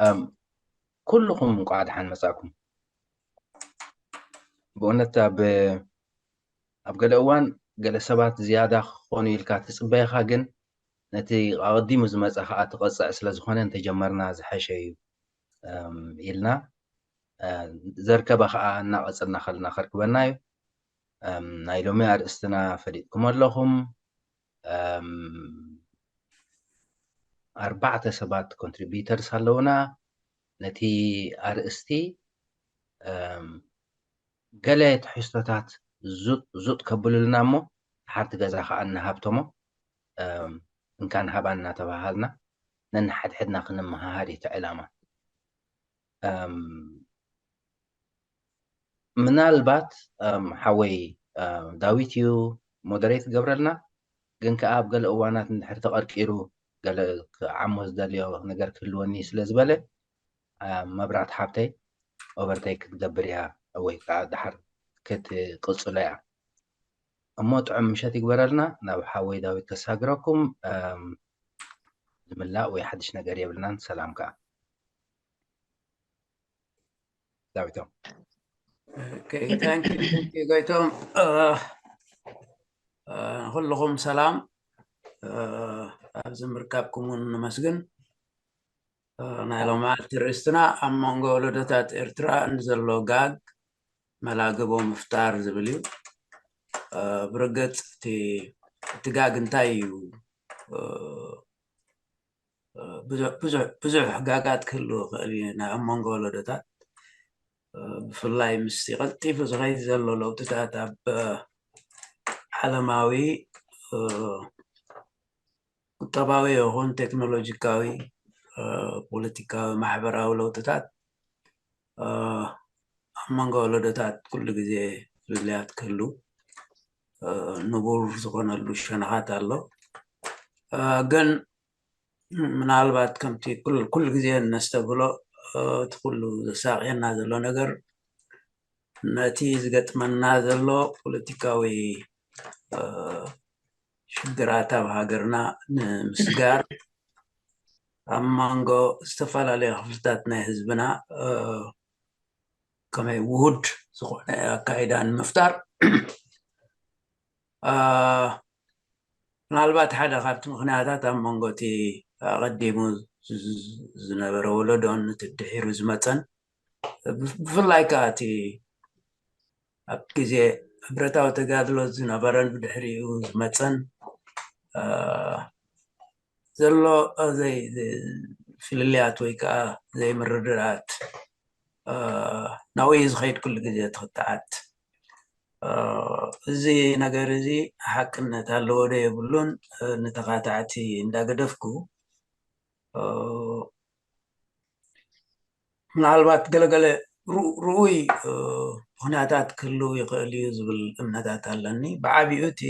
ኣም፣ ኩልኹም እንቋዕ ደሓን መጻእኩም። ብእውነት ኣብ ኣብ ገለ እዋን ገለ ሰባት ዝያዳ ክኾኑ ኢልካ ትጽበየኻ፣ ግን ነቲ ኣቐዲሙ ዝመጸ ኸኣ ትቐጽዕ ስለ ዝኾነ እንተጀመርና ዝሐሸ እዩ፣ ኣም፣ ኢልና፣ እ፣ ዘርከበ ኸኣ እናቐጸልና ከለና ከርክበና እዩ። ኣም፣ ናይ ሎሚ ኣርእስትና ፈሊጥኩም ኣለኹም። ኣም፣ ኣርባዕተ ሰባት ኮንትሪቢዩተርስ ኣለውና። ነቲ ኣርእስቲ፣ ኣም፣ ገለ ትሕዝቶታት ዙጥ ዙጥ ከብሉልና እሞ፣ ሓንቲ ገዛ ኸኣ እንሃብቶሞ፣ ኣም፣ እንካን ሃባን እናተባሃልና ነንሓድሕድና ክንመሃሃር እዩ እቲ ዕላማ። ኣም፣ ምናልባት፣ ኣም፣ ሓወይ፣ ኣም፣ ዳዊት እዩ ሞደሬት ክገብረልና፣ ግን ከኣ ኣብ ገለ እዋናት እንድሕር ተቐርቂሩ ገለ ክዓሞ ዝደልዮ ነገር ክህልወኒ ስለ ዝበለ፣ ኣም፣ መብራት ሓብተይ ኦቨርቴክ ክትገብር እያ ወይ ከኣ ደሓር ክትቅጽሎ እያ። እሞ ጥዑም ምሸት ይግበረልና። ናብ ሓወይ ዳዊት ከሳግረኩም፣ ኣም፣ ዝምላእ ወይ ሓድሽ ነገር የብልናን። ሰላም ከኣ። ዳዊቶም። Okay, thank you, thank you, ጎይቶም። እ፣ እ፣ ኩልኹም ሰላም። እ፣ ኣብዚ ምርካብኩም እውን ነመስግን። እ፣ ናይ ሎማዓልቲ ርእስትና ኣብ መንጎ ወለዶታት ኤርትራ ንዘሎ ጋግ መላግቦ ምፍጣር ዝብል እዩ። እ፣ ብርግጽ እቲ፣ እቲ ጋግ እንታይ እዩ? እ፣ ብዙሕ፣ ብዙሕ፣ ብዙሕ ጋጋት ክህልው ይኽእል እዩ። ናይ ኣብ መንጎ ወለዶታት፣ እ፣ ብፍላይ ምስቲ ቀልጢፉ ዝኸይድ ዘሎ ለውጥታት ኣብ፣ እ፣ ዓለማዊ፣ እ፣ ቁጠባዊ ይኹን ቴክኖሎጂካዊ፣ እ፣ ፖለቲካዊ፣ ማሕበራዊ ለውጥታት፣ እ፣ ኣብ መንጎ ወለዶታት ኩሉ ግዜ ፍልልያት ክህሉ፣ እ፣ ንቡር ዝኾነሉ ሸነኻት ኣሎ። እ፣ ግን ምናልባት ከምቲ ኩል-፣ ኩሉ ግዜ እነስተብህሎ፣ እ፣ እቲ ኩሉ ዘሳቕየና ዘሎ ነገር ነቲ ዝገጥመና ዘሎ ፖለቲካዊ፣ እ፣ ሽግራት ኣብ ሃገርና ንምስጋር ኣብ መንጎ ዝተፈላለዩ ክፍልታት ናይ ህዝብና፣ እ፣ ከመይ ውሁድ ዝኾነ ኣካይዳ ንምፍጣር፣ እ፣ ምናልባት ሓደ ካብቲ ምኽንያታት ኣብ መንጎ እቲ ኣቐዲሙ ዝ-፣ ዝ-፣ ዝነበረ ወለዶን እቲ ድሒሩ ዝመጸን፣ ብፍ-፣ ብፍላይ ከኣ እቲ ኣብ ግዜ ብረታዊ ተጋድሎ ዝነበረን ብድሕሪኡ ዝመጸን፣ እ፣ ዘሎ፣ እ፣ ዘይ-፣ ዘይ-፣ ፍልልያት ወይ ከኣ ዘይምርድዳኣት፣ እ፣ ናብኡ እዩ ዝኸይድ ኩሉ ግዜ እቲ ክትዓት። እ፣ እዚ ነገር እዚ ሓቅነት ኣለዎ ዶ የብሉን፣ እ፣ ንተኻታዕቲ እንዳገደፍኩ፣ እ፣ ምናልባት ገለገለ ርኡ-፣ ርኡይ፣ እ፣ ምኽንያታት ክህልው ይኽእል እዩ ዝብል እምነታት ኣለኒ። ብዓቢኡ እቲ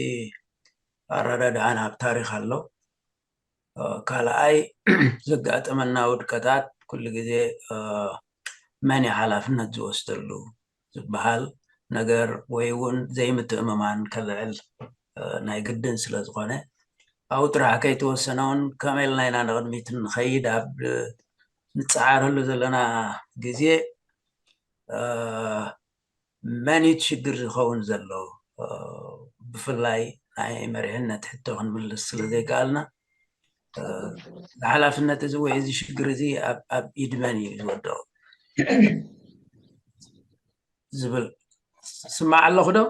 ኣረዳድኣና ኣብ ታሪኽ ኣሎ። እ፣ ካልኣይ ዘጋጠመና ውድቀታት ኩሉ ግዜ፣ እ፣ መን እዩ ሓላፍነት ዝወስደሉ ዝበሃል ነገር ወይ እውን ዘይምትእምማን ከልዕል፣ እ፣ ናይ ግድን ስለ ዝኾነ፣ ኣብኡ ጥራሕ ከይተወሰነ እውን ከመይ ኢልና ኢና ንቕድሚት ንኸይድ ኣብ ንጸዓረሉ ዘለና ግዜ፣ እ፣ መን እዩ እቲ ሽግር ዝኸውን ዘሎ? እ፣ ብፍላይ ናይ መሪሕነት ሕቶ ክንምልስ ስለ ዘይከኣልና፣ እ፣ ሓላፍነት እዚ ወይ እዚ ሽግር እዚ ኣብ፣ ኣብ ኢድ መን እዩ ዝወድቕ ዝብል ስማዕ ኣለኹ ዶ?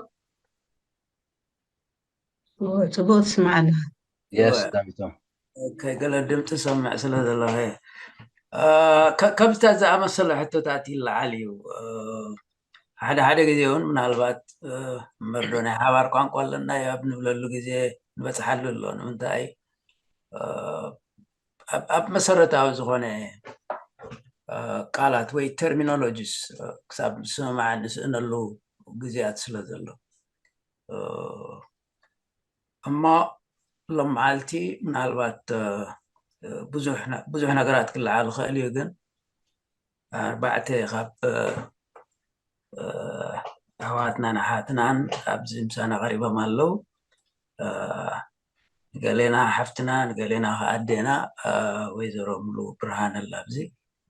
እዎ፣ ጽቡቕ ትስማዕ ኣለኻ። የስ እወ። ዳዊቶም። ኦኬ፣ ገለ ድምፂ ሰምዕ ስለ ዘለኹ እየ። እ፣ ከ-፣ ከምዚታት ዝኣመሰለ ሕቶታት ይለዓል እዩ። እ፣ ሓደ ሓደ ግዜ እውን ምናልባት፣ እ፣ መርዶ ናይ ሓባር ቋንቋ ኣለና ኣብ ንብለሉ ግዜ ንበፅሓሉ ኣሎ። ንምንታይ? እ፣ ኣብ፣ ኣብ መሰረታዊ ዝኾነ፣ እ፣ ቃላት ወይ ተርሚኖሎጂስ፣ እ፣ ክሳብ ንስምማዕ ንስእነሉ ግዜያት ስለ ዘሎ። እ፣ እሞ ሎም መዓልቲ ምናልባት፣ እ፣ ብዙሕ ነ-፣ ብዙሕ ነገራት ክለዓል ይኽእል እዩ፣ ግን ኣርባዕተ ካብ፣ እ፣ እ፣ ኣሕዋትናን ኣሓትናን ኣብዚ ምሳና ቀሪቦም ኣለዉ። እ፣ ንገሌና ሓፍትና፣ ንገሌና ከኣ ኣዴና፣ እ፣ ወይዘሮ ሙሉ ብርሃን ኣላ ኣብዚ።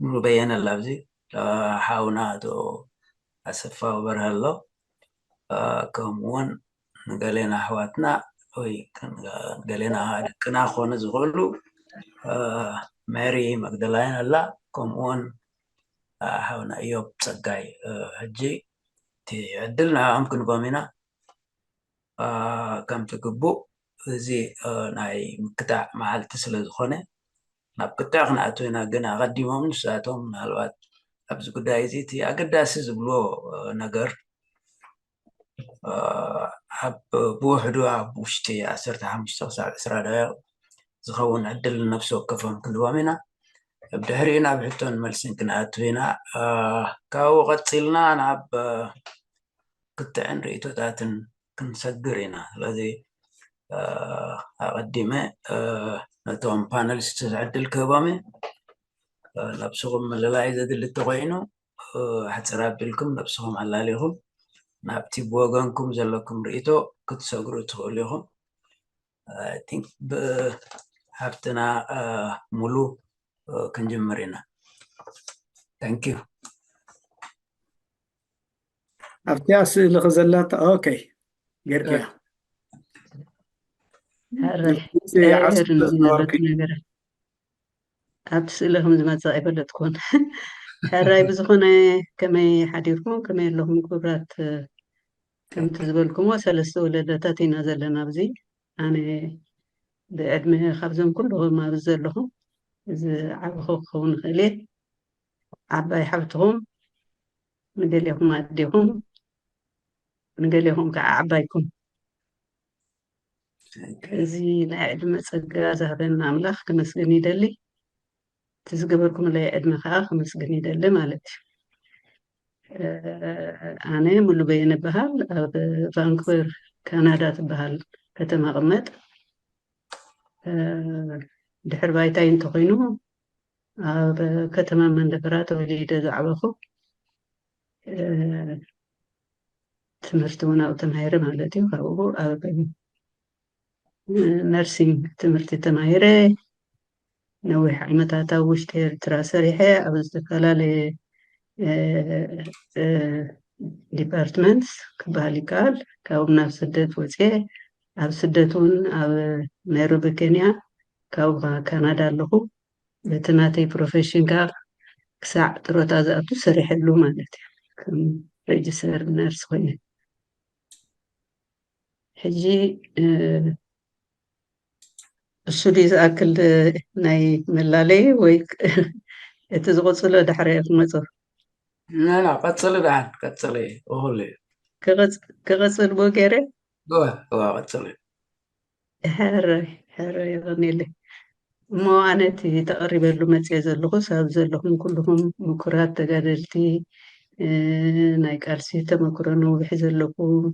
ሙሉ በየነ ኣሎ ኣብዚ፣ እ፣ ሓውና ኣቶ ኣሰፋ በርሀ ኣሎ፣ እ፣ ከምኡ እውን ንገሌና ኣሕዋትና ወይ ከ-፣ ንገሌና ደቅና ክኾኑ ዝኽእሉ፣ እ፣ ሜሪ መግደላያን ኣላ፣ ከምኡ እውን፣ እ፣ ሓውና ኢዮብ ጸጋይ። እ፣ ሕጂ እቲ ዕድል ንዕኦም ክንቦም ኢና። እ፣ ከምቲ ግቡእ እዚ፣ እ፣ ናይ ምክታዕ መዓልቲ ስለ ዝኾነ ናብ ክትዕ ክንኣቱ ኢና፣ ግን ኣቐዲሞም ንሳቶም ምናልባት ኣብዚ ጉዳይ እዚ እቲ ኣገዳሲ ዝብልዎ፣ እ፣ ነገር፣ እ፣ ኣብ ብውሕዱ ኣብ ውሽጢ ዓሰርተ ሓሙሽተ ክሳብ ዕስራ ደቂቕ ዝኸውን ዕድል ነፍሲ ወከፎም ክንህቦም ኢና። ብድሕሪኡ ናብ ሕቶን መልስን ክንኣቱ ኢና። እ፣ ካብኡ ቀጺልና ናብ፣ እ፣ ክትዕን ርእይቶታትን ክንሰግር ኢና። ስለዚ፣ እ፣ ኣቐዲመ፣ እ፣ ነቶም ፓነሊስት ዕድል ክህቦም እየ። እ፣ ነብስኹም ምልላይ ዘድሊ እንተኾይኑ፣ እ፣ ሕጽር ኣቢልኩም ነብስኹም ኣላሊኹም ናብቲ ብወገንኩም ዘለኩም ርእይቶ ክትሰግሩ ትኽእሉ ኢኹም። I think ብሓፍትና፣ እ፣ ሙሉ፣ እ፣ ክንጅምር ኢና። Thank you። ኣብቲኣ ስእሊ ከዘላታ፣ ኦኬ፣ ጌርክያ። ሕራይ። ድምፂ ዓርሱ ሕራይ ስለ ዝነበርኩ። ዝነበርኩ ነገር። ኣብቲ ስእሊ ከም ዝመጽእ ኣይፈለጥኩን። ሕራይ፣ ብዝኾነ ከመይ ሓዲርኩም፣ ከመይ ኣለኹም ክቡራት? ከምቲ ዝበልኩሞ ሰለስተ ወለዶታት ኢና ዘለና ኣብዚ። ኣነ ብዕድመ ካብዞም ኩልኹም ኣብዚ ዘለኹም ዝዓበኹ ክኸውን ይኽእል እየ። ዓባይ ሓፍትኹም፣ ንገሌኹም ኣዴኹም፣ ንገሌኹም ከዓ ዓባይኩም። እዚ ናይ ዕድመ ጸጋ ዝሃበና ኣምላኽ ክመስግን ይደሊ። እቲ ዝገበርኩምለይ ዕድመ ከዓ ክመስግን ይደሊ ማለት እዩ። እ፣ ኣነ ሙሉ በየነ እበሃል። ኣብ ቫንኩቨር ካናዳ ትበሃል ከተማ እቕመጥ። እ፣ ድሕሪ ባይታይ እንተኾይኑ ኣብ ከተማ መንደፈራ ተወሊደ ዝዓበኹ። እ፣ ትምህርቲ እውን ኣብኡ ተማሂረ ማለት እዩ። ካብኡ ኣብ ነርሲንግ ትምህርቲ ተማሂረ ነዊሕ ዓመታት ኣብ ውሽጢ ኤርትራ ሰሪሐ ኣብ ዝተፈላለየ፣ እ፣ እ፣ ዲፓርትመንትስ ክበሃል ይከኣል። ካብኡ ናብ ስደት ወፅየ። ኣብ ስደት እውን ኣብ ናይሮቢ ኬንያ፣ ካብኡ ከዓ ካናዳ ኣለኹ። በቲ ናተይ ፕሮፌሽን ከዓ ክሳዕ ጥሮታ ዝኣቱ ሰሪሐሉ ማለት እዩ። ከም ሬጅስተር ነርስ ኮይነ። ሕጂ፣ እ፣ እሱ ድዩ ዝኣክል ናይ መላለይ ወይ እቲ ዝቕጽሎ ዳሕራይ ክመጾ? ና፣ ና፣ ቀጽሊ ደሓን፣ ቀጽሊ፣ እኹል እዩ። ክቐጽ-፣ ክቐጽል ብኡ ገይረ? እወ፣ እወ፣ ቀጽሊ። ሕራይ፣ ሕራይ፣ የቐንየለይ። እሞ ኣነ እቲ ተቐሪበሉ መጽየ ዘለኹስ፣ ኣብ ዘለኹም ኩልኹም ምኩራት ተጋደልቲ፣ እ፣ ናይ ቃልሲ ተመክሮ ነዊሕ ዘለኩም፣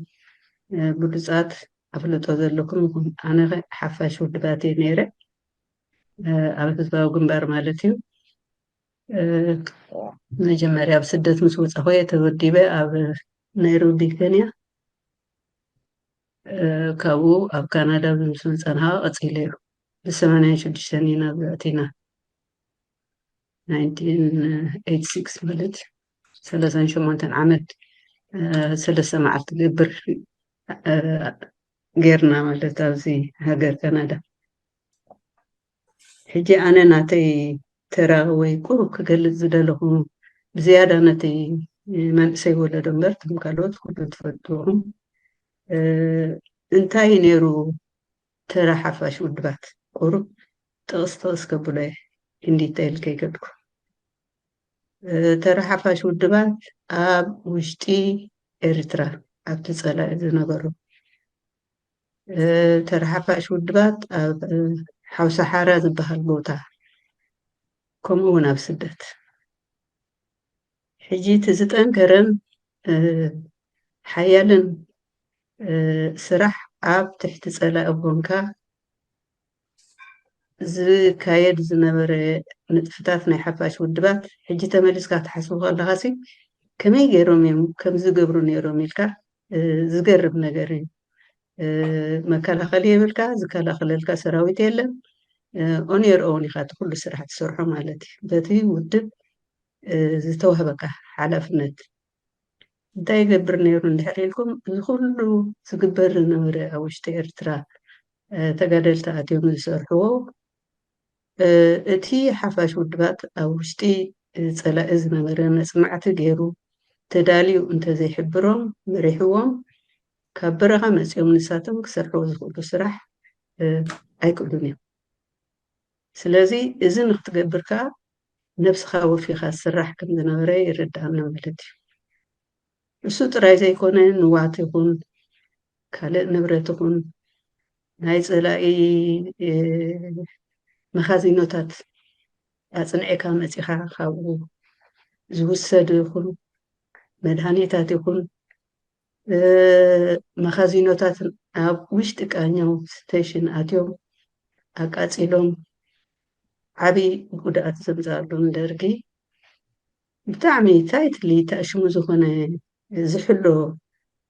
እ፣ ብሉጻት ኣፍልጦ ዘለኩም ኢኹም። ኣነ ሓፋሽ ውድባት እየ ነይረ፣ እ፣ ኣብ ህዝባዊ ግንባር ማለት እዩ። እ፣ መጀመርያ ኣብ ስደት ምስ ወጻኹ እየ ተወዲበ ኣብ ናይሮቢ ኬንያ። እ፣ ካብኡ ኣብ ካናዳ ምስ መጻና ቀጺለ እዩ። ብሰማንያን ሽዱሽተን ኢና ኣብዛ ኣቲና። ናይንቲን ኤይቲ ሲክስ ማለት ሰላሳን ሸሞንተን ዓመት፣ እ፣ ሰለስተ መዓልቲ ገብር፣ እ፣ ጌርና ማለት ኣብዚ ሃገር ካናዳ። ሕጂ ኣነ ናተይ ተራ ወይ ቁሩብ ክገልጽ ዝደለኹ ብዝያዳ ነቲ መንእሰይ ወለዶ እምበር፣ እቶም ካልኦት ኩሉ ትፈልጥዎም። እ፣ እንታይ ነይሩ ተራ ሓፋሽ ውድባት? ቁሩብ ጥቕስ ጥቕስ ከብሎ እየ፣ ኢን ዲቴይል ከይከድኩ። እ፣ ተራ ሓፋሽ ውድባት ኣብ ውሽጢ ኤርትራ፣ ኣብቲ ጸላኢ ዝነበሩ፣ እ፣ ተራ ሓፋሽ ውድባት ኣብ፣ እ፣ ሓውሰሓራ ዝበሃል ቦታ፣ ከምኡ እውን ኣብ ስደት። ሕጂ እቲ ዝጠንከረን፣ እ፣ ሓያልን፣ እ፣ ስራሕ ኣብ ትሕቲ ጸላኢ ኮንካ ዝካየድ ዝነበረ ንጥፍታት ናይ ሓፋሽ ውድባት፣ ሕጂ ተመሊስካ ክትሓስቦ ከለኻሲ፣ ከመይ ገይሮም እዮም ከምዚ ዝገብሩ ነይሮም ኢልካ፣ እ፣ ዝገርም ነገር እዩ። እ፣ መከላኸሊ የብልካ፣ ዝከላኸለልካ ሰራዊት የለን። እ፣ ኦን ዮር ኦውን ኢኻ እቲ ኩሉ ስራሕ ትሰርሖ ማለት እዩ። በቲ ውድብ ዝተዋህበካ ሓላፍነት እንታይ ይገብር ነይሩ እንድሕር ኢልኩም፣ እዚ ኩሉ ዝግበር ዝነበረ ኣብ ውሽጢ ኤርትራ ተጋደልቲ ኣትዮም ዝሰርሕዎ፣ እቲ ሓፋሽ ውድባት ኣብ ውሽጢ ጸላኢ ዝነበረ መጽናዕቲ ገይሩ ተዳልዩ እንተዘይሕብሮም፣ መሪሕዎም፣ ካብ በረኻ መጺኦም ንሳቶም ክሰርሕዎ ዝኽእሉ ስራሕ ኣይክእሉን እዮም። ስለዚ እዚ ንክትገብር ከኣ ነብስኻ ወፊኻ ስራሕ ከም ዝነበረ ይርድኣና ማለት እዩ። እሱ ጥራይ ዘይኮነ ንዋት ይኹን ካልእ ንብረት ይኹን ናይ ጸላኢ መኻዚኖታት ኣጽኒዕካ መጺኻ ካብኡ ዝውሰድ ይኹን መድሃኒታት ይኹን መኻዚኖታት ኣብ ውሽጢ ቃኘው ስቴሽን ኣትዮም ኣቃጺሎም ዓቢ ጉድኣት ዘምጽኣሉ ንደርጊ ብጣዕሚ ታይትሊ ተኣሽሙ ዝኾነ ዝሕሎ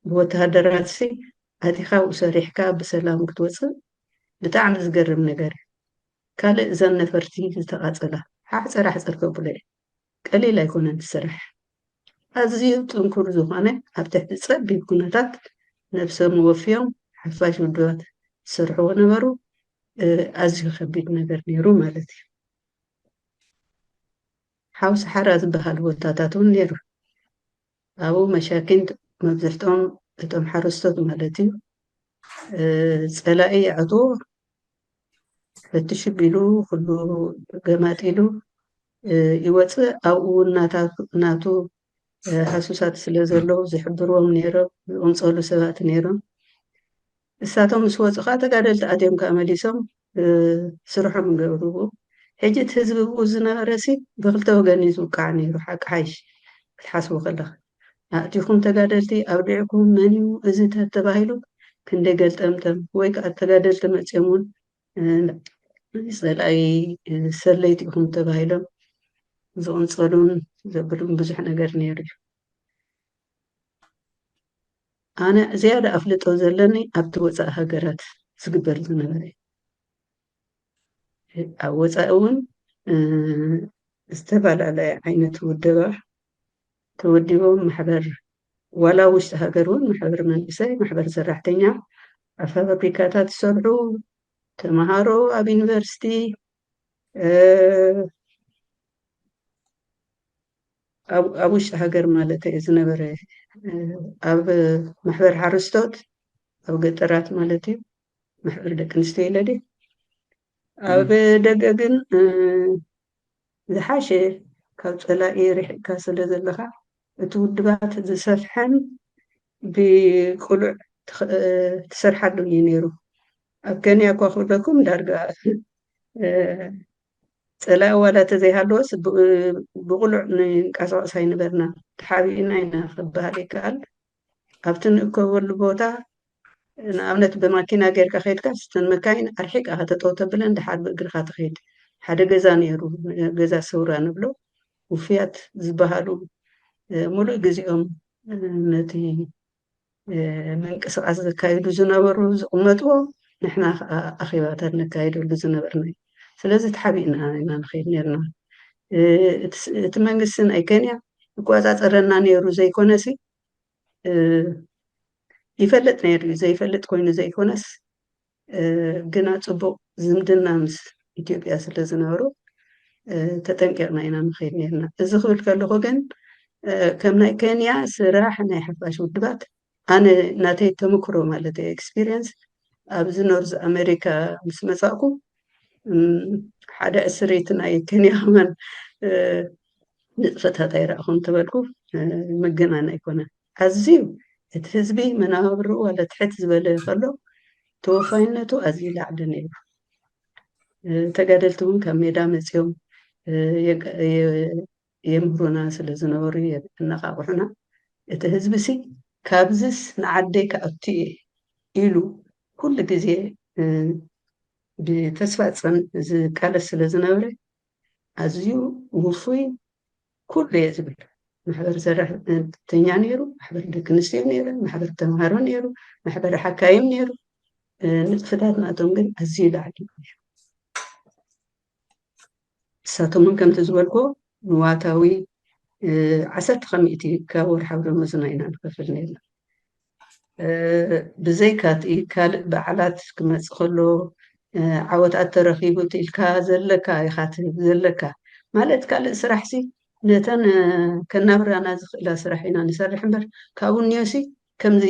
ብወተሃደራትሲ ኣቲኻ ኣብኡ ሰሪሕካ ብሰላም ክትወፅእ ብጣዕሚ ዝገርም ነገር እዩ። ካልእ እዘን ነፈርቲ ዝተቓፀላ ሓሕፀር ሓሕፀር ከብሎ እዩ። ቀሊል ኣይኮነን እቲ ስራሕ። ኣዝዩ ጥንኩር ዝኾነ ኣብ ትሕቲ ፀቢብ ኩነታት ነብሶም ወፍዮም ሓፋሽ ውድባት ዝሰርሕዎ ነበሩ። ኣዝዩ ከቢድ ነገር ነይሩ ማለት እዩ። ሓው ሰሓራ ዝበሃል ቦታታት እውን ነይሩ። ኣብኡ መሻኪን መብዝሕቶም እቶም ሓረስቶት ማለት እዩ ጸላኢ ይኣትዎ ፈትሽ ቢሉ ኩሉ ገማጢሉ ይወፅእ። ኣብኡ እውን ናቱ ሃሱሳት ስለ ዘለዉ ዝሕብርዎም ነይሮም፣ ዝቕንፀሉ ሰባት ነይሮም። እሳቶም ምስ ወፁ ከዓ ተጋደልቲ ኣትዮም ከዓ መሊሶም ስርሖም ይገብርዎ። ሕጂ እቲ ህዝቢ ብኡ ዝነበረ ሲ ብክልተ ወገን እዩ ዝውቃዕ ነይሩ። ሓቂ ሓይሽ ክትሓስቡ ከለኻ ኣእቲኹም ተጋደልቲ ኣብሊዕኩም መን እዩ እዚ ተተባሂሉ ክንደይ ገልጠምጠም ወይ ከዓ ተጋደልቲ መፂኦም እውን ጸላኢ ሰለይቲ ኢኹም ተባሂሎም ዝቕንጸሉን ዘብሉን ብዙሕ ነገር ነይሩ እዩ። ኣነ ዝያዳ ኣፍልጦ ዘለኒ ኣብቲ ወፃኢ ሃገራት ዝግበር ዝነበረ እዩ። ኣብ ወፃኢ እውን ዝተፈላለየ ዓይነት ውደባ ተወዲቦም ማሕበር ዋላ ውሽጢ ሃገር እውን ማሕበር መንእሰይ፣ ማሕበር ሰራሕተኛ፣ ኣብ ፋብሪካታት ዝሰርሑ ተምሃሮ፣ ኣብ ዩኒቨርሲቲ ኣብ ውሽጢ ሃገር ማለት እዩ ዝነበረ ኣብ ማሕበር ሓረስቶት ኣብ ገጠራት ማለት እዩ ማሕበር ደቂ ኣንስትዮ ኢለ ድየ ኣብ ደገ ግን ዝሓሸ ካብ ፀላኢ ርሒቕካ ስለ ዘለኻ እቲ ውድባት ዝሰፍሐን ብቅሉዕ ትሰርሓሉን እዩ ነይሩ። ኣብ ከንያ እኳ ክብለኩም ዳርጋ ፀላኢ ዋላ ተዘይሃለወስ ብቕሉዕ ንንቀሳቐስ ኣይነበርና ተሓቢእና ኢና ክበሃል ይከኣል። ኣብቲ ንእከበሉ ቦታ ንኣብነት ብማኪና ጌርካ ከይድካ ስተን መካይን ኣርሒቃ ከተጠው ተብለን ድሓር ብእግርካ ትኸይድ ሓደ ገዛ ነይሩ ገዛ ሰውራ ንብሎ ውፍያት ዝበሃሉ ሙሉእ ግዜኦም ነቲ ምንቅስቃስ ዘካይዱ ዝነበሩ ዝቕመጥዎ ንሕና ከዓ ኣኼባታት ነካይደሉ ዝነበርና እዩ። ስለዚ ተሓቢእና ኢና ንኸይድ ነርና። እቲ መንግስቲ ናይ ከንያ ይቆፃፀረና ነይሩ ዘይኮነሲ ይፈልጥ ነይሩ እዩ ዘይፈልጥ ኮይኑ ዘይኮነስ ግና ፅቡቅ ዝምድና ምስ ኢትዮጵያ ስለ ዝነበሩ ተጠንቂቕና ኢና ንኸይድ ነርና። እዚ ክብል ከለኹ ግን ከም ናይ ከንያ ስራሕ ናይ ሓፋሽ ውድባት ኣነ ናተይ ተምክሮ ማለት ኤክስፒሪየንስ ኣብዚ ኖርዝ ኣሜሪካ ምስ መፃእኩ ሓደ ዕስሪት ናይ ከንያ ከማን ንጥፈታት ኣይረእኹን ተበልኩ ምግናን ኣይኮነን። ኣዝዩ እቲ ህዝቢ መናብርኡ ዋላ ትሕት ዝበለ ከሎ ተወፋይነቱ ኣዝዩ ላዕሊ ነይሩ። ተጋደልቲ እውን ካብ ሜዳ መፅኦም የምህሩና ስለ ዝነበሩ የነቃቕሑና። እቲ ህዝቢ ሲ ካብዝስ ንዓደይ ክኣቱ እየ ኢሉ ኩሉ ግዜ ብተስፋ ዝቃለስ ስለ ዝነበረ ኣዝዩ ውፉይ ኩሉ እየ ዝብል። ማሕበር ሰራሕተኛ ነይሩ፣ ማሕበር ደቂ ኣንስትዮ ነይረ፣ ማሕበር ተምሃሮ ነይሩ፣ ማሕበር ሓካይም ነይሩ። ንጥፍታት ናቶም ግን ኣዝዩ ላዕሊ እዩ። ንሳቶም እውን ከምቲ ዝበልኮ ንዋታዊ ዓሰርተ ከሚእቲ ካብ ወርሓዊ ደሞዝና ኢና ንኸፍል ነርና። ብዘይካ እቲ ካልእ በዓላት ክመፅእ ከሎ፣ ዓወታት ተረኺቡ ኢልካ ዘለካ ኢኻ ትህብ ዘለካ። ማለት ካልእ ስራሕሲ ነተን ከናብራና ዝኽእላ ስራሕ ኢና ንሰርሕ እምበር፣ ካብኡ እኒኦሲ ከምዚ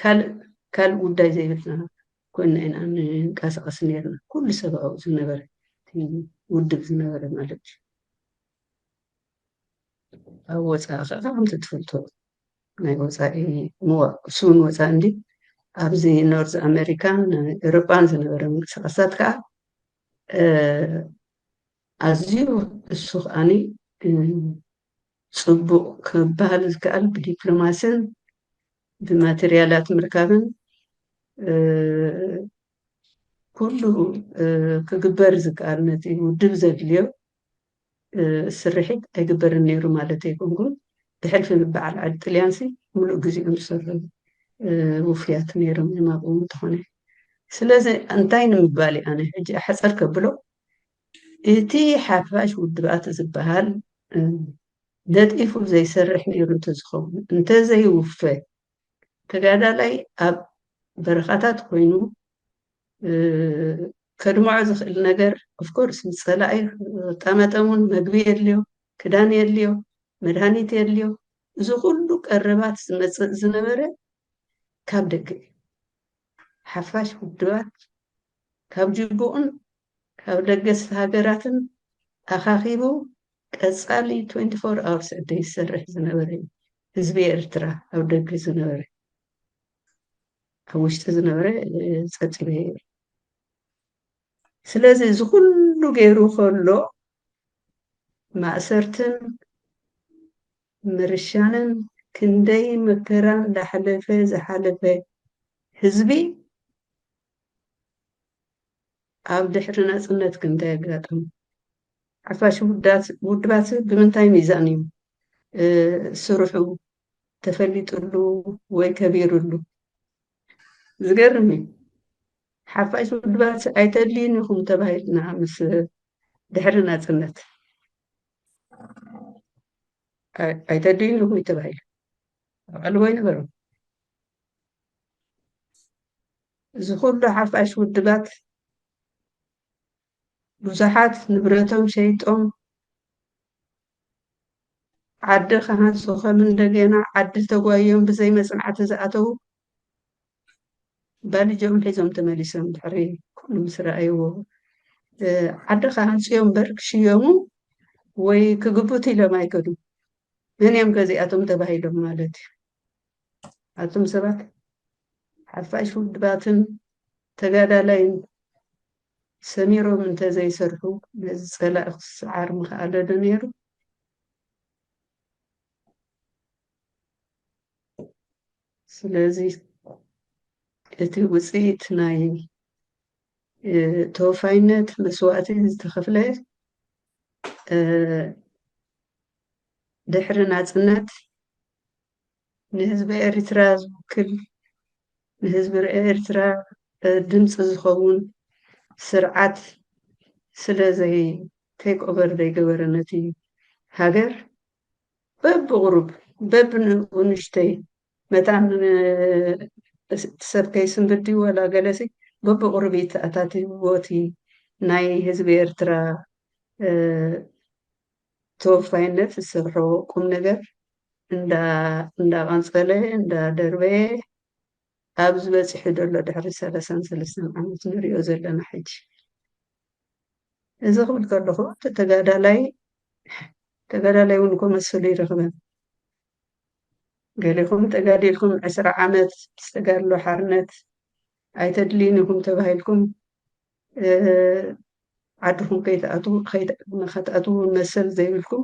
ካልእ ካልእ ጉዳይ ዘይብልና ኮይና ኢና ንንቀሳቐስ ነርና። ኩሉ ሰብ ኣብኡ ዝነበረ፣ እቲ ውድብ ዝነበረ ማለት እዩ። ኣብ ወፃኢ ከዓ ከምቲ ትፈልጦ ናይ ወፃኢ ምዋ-፣ ስውን ወፃኢ እንዲ ኣብዚ ኖርዝ ኣሜሪካን ኤውሮጳን ዝነበረ ምንቅስቃሳት ከዓ ኣዝዩ እሱ ከዓኒ ጽቡቕ ክበሃል ዝከኣል ብዲፕሎማስን ብማቴርያላት ምርካብን ኩሉ ክግበር ዝከኣል ነቲ ውድብ ዘድልዮ ስርሒት ኣይግበርን ነይሩ ማለት ኣይኮንኩን። ብሕልፊ በዓል ዓዲ ጥልያንሲ ሙሉእ ግዜኦም ዝሰርሑ ውፍያት ነይሮም እዮም ኣብኡ እንተኾነ። ስለዚ እንታይ ንምባል ኣነ ሕጂ ኣሕፀር ከብሎ፣ እቲ ሓፋሽ ውድባት ዝበሃል ነጢፉ ዘይሰርሕ ነይሩ እንተዝኸውን፣ እንተዘይውፈ፣ ተጋዳላይ ኣብ በረኻታት ኮይኑ ከድምዖ ዝኽእል ነገር፣ ኦፍኮርስ ምስ ፀላኢ ክጣመጠም እውን መግቢ የድልዮ፣ ክዳን የድልዮ፣ መድሃኒት የድልዮ። እዚ ኩሉ ቀረባት ዝመፅእ ዝነበረ ካብ ደገ እዩ። ሓፋሽ ውድባት ካብ ጅቡኡን ካብ ለገስቲ ሃገራትን ኣኻኺቡ ቀጻሊ ትዌንቲ ፎር ኣወርስ ዕደ ይሰርሕ ዝነበረ እዩ። ህዝቢ ኤርትራ ኣብ ደገ ዝነበረ፣ ኣብ ውሽጢ ዝነበረ ጸጺበ። ስለዚ እዚ ኩሉ ገይሩ ከሎ ማእሰርትን ምርሻንን ክንደይ መከራ እንዳሓለፈ ዝሓለፈ ህዝቢ ኣብ ድሕሪ ናጽነት ክንታይ ኣጋጠሙ? ሓፋሽ ውዳት-፣ ውድባት ብምንታይ ሚዛን እዩ፣ እ፣ ስርሑ ተፈሊጥሉ ወይ ከቢርሉ? ዝገርም እዩ። ሓፋሽ ውድባት ኣይተድልዩን ኢኹም ተባሂልና ምስ ድሕሪ ናጽነት። ኣይ-፣ ኣይተድልዩን ኢኹም ተባሂሉ። ኣብ ዕልዎ ኣይነበሩን። እዚ ኩሉ ሓፋሽ ውድባት ብዙሓት ንብረቶም ሸይጦም ዓዲ ክሃንሱ ከም እንደገና ዓዲ ተጓዮም ብዘይ መጽናዕቲ ዝኣተዉ ባልጆም ሒዞም ተመሊሶም ድሕሪ ኩሉ ምስ ረኣይዎ፣ እ፣ ዓዲ ክሃንፅዮ እምበር ክሽየሙ ወይ ክግብቱ ኢሎም ኣይከዱን። መን እዮም ከዚኣቶም ተባሂሎም ማለት እዩ? ኣቱም ሰባት፣ ሓፋሽ ውድባትን ተጋዳላይን ሰሚሮም እንተዘይሰርሑ ነዚ ጸላኢ ክስዓር ምኽኣለ ዶ ነይሩ? ስለዚ እቲ ውጽኢት ናይ፣ እ፣ ተወፋይነት መስዋእቲ ዝተኸፍለ፣ እ፣ ድሕሪ ናጽነት ንህዝቢ ኤርትራ ዝውክል፣ ንህዝቢ ኤርትራ፣ እ፣ ድምፂ ዝኸውን ስርዓት ስለ ዘይ ቴክ ኦቨር ዘይገበረ ነቲ ሃገር በብቑሩብ በብንእሽተይ መታን፣ እ፣ ሰብ ከይስንብድ ድዩ ወላ ገለሲ በብቑሩብ ይተኣታትዎ እቲ ናይ ህዝቢ ኤርትራ፣ እ፣ ተወፋይነት ዝሰርሖ ቁም ነገር እንዳ-፣ እንዳቐንጸለ እንዳደርበየ ኣብዚ በጺሑ ዘሎ ድሕሪ ሰላሳን ሰለስተን ዓመት ንሪኦ ዘለና ሕጂ። እዚ ክብል ከለኹ እቲ ተጋዳላይ፣ ተጋዳላይ እውን እኮ መሰሉ ይረኽበን። ገሊኹም ተጋዲልኩም ዕስራ ዓመት ምስ ተጋድሎ ሓርነት ኣይተድልዩን ኢኹም ተባሂልኩም፣ እ፣ ዓድኹም ከይትኣትዉ፣ ከይት-፣ ንኸትኣትዉ መሰል ዘይብልኩም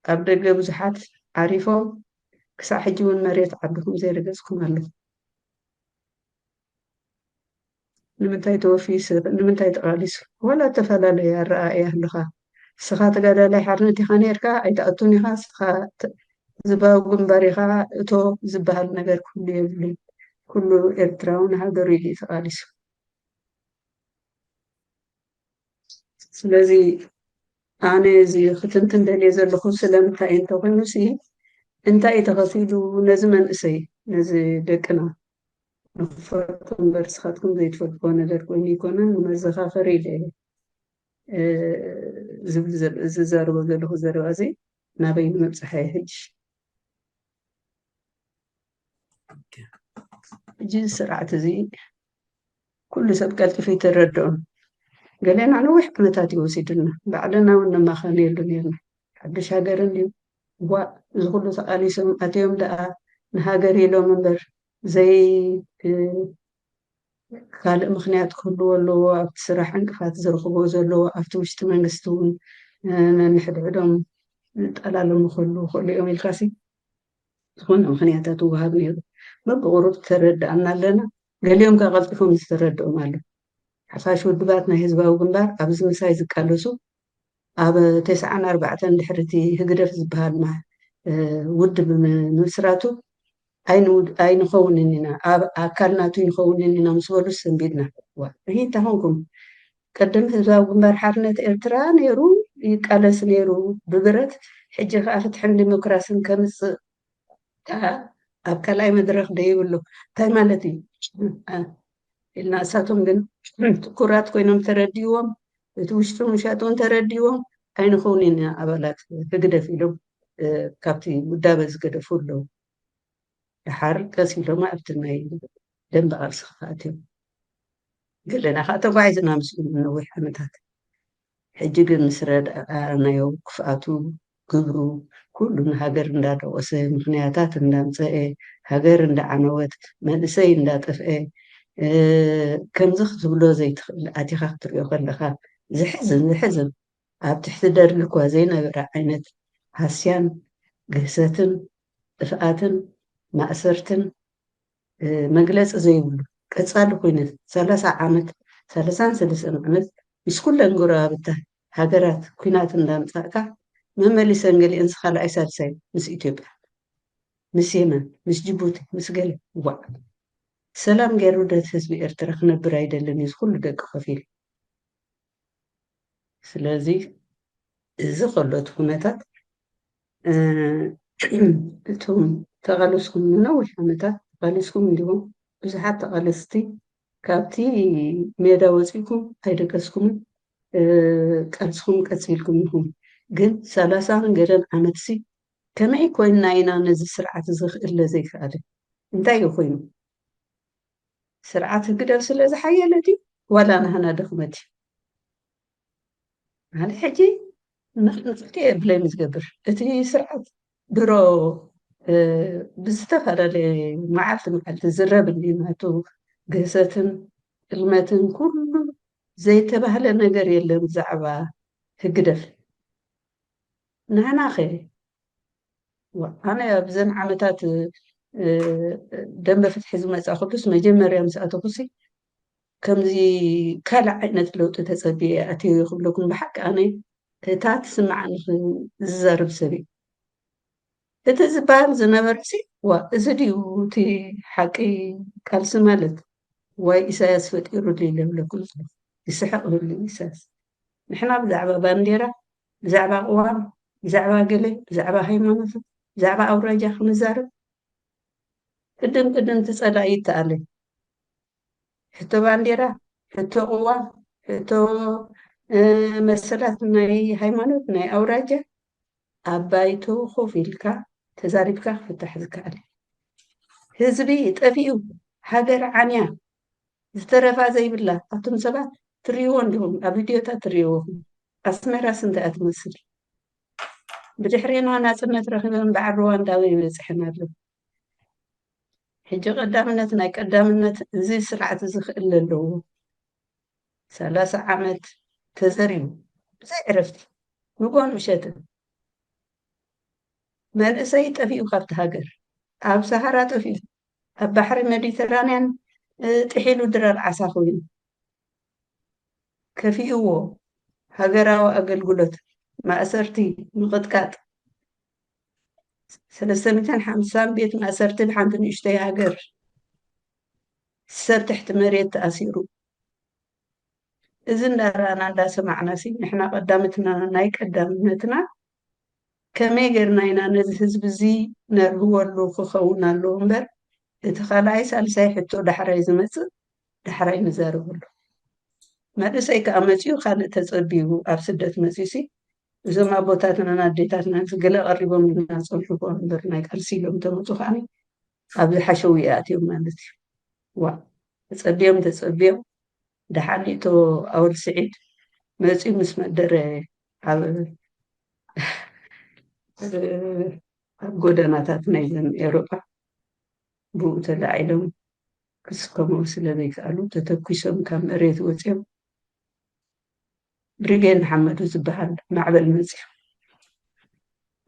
ኣብ ደገ ብዙሓት ዓሪፎም ክሳዕ ሕጂ እውን መሬት ዓድኹም ዘይረገጽኩም ኣለኹም። ንምንታይ ተወፊዩ ሰብ? ንምንታይ ተቓሊሱ? ዋላ እተፈላለየ ኣረኣእያ ኣለኻ። ንስኻ ተጋዳላይ ሓርነት ኢኻ ነይርካ፣ ኣይትኣቱን ኢኻ፣ ንስኻ ተ-፣ ህዝባዊ ግንባር ኢኻ እቶ ዝበሃል ነገር ክህሉ የብሉን። ኩሉ ኤርትራዊ ንሃገሩ ኢሉ እዩ ተቓሊሱ። ስለዚ ኣነ እዚ ክትንትን ደልየ ዘለኹ ስለምንታይ እንተኾይኑ ሲ እንታይ እዩ ተኸፊሉ ነዚ መንእሰይ ነዚ ደቅና ንፈቱ እምበር ስኻትኩም ዘይትፈልጥዎ ነገር ኮይኑ ይኮነን ንመዘኻኸሪ ኢለ ዝብል ዝዛረቦ ዘለኹ ዘረባ እዚ ናበይ ንምብፅሐ ሕጂ ሕጂ ስርዓት እዚ ኩሉ ሰብ ቀልጢፉ ይተረድኦም ገሌና ነዊሕ ኩነታት ይወሲድና ባዕልና እውን ነማኸነየሉ ነርና ሓዱሽ ሃገር እንድዩ ዋ እዚ ኩሉ ተቃሊሶም ኣትዮም ደኣ ንሃገር ኢሎም እምበር ዘይ ካልእ ምኽንያት ክህልዎ ኣለዎ ኣብቲ ስራሕ ዕንቅፋት ዝረኽብዎ ዘለዎ ኣብቲ ውሽጢ መንግስቲ እውን ነንሕድሕዶም ዝጠላለሙ ክህልዉ ይኽእሉ እዮም ኢልካሲ ዝኾነ ምኽንያታት ይወሃብ ነይሩ በብቁሩብ ተረድኣና ኣለና ገሊኦም ከኣ ቀልጢፎም ዝተረድኦም ኣሎ ሓፋሽ ውድባት ናይ ህዝባዊ ግንባር ኣብዚ ምሳይ ዝቃለሱ ኣብ ተስዓን ኣርባዕተን ድሕሪ እቲ ህግደፍ ዝበሃል ውድብ ምስራቱ ኣይንኸውንን ኢና፣ ኣብ ኣካል ናቱ ኣይንኸውንን ኢና ምስ በሉ ሰንቢድና። ዋ፣ እሂ እንታ ኾንኩም? ቀደም ህዝባዊ ግንባር ሓርነት ኤርትራ ነይሩ፣ ይቃለስ ነይሩ ብብረት፣ ሕጂ ከኣ ፍትሕን ዲሞክራስን ከምጽእ ከኣ ኣብ ካልኣይ መድረኽ ደይብሉ። እንታይ ማለት እዩ? ኢልና እሳቶም ግን ትኩራት ኮይኖም ተረዲዎም እቲ ውሽጡን ውሻጡን ተረዲዎም ኣይንኸውን ኢና ኣባላት ህግደፍ ኢሎም ካብቲ ውዳበ ዝገደፉ ኣለዉ። ደሓር ቀስ ኢሎም ኣብቲ ናይ ደንበ ቃልሲ ክኣትዮም ገለና ከዓ ተጓዒዝና ምስኡ ንነዊሕ ዓመታት። ሕጂ ግን ምስ ረኣናዮ ክፍኣቱ፣ ግብሩ፣ ኩሉ ንሃገር እንዳደቆሰ፣ ምኽንያታት እንዳምፀኤ፣ ሃገር እንዳዓነወት፣ መንእሰይ እንዳጠፍኤ፣ ከምዚ ክትብሎ ዘይትኽእል ኣቲኻ ክትሪኦ ከለኻ ዘሕዝን ዘሕዝን ኣብ ትሕቲ ደርጊ እኳ ዘይነበረ ዓይነት ሃስያን ግህሰትን ጥፍኣትን ማእሰርትን መግለፂ ዘይብሉ ቀፃሊ ኩነት ሰላሳ ዓመት ሰላሳን ሰለስተን ዓመት ምስ ኩለን ጎረባብታ ሃገራት ኩናት እንዳምፃእካ መመሊሰን ገሊአን ዝካልኣይ ሳልሳይ ምስ ኢትዮጵያ ምስ የመን ምስ ጅቡቲ ምስ ገለ ዋዕ ሰላም ገይሩ ደት ህዝቢ ኤርትራ ክነብር ኣይደልን እዩ ዝኩሉ ደቂ ከፊል ስለዚ እዚ ከሎ እቲ ኩነታት እቶም ተቓለስኩም ንነዊሕ ዓመታት ተቓሊስኩም እንዲኹም ብዙሓት ተቓለስቲ ካብቲ ሜዳ ወፂእኩም ኣይደቀስኩምን ቃልስኩም ቀፂልኩም ኢኹም ግን ሰላሳን ገለን ዓመትሲ ከመይ ኮይንና ኢና ነዚ ስርዓት እዚ ክእለ ዘይከኣለ እንታይ እዩ ኮይኑ ስርዓት ህግደፍ ስለ ዝሓየለ ድዩ ዋላ ናህና ድኽመት እዩ ኣነ ሕጂ ንክልቲኤ ብለይ ዝገብር እቲ ስርዓት ድሮ ብዝተፈላለየ መዓልቲ መዓልቲ ዝረብ እንዲ ናቱ ግህሰትን ጥልመትን ኩሉ ዘይተባህለ ነገር የለን ብዛዕባ ህግደፍ ንሕና ኸ ኣነ ኣብዘን ዓመታት ደንበ ፍትሒ ዝመፃ ኩሉስ መጀመርያ ምስ ኣተኹሲ ከምዚ ካልእ ዓይነት ለውጢ ተፀቢየ ኣትዮ ክብለኩም ብሓቂ ኣነ እታ ትስምዓኒ ዝዛርብ ሰብ እዩ እቲ ዝበሃል ዝነበረ ሲ ዋ እዚ ድዩ እቲ ሓቂ ቃልሲ ማለት ዋይ ኢሳያስ ፈጢሩልይ ለብለኩም ይስሕቕ ህሉ ኢሳያስ ንሕና ብዛዕባ ባንዴራ ብዛዕባ ቅዋም ብዛዕባ ገለ ብዛዕባ ሃይማኖት ብዛዕባ ኣውራጃ ክንዛረብ ቅድም ቅድም ትፀላኢ ይተኣለ ሕቶ ባንዴራ ሕቶ ቅዋም ሕቶ መሰላት ናይ ሃይማኖት ናይ ኣውራጃ ኣብ ባይቶ ኮፍ ኢልካ ተዛሪብካ ክፍታሕ ዝከኣል ህዝቢ ጠፊኡ ሃገር ዓንያ ዝተረፋ ዘይብላ ኣቱም ሰባት ትርእይዎ እንዲኹም ኣብ ቪድዮታት ትርእይዎ ኣስመራስ እንታይ እያ ትመስል ብድሕሬና ናፅነት ረኺበን በዓል ሩዋንዳ ኣበይ በፂሐን ኣለዋ ሕጂ ቀዳምነት ናይ ቀዳምነት እዚ ስርዓት እዚ ክእለ ኣለዎ ሰላሳ ዓመት ተዘሪቡ ብዘይ ዕረፍቲ ንጎን ምሸትን መንእሰይ ጠፊኡ ካብቲ ሃገር ኣብ ሰሃራ ጠፊኡ ኣብ ባሕሪ ሜዲተራንያን ጥሒሉ ድራር ዓሳ ኮይኑ ከፊእዎ ሃገራዊ ኣገልግሎት ማእሰርቲ ምቕጥቃጥ ሰለስተ ሚእትን ሓምሳን ቤት ማእሰርቲ ብሓንቲ ንእሽተይ ሃገር ሰብ ትሕቲ መሬት ተኣሲሩ እዚ እንዳረኣና እንዳሰማዕና ሲ ንሕና ቀዳምትና ናይ ቀዳምነትና ከመይ ጌርና ኢና ነዚ ህዝቢ እዚ ነርህወሉ ክኸውን ኣለዎ እምበር፣ እቲ ካልኣይ ሳልሳይ ሕቶ ዳሕራይ ዝመጽእ ዳሕራይ ንዛረበሉ። መንእሰይ ከኣ መጺኡ ካልእ ተጸቢዩ ኣብ ስደት መጺኡ ሲ እዞም ኣቦታትናን ኣዴታትናን ገለ ቀሪቦም ኢልና ጸንሕዎም እምበር ናይ ቃልሲ ኢሎም ተመጹ ከኣ ኣብ ሓሸውየ ኣትዮም ማለት እዩ። ዋ ተጸብዮም ተጸብዮም ደሓን እቶ ኣወል ስዒድ መጺኡ ምስ መደረ ኣብ ኣብ ጎደናታት ናይዘን ኤውሮጳ ብኡ ተላዒሎም ክስከሙ ስለ ዘይከኣሉ ተተኲሶም ካብ መሬት ወጺኦም ብሪጌድ ንሓመዱ ዝበሃል ማዕበል መጺኡ።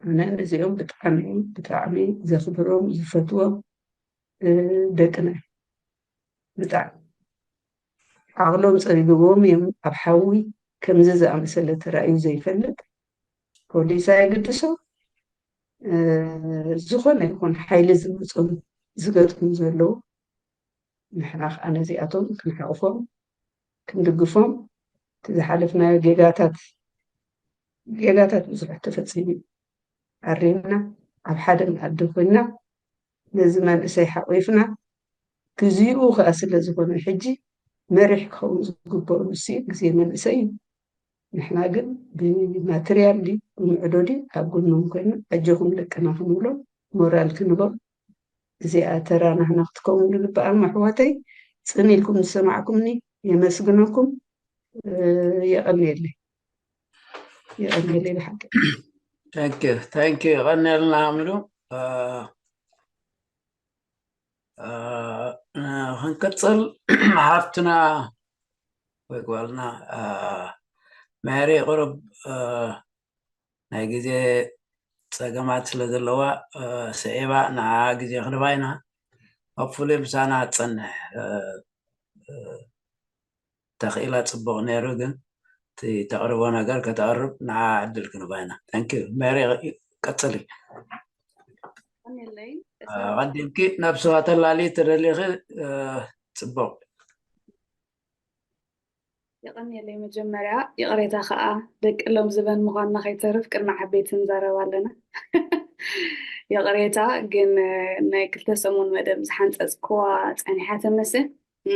ኣነ ነዚኦም ብጣዕሚ ብጣዕሚ ዘኽብሮም ዝፈትዎም ደቅና እዮም። ብጣዕሚ ዓቕሎም ጸቢብዎም እዮም። ኣብ ሓዊ ከምዚ ዝኣመሰለ ተራእዩ ዘይፈልጥ ፖሊስ ኣየግድሶ ዝኾነ ይኹን ሓይሊ ዝመጾም ዝገጥሙ ዘለዉ ንሕና ከዓ ነዚኣቶም ክንሓቑፎም ክንድግፎም እቲ ዝሓለፍናዮ ጌጋታት ጌጋታት ብዙሕ ተፈፂሙ ኣሪምና ኣብ ሓደ መኣዲ ኮይና ነዚ መንእሰይ ሓቂፍና ግዜኡ ከዓ ስለ ዝኾነ ሕጂ መሪሕ ክኸውን ዝግበኦ ንሱ ግዜ መንእሰይ እዩ። ንሕና ግን ብማተርያል ድዩ ብምዕዶ ድዩ ኣብ ጎኖም ኮይና ኣጆኹም ደቅና ክንብሎም ሞራል ክንቦም እዚኣ ተራ ናህና ክትከውን ዝግበኣም ኣሕዋተይ ጽን ኢልኩም ዝሰማዕኩምኒ የመስግነኩም። የቐንየለይ የቐንየለይ ብሓቂ። Thank you, thank you. የቐንየልና ኣምሉ። ክንቅፅል ሓፍትና ወይ ጓልና መሪ ቁሩብ ናይ ግዜ ፀገማት ስለ ዘለዋ ስዒባ ንዓ ግዜ ክንባ ኢና። ኣፉሊ ምሳና ትፀንሕ ተኽኢላ ፅቡቕ ነይሩ፣ ግን እቲ ተቕርቦ ነገር ከተቕርብ ንዓ ዕድል ክንባ ኢና። Thank you ሜሪ፣ ቀፅሊ። ቀዲምኪ ነብስዋ ተላሊ ትደሊኺ ፅቡቕ። የቐንየለይ። መጀመርያ ይቕሬታ ከዓ ደቂ ሎም ዝበን ምዃንና ከይተርፍ ቅድሚ ዓበይቲ ንዛረብ ኣለና። ይቕሬታ ግን ናይ ክልተ ሰሙን መደብ ዝሓንፀፅክዋ ፀኒሓ ተመስል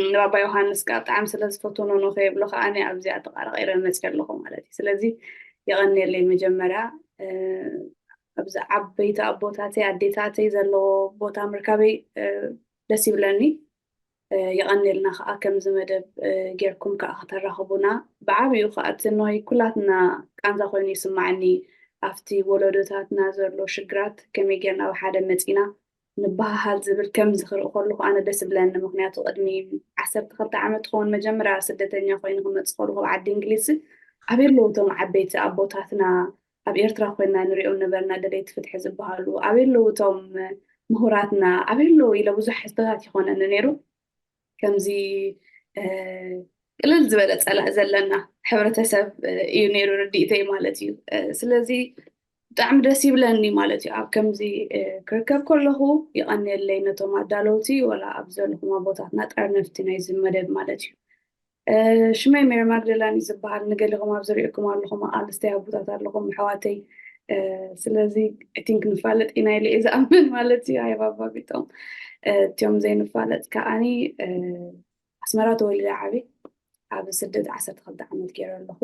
ንባባ ዮሃንስ ከዓ ብጣዕሚ ስለ ዝፈትኖ ኖ ከየብሎ ከዓ ኣነ ኣብዚኣ ተቃራቂረ መፅእ ኣለኹ ማለት እዩ። ስለዚ የቐንየለይ። መጀመርያ ኣብዚ ዓበይቲ ኣቦታተይ ኣዴታተይ ዘለዎ ቦታ ምርካበይ ደስ ይብለኒ። የቐንየልና ከዓ ከምዚ መደብ ጌርኩም ከዓ ከተራኽቡና። ብዓብዩ ከዓ እቲ ናይ ኩላትና ቃንዛ ኮይኑ ይስማዓኒ። ኣብቲ ወለዶታትና ዘሎ ሽግራት ከመይ ጌርና ኣብ ሓደ መፂና ንበሃሃል ዝብል ከምዚ ክርኢ ከለኹ ኣነ ደስ ይብለኒ። ምክንያቱ ቅድሚ ዓሰርተ ክልተ ዓመት ትኸውን መጀመርያ ስደተኛ ኮይኑ ክመፅእ ከለኹ ኣብ ዓዲ እንግሊዝ ኣበይ ኣለዉ እቶም ዓበይቲ ኣቦታትና ኣብ ኤርትራ ኮይና ንሪኦም ነበርና ደለይቲ ፍትሒ ዝበሃሉ ኣበይ ኣለዉ እቶም ምሁራትና ኣበይ ኣለዉ ኢለ ብዙሕ ሕቶታት ይኾነኒ ነይሩ። ከምዚ ቅልል ዝበለ ፀላእ ዘለና ሕብረተሰብ እዩ ነይሩ ርድኢተይ ማለት እዩ። ስለዚ ብጣዕሚ ደስ ይብለኒ ማለት እዩ ኣብ ከምዚ ክርከብ ከለኹ። ይቐንየለይ ነቶም ኣዳለውቲ ወላ ኣብ ዘለኹም ኣቦታትና ጠርነፍቲ ናይዚ መደብ ማለት እዩ። ሽመይ ሜሪ ማግደላን እዩ ዝበሃል። ንገሊኹም ኣብ ዝሪእኩም ኣለኹም ኣንስተይ ኣቦታት ኣለኹም ኣሕዋተይ። ስለዚ I think ንፋለጥ ኢና ኢለ እየ ዝኣምን ማለት እዩ። ኣይ ባባ ቢጦም እቲኦም ዘይንፋለጥ ከዓኒ ኣስመራ ተወሊደ ዓብየ ኣብ ስደት ዓሰርተ ክልተ ዓመት ገይረ ኣለኹ።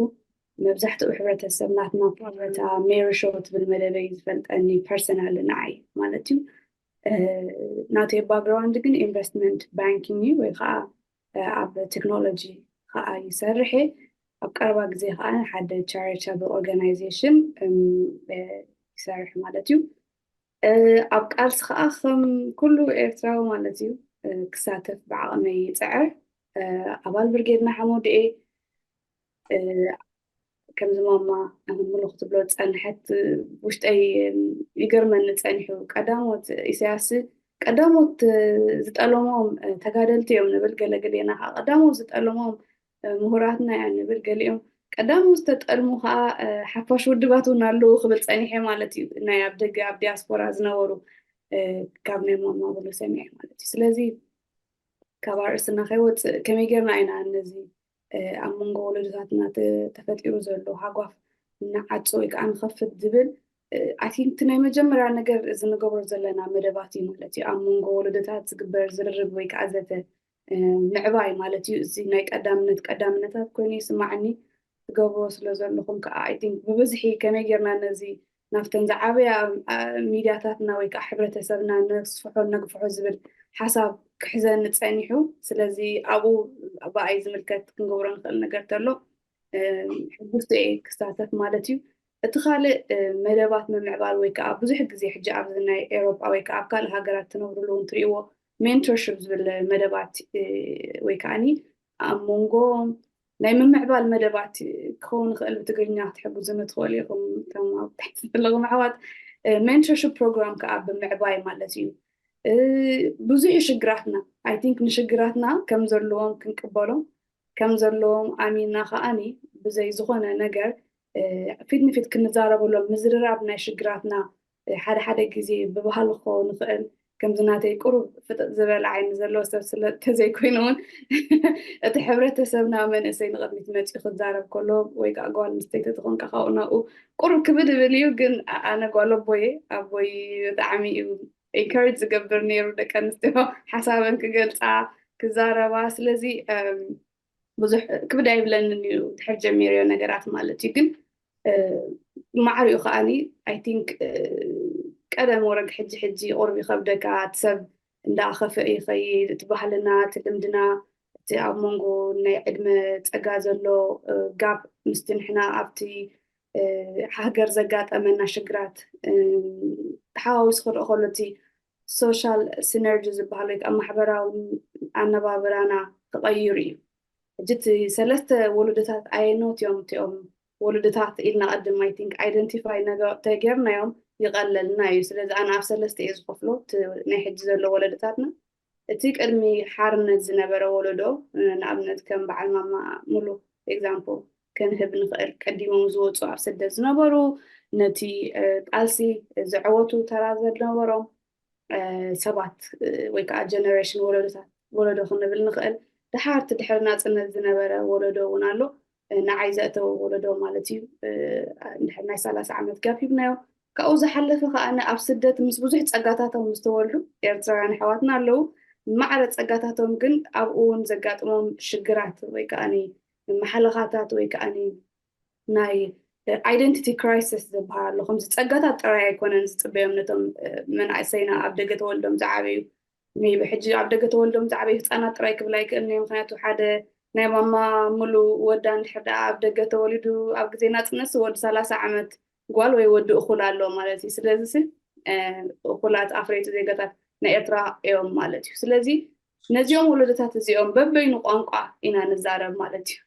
መብዛሕትኡ ሕብረተሰብ ናትና ፓረታ ሜሪ ሾው ትብል መደበይ ዝፈልጠኒ ፐርሰናል ንዓይ ማለት እዩ። ናተይ ባክግራውንድ ግን ኢንቨስትመንት ባንኪንግ እዩ ወይ ከዓ ኣብ ቴክኖሎጂ ከዓ ይሰርሕ እየ። ኣብ ቀረባ ግዜ ከዓ ሓደ ቻሪታብል ኦርጋናይዜሽን ይሰርሕ ማለት እዩ። ኣብ ቃልሲ ከዓ ከም ኩሉ ኤርትራዊ ማለት እዩ ክሳተፍ ብዓቕመይ ይፅዕር። ኣባል ብርጌድ ንሓመዱ እየ። ከምዚ ማማ ሙሉ ክትብሎ ዝፀንሐት ውሽጠይ ይገርመኒ ፀኒሑ። ቀዳሞት ኢሳያስ ቀዳሞት ዝጠለሞም ተጋደልቲ እዮም ንብል፣ ገለገሌና ከዓ ቀዳሞት ዝጠለሞም ምሁራትና እያ ንብል፣ ገሊኦም ቀዳሞት ዝተጠልሙ ከዓ ሓፋሽ ውድባት እውን ኣለዉ ክብል ፀኒሐ ማለት እዩ። ናይ ኣብ ደገ ኣብ ዲያስፖራ ዝነበሩ ካብ ናይ ማማ ብሉ ሰሚዐ ማለት እዩ። ስለዚ ካብ ኣርእስትና ከይወፅእ ከመይ ጌርና ኢና ነዚ ኣብ መንጎ ወለዶታትና ተፈጢሩ ዘሎ ሃጓፍ ንዓጹ ወይ ከዓ ንኸፍት ዝብል ኣይ ቲንክ እቲ ናይ መጀመርያ ነገር እዚ ንገብሮ ዘለና መደባት እዩ ማለት እዩ። ኣብ መንጎ ወለዶታት ዝግበር ዝርርብ ወይ ከዓ ዘተ ምዕባይ ማለት እዩ። እዚ ናይ ቀዳምነት ቀዳምነታት ኮይኑ ይስማዓኒ። ትገብሮ ስለ ዘለኹም ከዓ ኣይ ቲንክ ብብዝሒ ከመይ ጌርና ነዚ ናብተን ዝዓበያ ሚድያታትና ወይ ከዓ ሕብረተሰብና ነስፍሖ ነግፍሖ ዝብል ሓሳብ ክሕዘኒ ፀኒሑ። ስለዚ ኣብኡ ብኣይ ዝምልከት ክንገብሮ ንኽእል ነገር ተሎ ሕጉስቲ እየ ክሳተፍ ማለት እዩ። እቲ ካልእ መደባት ምምዕባል ወይ ከዓ ብዙሕ ግዜ ሕጂ ኣብዚ ናይ ኤሮጳ ወይ ከዓ ኣብ ካልእ ሃገራት ትነብርሉ እውን ትሪእዎ ሜንቶርሽፕ ዝብል መደባት ወይ ከዓኒ ኣብ መንጎ ናይ ምምዕባል መደባት ክኸውን ይኽእል። ብትግርኛ ክትሕግዙኒ ትኽእሉ ኢኹም እቶም ኣብ ታሕቲ ዘለኹም ኣሕዋት። ሜንቶርሽፕ ፕሮግራም ከዓ ብምዕባይ ማለት እዩ። ብዙሕ ሽግራትና ኣይ ቲንክ ንሽግራትና ከም ዘለዎም ክንቅበሎም ከም ዘለዎም ኣሚንና ከዓኒ ብዘይ ዝኾነ ነገር ፊት ንፊት ክንዛረበሎም ምዝርራብ ናይ ሽግራትና ሓደ ሓደ ግዜ ብባህሊ ክኸውን ይኽእል። ከምዚ ናተይ ቁሩብ ፍጥጥ ዝበለ ዓይኒ ዘለዎ ሰብ ስለ ተዘይኮይኑ እውን እቲ ሕብረተሰብና መንእሰይ ንቕድሚት መፂኡ ክዛረብ ከሎ ወይ ከዓ ጓል ኣንስተይቲ ትኾንካ ካብኡ ናብኡ ቁሩብ ክብድ ይብል እዩ። ግን ኣነ ጓል ኣቦየ ኣቦይ ብጣዕሚ እዩ ኢንካሬጅ ዝገብር ነይሩ ደቂ ኣንስትዮ ሓሳበን ክገልፃ ክዛረባ። ስለዚ ብዙሕ ክብድ ኣይብለንን እዩ ድሕር ጀሚርዮ ነገራት ማለት እዩ። ግን ማዕሪኡ ከዓኒ ኣይ ቲንክ ቀደም ወረግ ሕጂ ሕጂ ቁርብ ይኸብደካ እቲ ሰብ እንዳኸፍአ ይኸይድ። እቲ ባህልና እቲ ልምድና እቲ ኣብ መንጎ ናይ ዕድመ ፀጋ ዘሎ ጋፕ ምስቲ ንሕና ኣብቲ ሃገር ዘጋጠመና ሽግራት ተሓዋዊሱ ክረኦ ከሎ እቲ ሶሻል ሲነርጂ ዝበሃል ወይ ከዓ ማሕበራዊ ኣነባብራና ክቐይሩ እዩ። ሕጂ እቲ ሰለስተ ወለዶታት ኣየኖት እዮም እቲኦም ወለዶታት ኢልና ቅድም ኣይ ቲንክ ኣይደንቲፋይ ተጌርናዮም ይቐለልና እዩ። ስለዚ ኣነ ኣብ ሰለስተ እየ ዝኸፍሎ ናይ ሕጂ ዘሎ ወለዶታትና። እቲ ቅድሚ ሓርነት ዝነበረ ወለዶ ንኣብነት ከም በዓል ማማ ሙሉ ኤግዛምፕል ክንህብ ንኽእል። ቀዲሞም ዝወፁ ኣብ ስደት ዝነበሩ ነቲ ቃልሲ ዝዐወቱ ተራ ዝነበሮም ሰባት ወይ ከዓ ጀነሬሽን ወለዶታት ወለዶ ክንብል ንኽእል። ድሓርቲ ድሕሪ ናፅነት ዝነበረ ወለዶ እውን ኣሎ። ንዓይ ዘእተወ ወለዶ ማለት እዩ። ድሕሪ ናይ ሰላሳ ዓመት ጋፕ ሂብናዮ። ካብኡ ዝሓለፈ ከዓ ኣብ ስደት ምስ ብዙሕ ፀጋታቶም ዝተወልዱ ኤርትራውያን ኣሕዋትና ኣለዉ። ማዕረ ፀጋታቶም ግን ኣብኡ እውን ዘጋጥሞም ሽግራት ወይ ከዓ መሓለኻታት ወይ ከዓ ናይ ኣይደንቲቲ ክራይሲስ ዝበሃል ኣሎ። ከምዚ ፀጋታት ጥራይ ኣይኮነን ዝፅበዮም ነቶም መናእሰይና ኣብ ደገ ተወልዶም ዝዓበዩ ሜይቢ ሕጂ ኣብ ደገ ተወልዶም ዝዓበዩ ህፃናት ጥራይ ክብል ኣይክእልን እየ። ምክንያቱ ሓደ ናይ ማማ ሙሉ ወዳ እንድሕር ደኣ ኣብ ደገ ተወሊዱ ኣብ ግዜ ናፅነት ወዲ ሰላሳ ዓመት ጓል ወይ ወዲ እኹል ኣሎ ማለት እዩ። ስለዚ ሲ እኹላት ኣፍረይቲ ዜጋታት ናይ ኤርትራ እዮም ማለት እዩ። ስለዚ ነዚኦም ወለዶታት እዚኦም በበይኑ ቋንቋ ኢና ንዛረብ ማለት እዩ።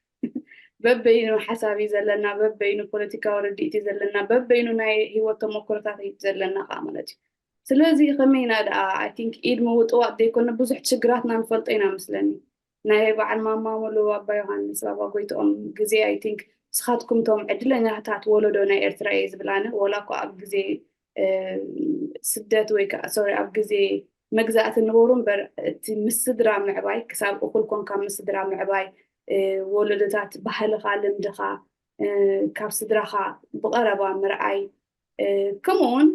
በበይኑ ሓሳብ እዩ ዘለና፣ በበይኑ ፖለቲካዊ ርድኢት እዩ ዘለና፣ በበይኑ ናይ ህይወት ተመክሮታት እዩ ዘለና ከዓ ማለት እዩ። ስለዚ ከመይ ኢና ደኣ ኣይ ቲንክ ኢድ ምውጥዋጥ ዘይኮነ ብዙሕ ችግራትና ንፈልጦ ኢና መስለኒ። ናይ በዓል ማማ ሙሉ ኣባ ዮሃንስ ኣባ ጎይትኦም ግዜ ኣይ ቲንክ ንስኻትኩም እቶም ዕድለኛታት ወለዶ ናይ ኤርትራ እየ ዝብል ኣነ ወላ እኳ ኣብ ግዜ ስደት ወይ ከዓ ሶሪ ኣብ ግዜ መግዛእቲ ንበሩ እምበር እቲ ምስ ስድራ ምዕባይ ክሳብ እኹል ኮንካ ምስ ስድራ ምዕባይ ወለዶታት ባህልኻ ልምድኻ ካብ ስድራኻ ብቐረባ ምርኣይ ከምኡ እውን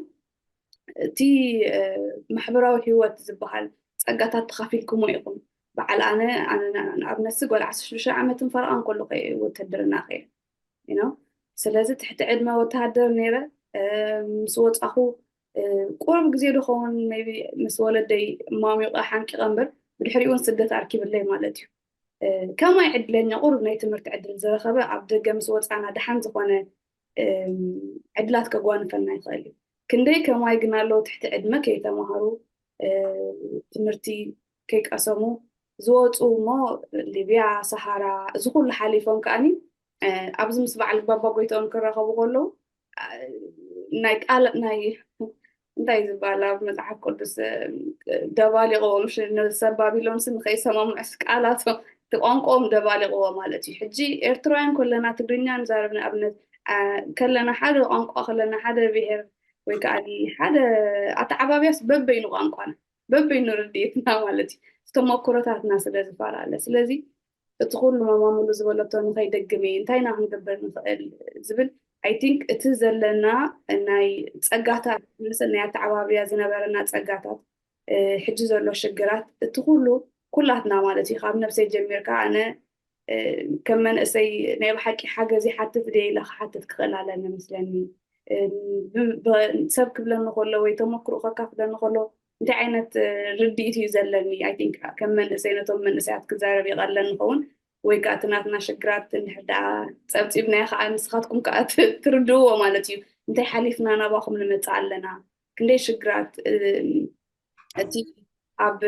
እቲ ማሕበራዊ ህይወት ዝበሃል ፀጋታት ተኻፊልኩሞ ኢኹም። በዓል ኣነ ንኣብነት ሲ ጓል ዓሰርተ ሽዱሽተ ዓመትን ፈረቓን ከለኹ እየ ውትድርና ከየ you know ስለዚ ትሕቲ ዕድመ ወተሃደር ነይረ ምስ ወፃኹ ቁሩብ ግዜ ዶ ኸውን maybe ምስ ወለደይ ማሚቐ ሓንቂቐ እምበር ብድሕሪኡ እውን ስደት ኣርኪብለይ ማለት እዩ። ከማይ ዕድለኛ ቁሩብ ናይ ትምህርቲ ዕድል ዝረኸበ ኣብ ደገ ምስ ወፃና ደሓን ዝኾነ ዕድላት ከጓንፈልና ይኽእል እዩ። ክንደይ ከማይ ግን ኣለዉ ትሕቲ ዕድመ ከይተምሃሩ ትምህርቲ ከይቀሰሙ ዝወፁ እሞ ሊብያ፣ ሰሃራ እዚ ኩሉ ሓሊፎም ከዓኒ ኣብዚ ምስ በዓል ባባ ጎይትኦም ክራኸቡ ከለዉ ናይ ቃል ናይ እንታይ ዝበሃል ኣብ መፅሓፍ ቅዱስ ደባሊቕዎም ንሰባቢሎምስ ንኸይሰማምዑስ ቃላቶም እቲ ቋንቋኦም ደባሊቕዎ ማለት እዩ። ሕጂ ኤርትራውያን ከለና ትግርኛ ንዛረብ ንኣብነት ከለና ሓደ ቋንቋ ከለና ሓደ ብሄር ወይ ከዓ ሓደ ኣተዓባብያስ በበይኑ ቋንቋና በበይኑ ርድኢትና ማለት እዩ። ተመክሮታትና ስለ ዝፈላለ ስለዚ እቲ ኩሉ ማማሙሉ ዝበለቶ ንኸይደግም እዩ፣ እንታይ ኢና ክንገብር ንኽእል ዝብል፣ I think እቲ ዘለና ናይ ጸጋታት፣ ምስ ናይ ኣተዓባብያ ዝነበረና ጸጋታት፣ ሕጂ ዘሎ ሽግራት፣ እቲ ኩሉ ኩላትና ማለት እዩ። ካብ ነብሰይ ጀሚርካ ኣነ ከም መንእሰይ ናይ ብሓቂ ሓገዝ ይሓትት ደ ኢለ ክሓትት ክኽእል ኣለኒ መስለኒ። ሰብ ክብለኒ ከሎ ወይ ተመክሮ ከካፍለኒ ከሎ እንታይ ዓይነት ርድኢት እዩ ዘለኒ? I think ከም መንእሰይ ነቶም መንእሰያት ክዛረብ ይቐለኒ ይኸውን፣ ወይ ከዓ እቲ ናትና ሽግራት እንድሕር ደኣ ጸብጺብናዮ ከዓ ንስኻትኩም ከዓ ትርድእዎ ማለት እዩ። እንታይ ሓሊፍና ናባኹም ንመጽእ ኣለና? ክንደይ ሽግራት እቲ ኣብ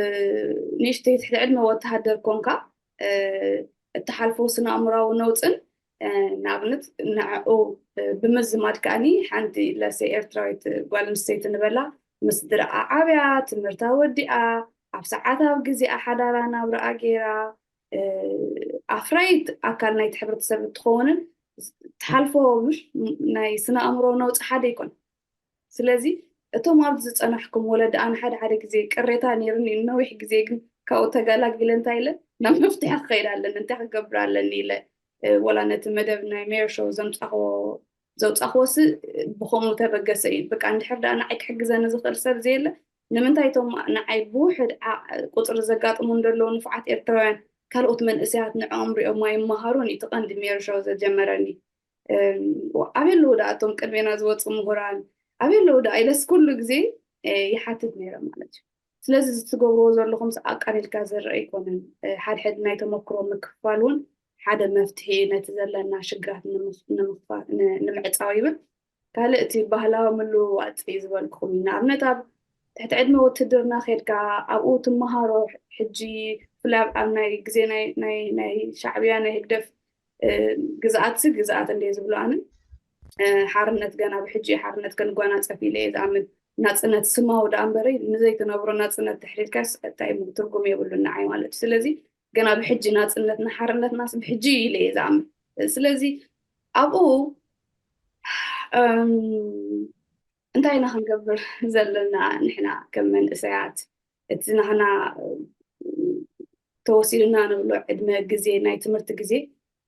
ንእሽተይ ትሕቲ ዕድመ ወተሃደር ኮንካ እትሓልፎ ስነ ኣእምራዊ ነውፅን ንኣብነት ንዕኡ ብምዝማድ ከኣኒ ሓንቲ ለሰ ኤርትራዊት ጓል ኣንስተይቲ ንበላ ምስ ድርኣ ዓብያ ትምህርታ ወዲኣ ኣብ ሰዓት ኣብ ግዜኣ ሓዳራ ናብራኣ ገይራ ኣፍራይት ኣካል ናይቲ ሕብረተሰብ እንትኸውንን ትሓልፎ ናይ ስነ ኣእምሮ ነውፂ ሓደ ይኮን። ስለዚ እቶም ኣብዚ ዝፀናሕኩም ወለዲ ኣነ ሓደ ሓደ ግዜ ቅሬታ ነይሩኒ ነዊሕ ግዜ ግን ካብኡ ተገላጊለ እንታይ ኢለ ናብ መፍትሒ ክኸይድ ኣለኒ እንታይ ክገብር ኣለኒ ኢለ ወላ ነቲ መደብ ናይ ሜር ሾው ዘምፃኽዎ ዘውፃኽዎሲ ብኸምኡ ተበገሰ እዩ በቃ እንድሕር ደኣ ንዓይ ክሕግዘኒ ዝኽእል ሰብ ዘየለ ንምንታይ እቶም ንዓይ ብውሕድ ቁፅሪ ዘጋጥሙ እንደለዉ ንፉዓት ኤርትራውያን ካልኦት መንእሰያት ንዕኦም ሪኦም ኣይመሃሩን እዩ እቲ ቀንዲ ሜር ሾው ዘጀመረኒ ኣበይ ኣለዉ ደኣ እቶም ቅድሜና ዝወፁ ምሁራን ኣበይ ኣለዉ ደኣ ኢለስ ኩሉ ግዜ ይሓትት ነይረ ማለት እዩ ስለዚ እዚ ትገብርዎ ዘለኹም ኣቃሊልካ ዝረአ ኣይኮነን ሓድሕድ ናይ ተመክሮ ምክፍፋል እውን ሓደ መፍትሒ ነቲ ዘለና ሽግራት ንምዕፃው ይብል ካልእ እቲ ባህላዊ ምልውዋጥ እዩ ዝበልኩኹም እዩ ንኣብነት ኣብ ትሕቲ ዕድመ ውትድርና ከድካ ኣብኡ ትመሃሮ ሕጂ ፍላይ ኣብ ናይ ግዜ ናይ ሻዕብያ ናይ ህግደፍ ግዝኣትሲ ግዝኣት እንደ ዝብሉ ኣነ ሓርነት ገና ብሕጂ ሓርነት ከንጓናፀፍ ኢለ እየ ዝኣምን ናፅነት ስማዊ ደኣ እምበረይ ንዘይትነብሮ ናፅነት ተሕሊልካስ እንታይ ትርጉም የብሉን ንዓይ ማለት እዩ ስለዚ ገና ብሕጂ ናፅነትና ሓርነትናስ ብሕጂ ኢለ እየ ዝኣምን ስለዚ ኣብኡ እንታይ ኢና ክንገብር ዘለና ንሕና ከም መንእሰያት እቲ ናህና ተወሲድና ንብሎ ዕድመ ግዜ ናይ ትምህርቲ ግዜ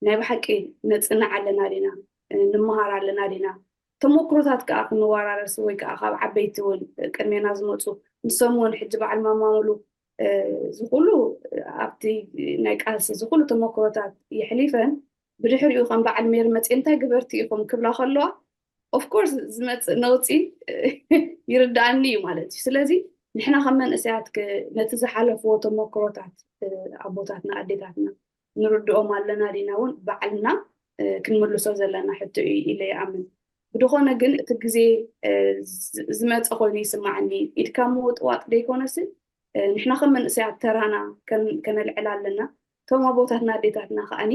ናይ ብሓቂ ነፅናዕ ኣለና ዲና ንምሃር ኣለና ዲና ተመክሮታት ከዓ ክንወራረስ ወይ ከዓ ካብ ዓበይቲ እውን ቅድሜና ዝመፁ ንሶም እውን ሕጂ በዓል ማማሙሉ ዝኩሉ ኣብቲ ናይ ቃልሲ ዝኩሉ ተመክሮታት የሕሊፈን ብድሕሪኡ ከም በዓል ሜር መፅኤ እንታይ ግበርቲ ኢኹም ክብላ ከለዋ of course ዝመፅእ ነውፂ ይርዳኣኒ እዩ ማለት እዩ ስለዚ ንሕና ከም መንእሰያት ነቲ ዝሓለፍዎ ተመክሮታት ኣቦታትና ኣዴታትና ንርድኦም ኣለና ዲና እውን ባዕልና ክንምልሶ ዘለና ሕቶ እዩ ኢለ ይኣምን ብድኾነ ግን እቲ ግዜ ዝመፀ ኮይኑ ይስማዓኒ ኢድካ ምውጥዋጥ ደይኮነስ ንሕና ከም መንእሰያት ተራና ከነልዕል ኣለና እቶም ኣቦታትና ኣዴታትና ከዓኒ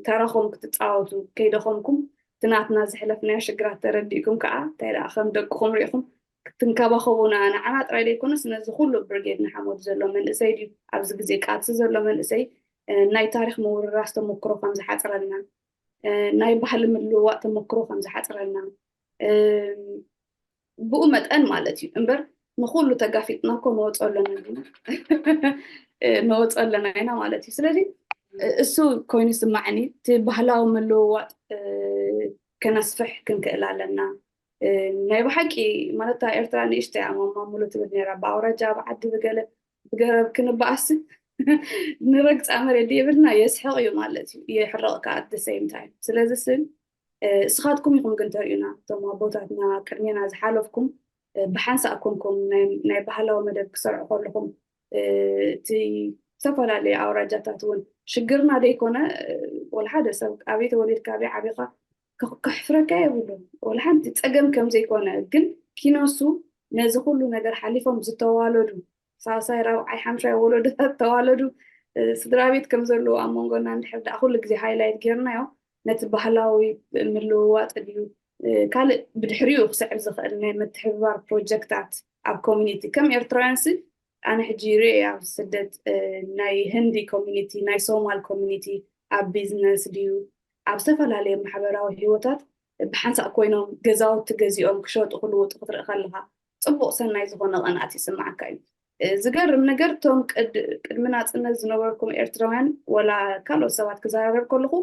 ተራኹም ክትፃወቱ ከይደኸምኩም እቲ ናትና ዝሕለፍናዮ ሽግራት ተረዲእኩም ከዓ እንታይ ደኣ ከም ደቅኹም ሪኢኹም ክትንከባኸቡና ንዓና ጥራይ ዘይኮነስ ነዚ ኩሉ ብርጌድ ንሓመዱ ዘሎ መንእሰይ ድዩ ኣብዚ ግዜ ቃልሲ ዘሎ መንእሰይ ናይ ታሪክ ምውርራስ ተመክሮ ከም ዝሓፅረልና ናይ ባህሊ ምልውዋጥ ተመክሮ ከም ዝሓፅረልና ብኡ መጠን ማለት እዩ እምበር ንኩሉ ተጋፊጥና እኮ ንወፆ ኣለና ኢና ንወፆ ኣለና ኢና ማለት እዩ ስለዚ እሱ ኮይኑ ስማዕኒ እቲ ባህላዊ ምልውዋጥ ከነስፍሕ ክንክእል ኣለና ናይ ብሓቂ ማለት ኤርትራ ንእሽተ እያ ማማ ሙሉ ትብል ነራ ብኣውራጃ ብዓዲ ብገለ ብገረብ ክንበኣስ ንረግፃ መሬት የብልና የስሕቕ እዩ ማለት እዩ የሕርቕ ከዓ the same time ስለዚ ስም እስኻትኩም ኢኹም ግን ተርእዩና እቶም ኣቦታትና ቅድሜና ዝሓለፍኩም ብሓንሳእ ኮንኩም ናይ ባህላዊ መደብ ክሰርዑ ከለኹም እቲ ዝተፈላለዩ ኣውራጃታት እውን ሽግርና ደይኮነ ወላ ሓደ ሰብ ኣበይ ተወሊድካ ኣበይ ዓቢኻ ከሕፍረካ የብሉን ወላ ሓንቲ ፀገም ከም ዘይኮነ ግን ኪነሱ ነዚ ኩሉ ነገር ሓሊፎም ዝተዋለዱ ሳልሳይ ራብዓይ ሓምሻይ ወለዶታት ተዋለዱ ስድራ ቤት ከም ዘለዉ ኣብ መንጎና እንድሕር ደኣ ኩሉ ግዜ ሃይላይት ጌርናዮ ነቲ ባህላዊ ምልውዋጥ ድዩ ካልእ ብድሕሪኡ ክስዕብ ዝኽእል ናይ ምትሕብባር ፕሮጀክታት ኣብ ኮሚኒቲ ከም ኤርትራውያን ሲ ኣነ ሕጂ ይርኢ ኣብ ስደት ናይ ህንዲ ኮሚኒቲ ናይ ሶማል ኮሚኒቲ ኣብ ቢዝነስ ድዩ ኣብ ዝተፈላለየ ማሕበራዊ ህይወታት ብሓንሳእ ኮይኖም ገዛውቲ ገዚኦም ክሸጡ ክልውጡ ክትርኢ ከለካ ፅቡቅ ሰናይ ዝኮነ ቅንኣት ይስማዓካ እዩ ዝገርም ነገር፣ እቶም ቅድሚ ናፅነት ዝነበርኩም ኤርትራውያን፣ ወላ ካልኦት ሰባት ክዘራረብ ከለኹ፣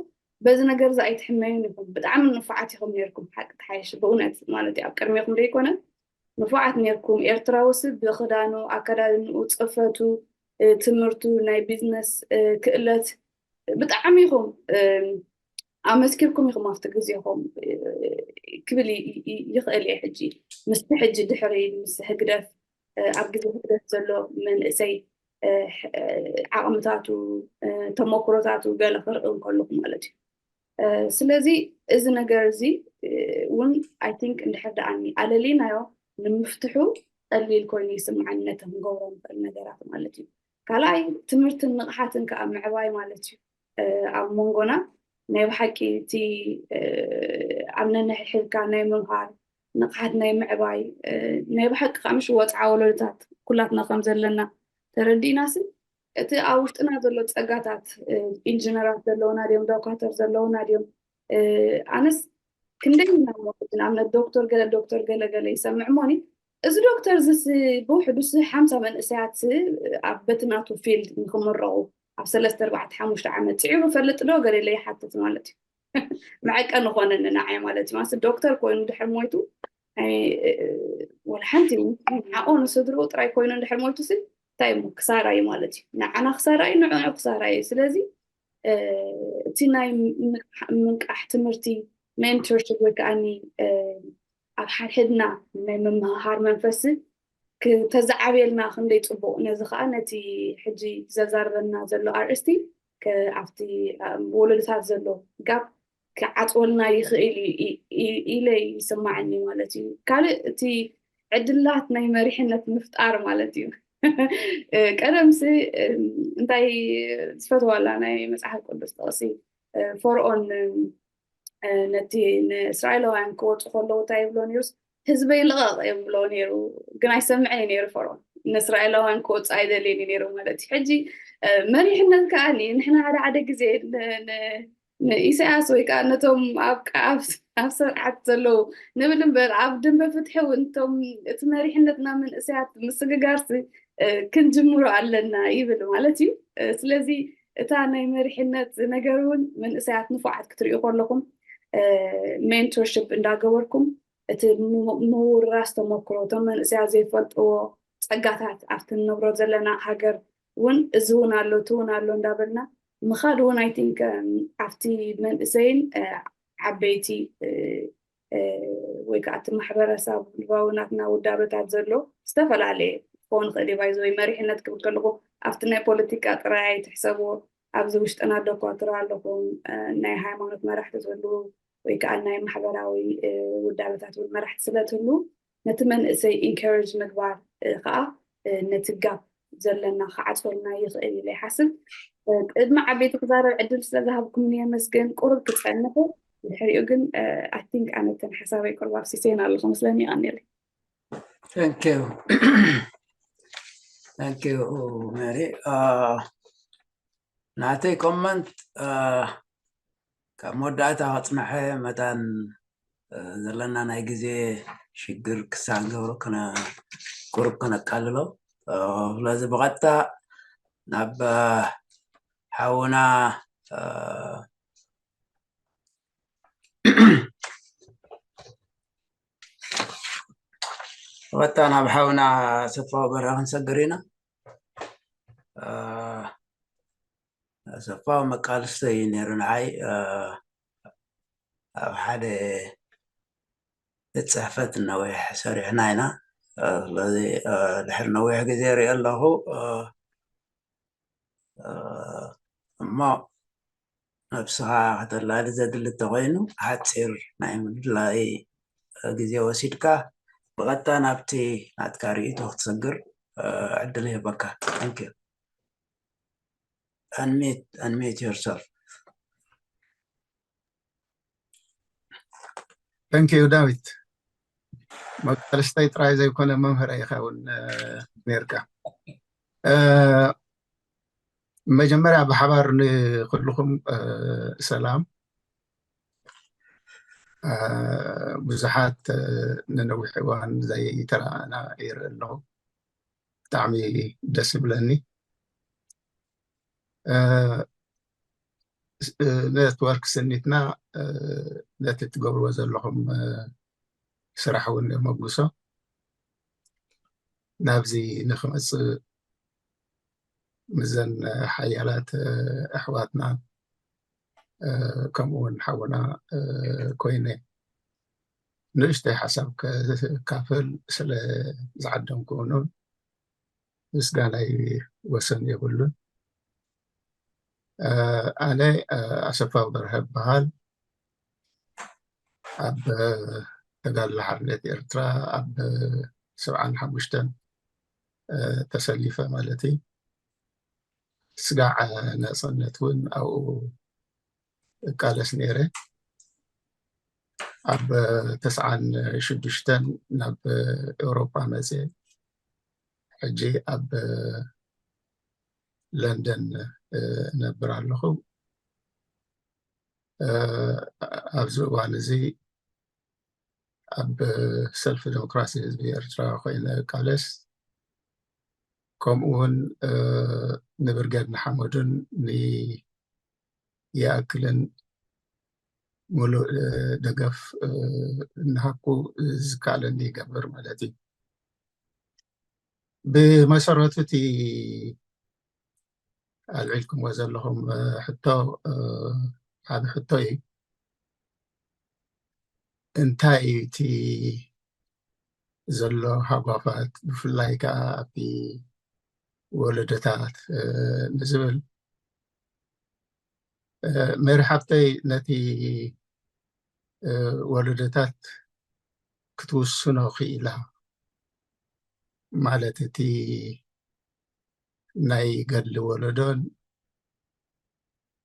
በዚ ነገር እዚ ኣይትሕመዩን ኢኹም። ብጣዕሚ ንፉዓት ኢኹም ነርኩም፣ ሓቂ ተሓይሽ፣ ብእውነት ማለት እዩ። ኣብ ቅድሜኹም ዘይኮነ ንፉዓት ነርኩም። ኤርትራዊ ስብ ብክዳኑ፣ ኣከዳድንኡ፣ ፅፈቱ፣ ትምህርቱ፣ ናይ ቢዝነስ ክእለት፣ ብጣዕሚ ኢኹም ኣመስኪርኩም ኢኹም ኣብቲ ግዜኹም ክብል ይኽእል እየ። ሕጂ ምስቲ ሕጂ ድሕሪ ምስ ህግደፍ ኣብ ግዜ ህግደፍ ዘሎ መንእሰይ ዓቕምታቱ፣ ተመክሮታቱ ገለ ክርኢ እንከለኹ ማለት እዩ። ስለዚ እዚ ነገር እዚ እውን I think እንድሕር ደኣኒ ኣለሊናዮ ንምፍትሑ ቀሊል ኮይኑ ይስምዓኒ፣ ነቲ ክንገብሮ ንኽእል ነገራት ማለት እዩ። ካልኣይ ትምህርትን ንቕሓትን ከዓ ምዕባይ ማለት እዩ። ኣብ መንጎና ናይ ብሓቂ እቲ ኣብ ነንሕድሕድካ ናይ ምምሃር ንቕሓት ናይ ምዕባይ ናይ ብሓቂ ከዓ ምሽ ወፅዓ ወለዶታት ኩላትና ከም ዘለና ተረዲእናሲ እቲ ኣብ ውሽጥና ዘሎ ፀጋታት ኢንጂነራት ዘለውና ድዮም፣ ዶካተር ዘለውና ድዮም፣ ኣነስ ክንደይ ኢና እሞ ንኣብነት ዶክተር ገለ ዶክተር ገለ ገለ ይሰምዕ እሞኒ፣ እዚ ዶክተር ዝስ ብውሕዱስ ሓምሳ መንእሰያት ኣብ በቲ ናቱ ፊልድ ንክምረቑ ኣብ ሰለስተ ኣርባዕተ ሓሙሽተ ዓመት ፅዒሩ ፈልጥ ዶ ገለ ኢለ ይሓትት ማለት እዩ። መዐቀኒ ኮነኒ ንዓይ ማለት እዩ። ማስ ዶክተር ኮይኑ ድሕር ሞይቱ ወላ ሓንቲ ሓቆ ንስድርኡ ጥራይ ኮይኑ ድሕር ሞይቱ ሲ እንታይ እሞ ክሳራ እዩ ማለት እዩ። ንዓና ክሳራ እዩ፣ ንዕኡ ክሳራ እዩ። ስለዚ እቲ ናይ ምንቃሕ ትምህርቲ ሜንቶርሽፕ ወይ ከዓኒ ኣብ ሓድሕድና ናይ ምምሃር መንፈስ ክተዛዓብየልና ክንደይ ፅቡቕ። ነዚ ከዓ ነቲ ሕጂ ዘዛርበና ዘሎ ኣርእስቲ ኣብቲ ወለዶታት ዘሎ ጋብ ክዓፅወልና ይኽእል እዩ ኢለ ይስማዓኒ ማለት እዩ። ካልእ እቲ ዕድላት ናይ መሪሕነት ምፍጣር ማለት እዩ። ቀደምሲ እንታይ ዝፈትዋላ ናይ መፅሓፍ ቅዱስ ጥቕሲ፣ ፈርኦን ነቲ ንእስራኤላውያን ክወፁ ከለዉ እንታይ ይብሎ ነይሩስ፣ ህዝበይ ልቐቕ የብሎ ነይሩ፣ ግን ኣይሰምዕን እዩ ነይሩ ፈርኦን። ንእስራኤላውያን ክወፁ ኣይደልየን እዩ ነይሩ ማለት እዩ። ሕጂ መሪሕነት ከዓ ንሕና ሓደ ሓደ ግዜ ንኢሳያስ ወይ ከዓ ነቶም ኣብ ስርዓት ዘለዉ ንብል እምበር ኣብ ድንበ ፍትሒ እውን እቶም እቲ መሪሕነት ናብ መንእሰያት ምስግጋርሲ ክንጅምሮ ኣለና ይብል ማለት እዩ። ስለዚ እታ ናይ መሪሕነት ነገር እውን መንእሰያት ንፉዓት ክትሪኡ ከለኹም ሜንቶርሽፕ እንዳገበርኩም እቲ ምውራስ ተመክሮ እቶም መንእሰያት ዘይፈልጥዎ ፀጋታት ኣብቲ ንነብሮ ዘለና ሃገር እውን እዚ እውን ኣሎ እቲ እውን ኣሎ እንዳበልና ምኻድ እውን I think ኣብቲ መንእሰይን ዓበይቲ ወይ ከዓ እቲ ማሕበረሰብ ልባዊ ናትና ውዳበታት ዘሎ ዝተፈላለየ ክኸውን ይኽእል እዩ። ባይዘ ወይ መሪሕነት ክብል ከለኹ ኣብቲ ናይ ፖለቲካ ጥራይ ኣይትሕሰብዎ። ኣብዚ ውሽጥና ዶኳትራ ኣለኹም፣ ናይ ሃይማኖት መራሕቲ ዘለዉ ወይ ከዓ ናይ ማሕበራዊ ውዳበታት እውን መራሕቲ ስለ ትህልዉ ነቲ መንእሰይ ኢንካሬጅ ምግባር ከዓ ነቲ ጋፕ ዘለና ክዓፅወልና ይኽእል ኢለ ይሓስብ። ቅድሚ ዓበይቲ ክዛረብ ዕድል ስለ ዝሃብኩምኒ የመስግን። ቁሩብ ክፀንሑ ድሕሪኡ ግን I think ኣነ ተን ሓሳበይ ቁሩብ ኣፍሲሰየን ኣለኹ መስለኒ። ይቐንየለይ። Thank you. Thank you, ሜሪ። ናተይ ኮመንት ካብ መወዳእታ ከፅንሐ መታን ዘለና ናይ ግዜ ሽግር ክሳብ ንገብሮ ቁሩብ ከነቃልሎ። ስለዚ ብቐጥታ ናብ ሓውና ብቐጥታ ናብ ሓውና ኣሰፋው በራ ክንሰግር ኢና። ኣሰፋው መቃልስቶ እዩ ነይሩ ንዓይ ኣብ ሓደ ቤት ፅሕፈት ነዊሕ ሰሪሕና ኢና። ስለዚ ድሕሪ ነዊሕ ግዜ ሪኦ ኣለኹ እሞ ነብስኻ ከተላሊ ዘድሊ እንተኮይኑ ሓፂር ናይ ምድላይ ግዜ ወሲድካ ብቐጥታ ናብቲ ናትካ ርእይቶ ክትሰግር ዕድል ይህበካ። Thank you. Unmute, unmute yourself. Thank you ዳዊት። መቃልስተይ ጥራይ ዘይኮነ መምህረ ይኸውን ነርካ። መጀመርያ ብሓባር ንኩልኹም ሰላም። ብዙሓት ንነዊሕ እዋን ዘይተረኣና ይርኢ ኣለኹ። ብጣዕሚ ደስ ይብለኒ። ነትወርክ ስኒትና ነቲ ትገብርዎ ዘለኹም ስራሕ እውን የመጉሶ። ናብዚ ንክመፅእ ምዘን ሓያላት ኣሕዋትና ከምኡ እውን ሓውና ኮይነ ንእሽተይ ሓሳብ ከካፍል ስለ ዝዓደምኩ እውን ምስጋናይ ወሰን የብሉን። ኣነ ኣሰፋ በርሀ እበሃል። ኣብ ተጋድሎ ሓርነት ኤርትራ ኣብ ሰብዓን ሓሙሽተን ተሰሊፈ ማለት እዩ። ስጋዕ ናጽነት እውን ኣብኡ እቃለስ ነይረ። ኣብ ተስዓን ሽዱሽተን ናብ ኤውሮጳ መጽየ። ሕጂ ኣብ ለንደን እነብር ኣለኹ። ኣብዚ እዋን እዚ ኣብ ሰልፊ ዲሞክራሲ ህዝቢ ኤርትራ ኮይነ እቃለስ፣ ከምኡ እውን ንብርጌድ ንሓመዱን ንይኣክልን ሙሉእ ደገፍ እናሃብኩ ዝከኣለኒ ይገብር ማለት እዩ። ብመሰረቱ እቲ ኣልዒልኩምዎ ዘለኹም ሕቶ ዓቢ ሕቶ እዩ። እንታይ እዩ እቲ ዘሎ ሃጓፋት፣ ብፍላይ ከዓ ኣብቲ ወለዶታት ንዝብል፣ ሜሪ ሓብተይ ነቲ ወለዶታት ክትውስኖ ክኢላ፣ ማለት እቲ ናይ ገድሊ ወለዶን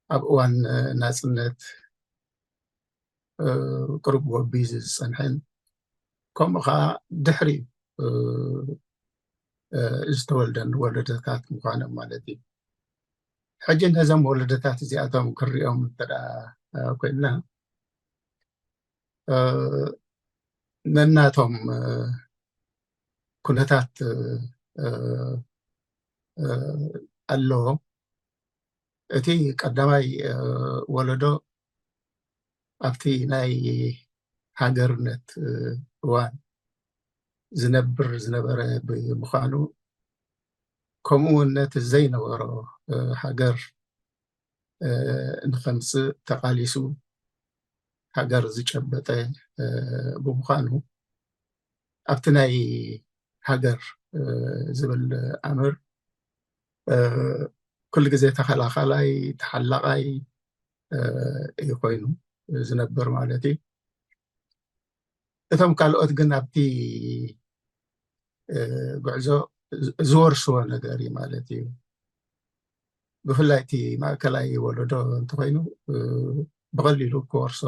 ኣብ እዋን ናጽነት ቁሩብ ወቢዙ ዝጸንሐን፣ ከምኡ ኸዓ ድሕሪኡ ዝተወልደን ወለዶታት ምዃኖም ማለት እዩ። ሕጂ ነዞም ወለዶታት እዚኣቶም ክንሪኦም እንተ ደኣ ኮይንና፣ ነናቶም ኩነታት ኣለዎ። እቲ ቀዳማይ ወለዶ ኣብቲ ናይ ሃገርነት እዋን ዝነብር ዝነበረ ብምዃኑ፣ ከምኡ እውን ነቲ ዘይነበሮ ሃገር ንኸምጽእ ተቓሊሱ ሃገር ዝጨበጠ ብምዃኑ፣ ኣብቲ ናይ ሃገር ዝብል ኣምር ኩሉ ግዜ ተኸላኻላይ፣ ተሓላቓይ እዩ ኮይኑ ዝነብር ማለት እዩ። እቶም ካልኦት ግን ኣብቲ ጉዕዞ ዝወርስዎ ነገር እዩ ማለት እዩ። ብፍላይ እቲ ማእከላይ ወለዶ እንተኾይኑ ብቐሊሉ ክወርሶ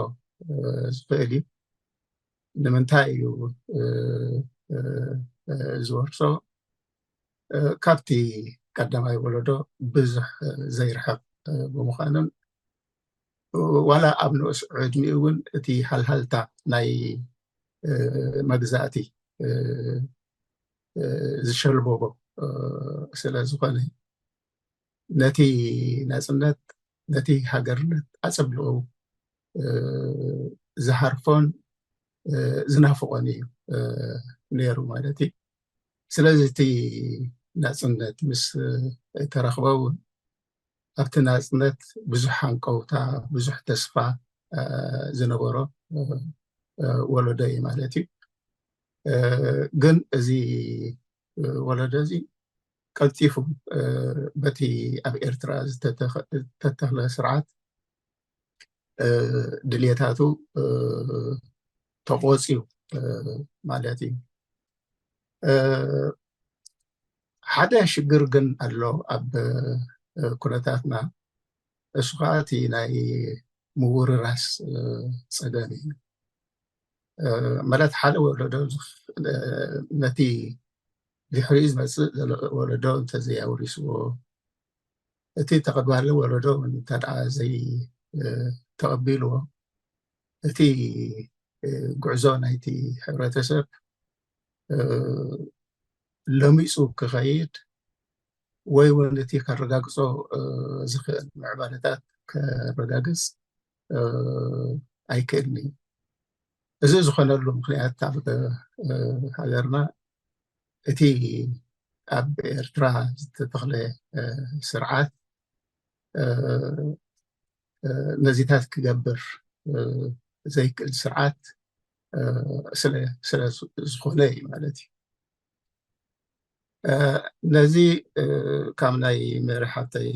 ዝኽእል እዩ። ንምንታይ እዩ ዝወርሶ? ካብቲ ቀዳማይ ወለዶ ብዙሕ ዘይርሕቕ ብምዃኑን፣ ዋላ ኣብ ንኡስ ዕድሚኡ እውን እቲ ሃልሃልታ ናይ መግዛእቲ ዝሸልበቦ ስለ ዝኾነ፣ ነቲ ናጽነት፣ ነቲ ሃገርነት ኣጸቢቑ ዝሃርፎን ዝናፍቖን እዩ ነይሩ ማለት እዩ። ስለዚ እቲ ናጽነት ምስ ተረኽበ እውን ኣብቲ ናጽነት ብዙሕ ሃንቀውታ፣ ብዙሕ ተስፋ ዝነበሮ ወለዶ እዩ ማለት እዩ። ግን እዚ ወለዶ እዚ ቀልጢፉ በቲ ኣብ ኤርትራ ዝተተኸ-፣ ዝተተኽለ ስርዓት ድልየታቱ ተቆጽዩ ማለት እዩ። ሓደ ሽግር ግን ኣሎ ኣብ ኩነታትና፣ እሱ ከዓ እቲ ናይ ምውርራስ ጸገም እዩ። ማለት ሓደ ወለዶ ነቲ ድሕሪኡ ዝመጽእ ዘሎ ወለዶ እንተዘይኣውሪስዎ፣ እቲ ተቐባሊ ወለዶ እውን እንተ ደኣ ዘይተቐቢልዎ፣ እቲ ጉዕዞ ናይቲ ሕብረተሰብ ለሚፁ ክኸይድ ወይ እውን እቲ ከረጋግጾ ዝኽእል ምዕባለታት ከረጋግጽ ኣይክእልን እዩ። እዚ ዝኾነሉ ምኽንያት ኣብ ሃገርና እቲ ኣብ ኤርትራ ዝተተኽለ ስርዓት ነዚታት ክገብር ዘይክእል ስርዓት ስለ ዝኾነ እዩ ማለት እዩ። ነዚ ካብ ናይ መሪ ሓብተይ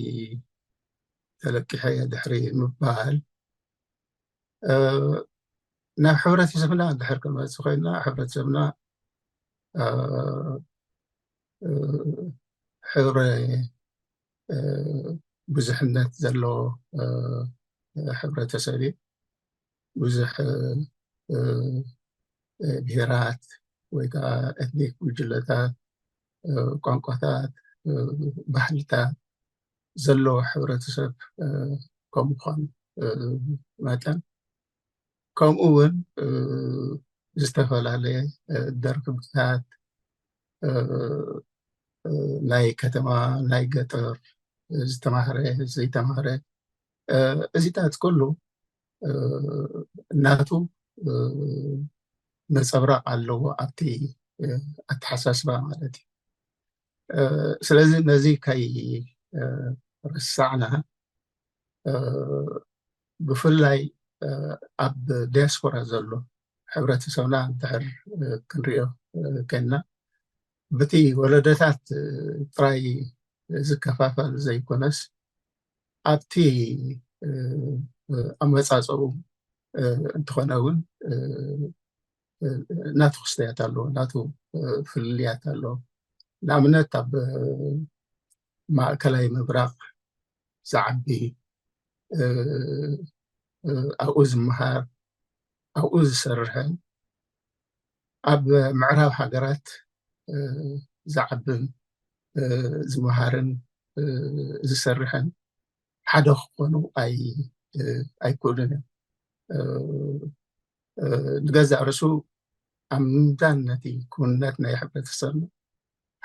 ተለቂሐ ድሕሪ ምባል ናብ ሕብረተሰብና ድሕር ክንመፅእ ኮይና ሕብረተሰብና ሕብረ ብዙሕነት ዘለዎ ሕብረተሰብ እዩ። ብዙሕ ብሄራት ወይ ከዓ ኤትኒክ ጉጅለታት፣ ቋንቋታት፣ ባህልታት ዘለዎ ሕብረተሰብ ከም ምዃኑ መጠን ከምኡ እውን ዝተፈላለየ ደርፍታት ናይ ከተማ ናይ ገጠር ዝተማህረ ዘይተማህረ እዚታት ኩሉ ናቱ ነፀብራቕ ኣለዎ ኣብቲ ኣተሓሳስባ ማለት እዩ። ስለዚ ነዚ ከይረሳዕና ብፍላይ ኣብ ዲያስፖራ ዘሎ ሕብረተሰብና እንድሕር ክንሪኦ ኮይንና ብቲ ወለዶታት ጥራይ ዝከፋፈል ዘይኮነስ ኣብቲ ኣመፃፅኡ እንተኾነ እውን ናቱ ክስተያት ኣለዎ፣ ናቱ ፍልልያት ኣለዎ። ንኣብነት ኣብ ማእከላይ ምብራቕ ዝዓቢ ኣብኡ ዝመሃር ኣብኡ ዝሰርሕን ኣብ ምዕራብ ሃገራት ዝዓብን ዝመሃርን ዝሰርሕን ሓደ ክኾኑ ኣይክእሉን እዮም። ንገዛእ ርእሱ ኣብ ምምዛን ነቲ ክውንነት ናይ ሕብረተሰብ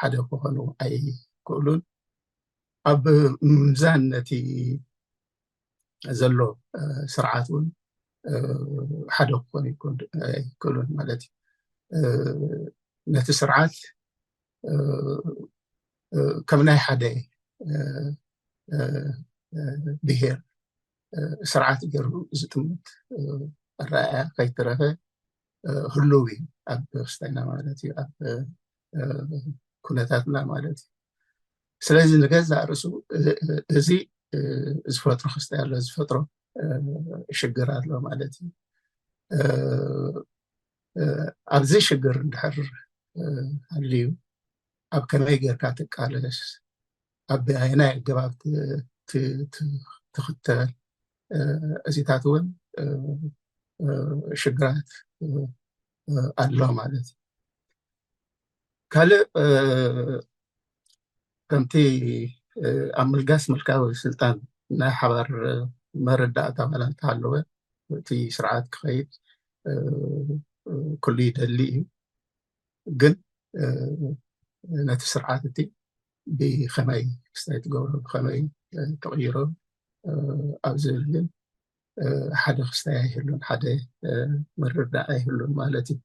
ሓደ ክኾኑ ኣይክእሉን። ኣብ ምምዛን ነቲ ዘሎ ስርዓት እውን ሓደ ክኾኑ ኣይክእሉን ማለት እዩ። ነቲ ስርዓት ከም ናይ ሓደ ብሄር ስርዓት ገይሩ ዝጥምት ኣረኣእያ ከይተረፈ ህሉው እዩ ኣብ ክስታይና ማለት እዩ፣ ኣብ ኩነታትና ማለት እዩ። ስለዚ ንገዛእ ርእሱ እዚ ዝፈጥሮ ክስታይ ኣሎ፣ ዝፈጥሮ ሽግር ኣሎ ማለት እዩ። ኣብዚ ሽግር እንድሕር ሃልዩ ኣብ ከመይ ጌርካ ትቃለስ፣ ኣብ ኣየናይ ኣገባብ ትኽተል፣ እዚታት እውን ሽግራት ኣሎ ማለት እዩ። ካልእ ከምቲ ኣብ ምልጋስ ምልካዊ ስልጣን ናይ ሓባር መረዳእታ ዋላ እንተሃለወ እቲ ስርዓት ክኸይድ ኩሉ ይደሊ እዩ። ግን ነቲ ስርዓት እቲ ብኸመይ ክስታይ ትገብሮ፣ ብኸመይ ትቕይሮ ኣብ ዝብል ግን ሓደ ክስታይ ኣይህሉን፣ ሓደ ምርዳእ ኣይህሉን ማለት እዩ።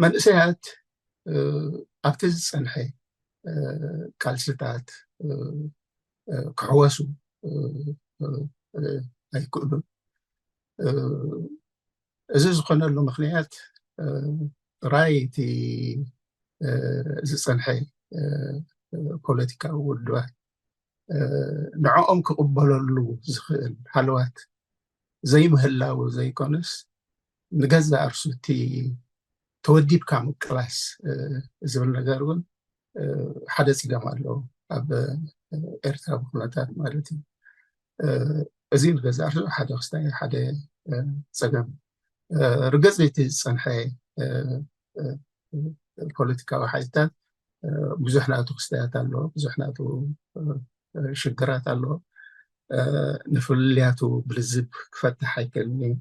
መንእሰያት ኣብቲ ዝፀንሐ ቃልስታት ክሕወሱ ኣይክእሉን። እዚ ዝኾነሉ ምኽንያት ጥራይ እቲ ዝፀንሐ ፖለቲካዊ ውድባት ንዕኦም ክቕበለሉ ዝኽእል ሃለዋት ዘይምህላው ዘይኮነስ ንገዛእ ርእሱ እቲ ተወዲብካ ምቅላስ ዝብል ነገር እውን ሓደ ፅገም ኣሎ ኣብ ኤርትራዊ ኩነታት ማለት እዩ። እዚ ንገዛእ ርእሱ ሓደ ክስታይ ሓደ ፀገም ርግፅ እቲ ዝፀንሐ ፖለቲካዊ ሓይልታት ብዙሕ ናቱ ክስታያት ኣሎ፣ ብዙሕ ናቱ ሽግራት ኣሎ። ንፍልልያቱ ብልዝብ ክፈትሕ ኣይክእልን እዩ።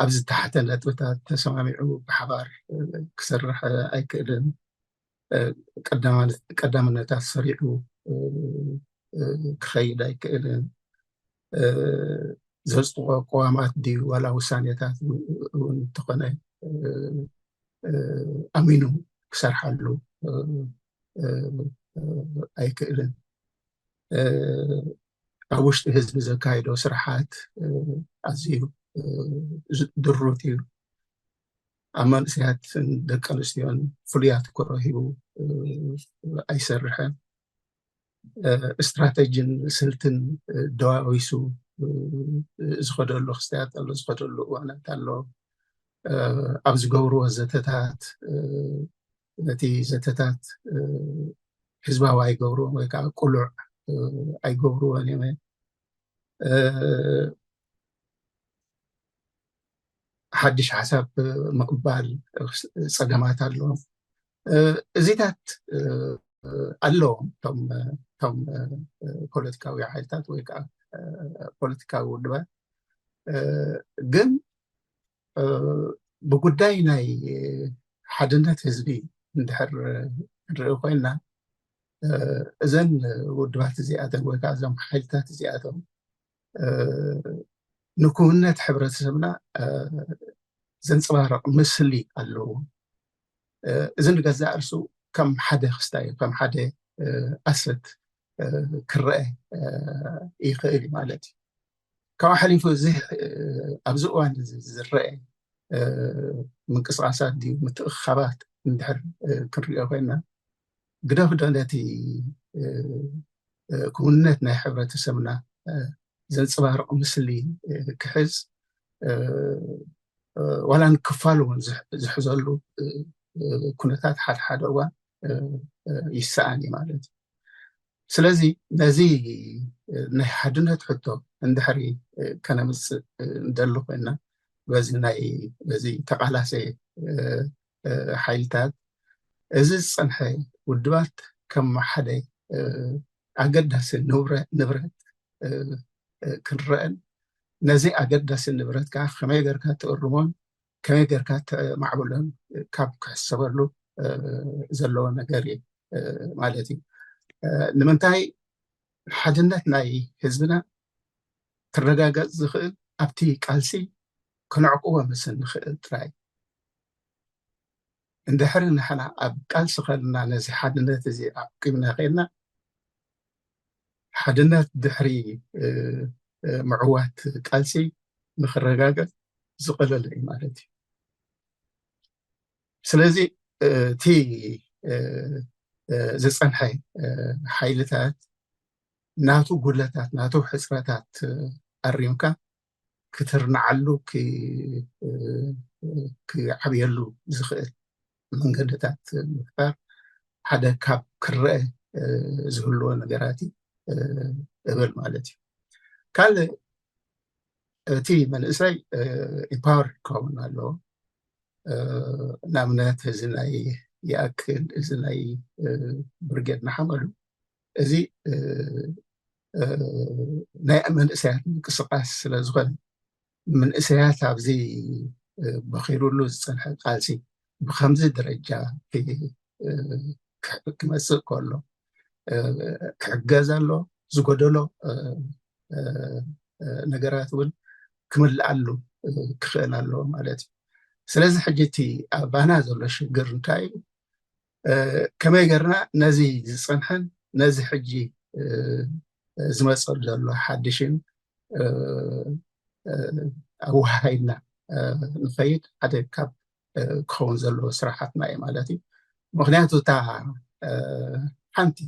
ኣብ ዝተሓተ ነጥብታት ተሰማሚዑ ብሓባር ክሰርሕ ኣይክእልን። ቀዳምነታት ሰሪዑ ክኸይድ ኣይክእልን። ዘፅድቆ ቅዋማት ድዩ ዋላ ውሳኔታት እውን እንተኾነ ኣሚኑ ክሰርሓሉ ኣይክእልን። ኣብ ውሽጢ ህዝቢ ዘካይዶ ስራሓት ኣዝዩ ድሩት እዩ። ኣብ መንእሰያትን ደቂ ኣንስትዮን ፍሉይ ኣትኩሮ ሂቡ ኣይሰርሕን። ስትራተጂን ስልትን ደዋዊሱ ዝኸደሉ ክስተያት ኣሎ፣ ዝኸደሉ እዋናት ኣሎ። ኣብ ዝገብርዎ ዘተታት ነቲ ዘተታት ህዝባዊ ኣይገብርዎን ወይ ከዓ ቁሉዕ ኣይገብርዎን እዮም። ሓድሽ ሓሳብ ምቕባል ፀገማት ኣለዎም። እዚታት ኣለዎም እቶም ፖለቲካዊ ሓይልታት ወይ ከዓ ፖለቲካዊ ውድባት። ግን ብጉዳይ ናይ ሓድነት ህዝቢ እንድሕር ንርኢ ኮይና፣ እዘን ውድባት እዚኣተን ወይ ከዓ እዞም ሓይልታት እዚኣቶም ንክውነት ሕብረተሰብና ዘንፀባርቕ ምስሊ ኣለዎ። እዚ ንገዛእ ርእሱ ከም ሓደ ክስታይ ከም ሓደ ኣሰት ክረአ ይኽእል እዩ ማለት እዩ። ካብኡ ሓሊፉ እዚ ኣብዚ እዋን እዚ ዝረአ ምንቅስቃሳት ድዩ ምትእኻባት እንድሕር ክንሪኦ ኮይና፣ ግደፍ ዶ ነቲ ክውንነት ናይ ሕብረተሰብና ዘንፀባርቕ ምስሊ ክሕዝ ዋላ ንክፋል እውን ዝሕዘሉ ኩነታት ሓደ ሓደ እዋን ይሰኣን እዩ ማለት እዩ። ስለዚ ነዚ ናይ ሓድነት ሕቶ እንድሕሪ ከነምፅእ እንደሊ ኮይና በዚ ናይ በዚ ተቃላሰ ሓይልታት እዚ ዝፀንሐ ውድባት ከም ሓደ ኣገዳሲ ንብረት ክንረአን ነዚ ኣገዳሲ ንብረት ከዓ ከመይ ጌርካ ትእርሞን ከመይ ጌርካ ተማዕብሎን ካብ ክሕሰበሉ ዘለዎ ነገር እዩ ማለት እዩ። ንምንታይ ሓድነት ናይ ህዝብና ክረጋገፅ ዝኽእል ኣብቲ ቃልሲ ክነዕቅቦ ምስ እንኽእል ጥራይ። እንድሕሪ ንሕና ኣብ ቃልሲ ከልና ነዚ ሓድነት እዚ ዓቂብና ከይድና ሓድነት ድሕሪ ምዕዋት ቃልሲ ንክረጋገፅ ዝቐለለ እዩ ማለት እዩ። ስለዚ እቲ ዝፀንሐ ሓይልታት ናቱ ጉድለታት ናቱ ሕፅረታት ኣሪምካ ክትርንዓሉ ክዓብየሉ ዝኽእል መንገድታት ምፍጣር ሓደ ካብ ክረአ ዝህልዎ ነገራት እዩ እብል ማለት እዩ። ካልእ እቲ መንእሰይ ኢምፓወር ክኸውን ኣለዎ። ንኣብነት እዚ ናይ ይኣክል እዚ ናይ ብርጌድ ንሓመዱ እዚ ናይ መንእሰያት ምንቅስቃስ ስለ ዝኾነ መንእሰያት ኣብዚ በኺሩሉ ዝፀንሐ ቃልሲ ብከምዚ ደረጃ ክመፅእ ከሎ ክሕገዝ ኣሎ ዝጎደሎ ነገራት እውን ክምልኣሉ ክኽእል ኣለዎ ማለት እዩ። ስለዚ ሕጂ እቲ ኣባና ዘሎ ሽግር እንታይ እዩ? ከመይ ገርና ነዚ ዝፀንሐን ነዚ ሕጂ ዝመፀሉ ዘሎ ሓድሽን ኣወሃሃይና ንኸይድ ሓደ ካብ ክኸውን ዘለዎ ስራሓትና እዩ ማለት እዩ። ምክንያቱ እታ ሓንቲ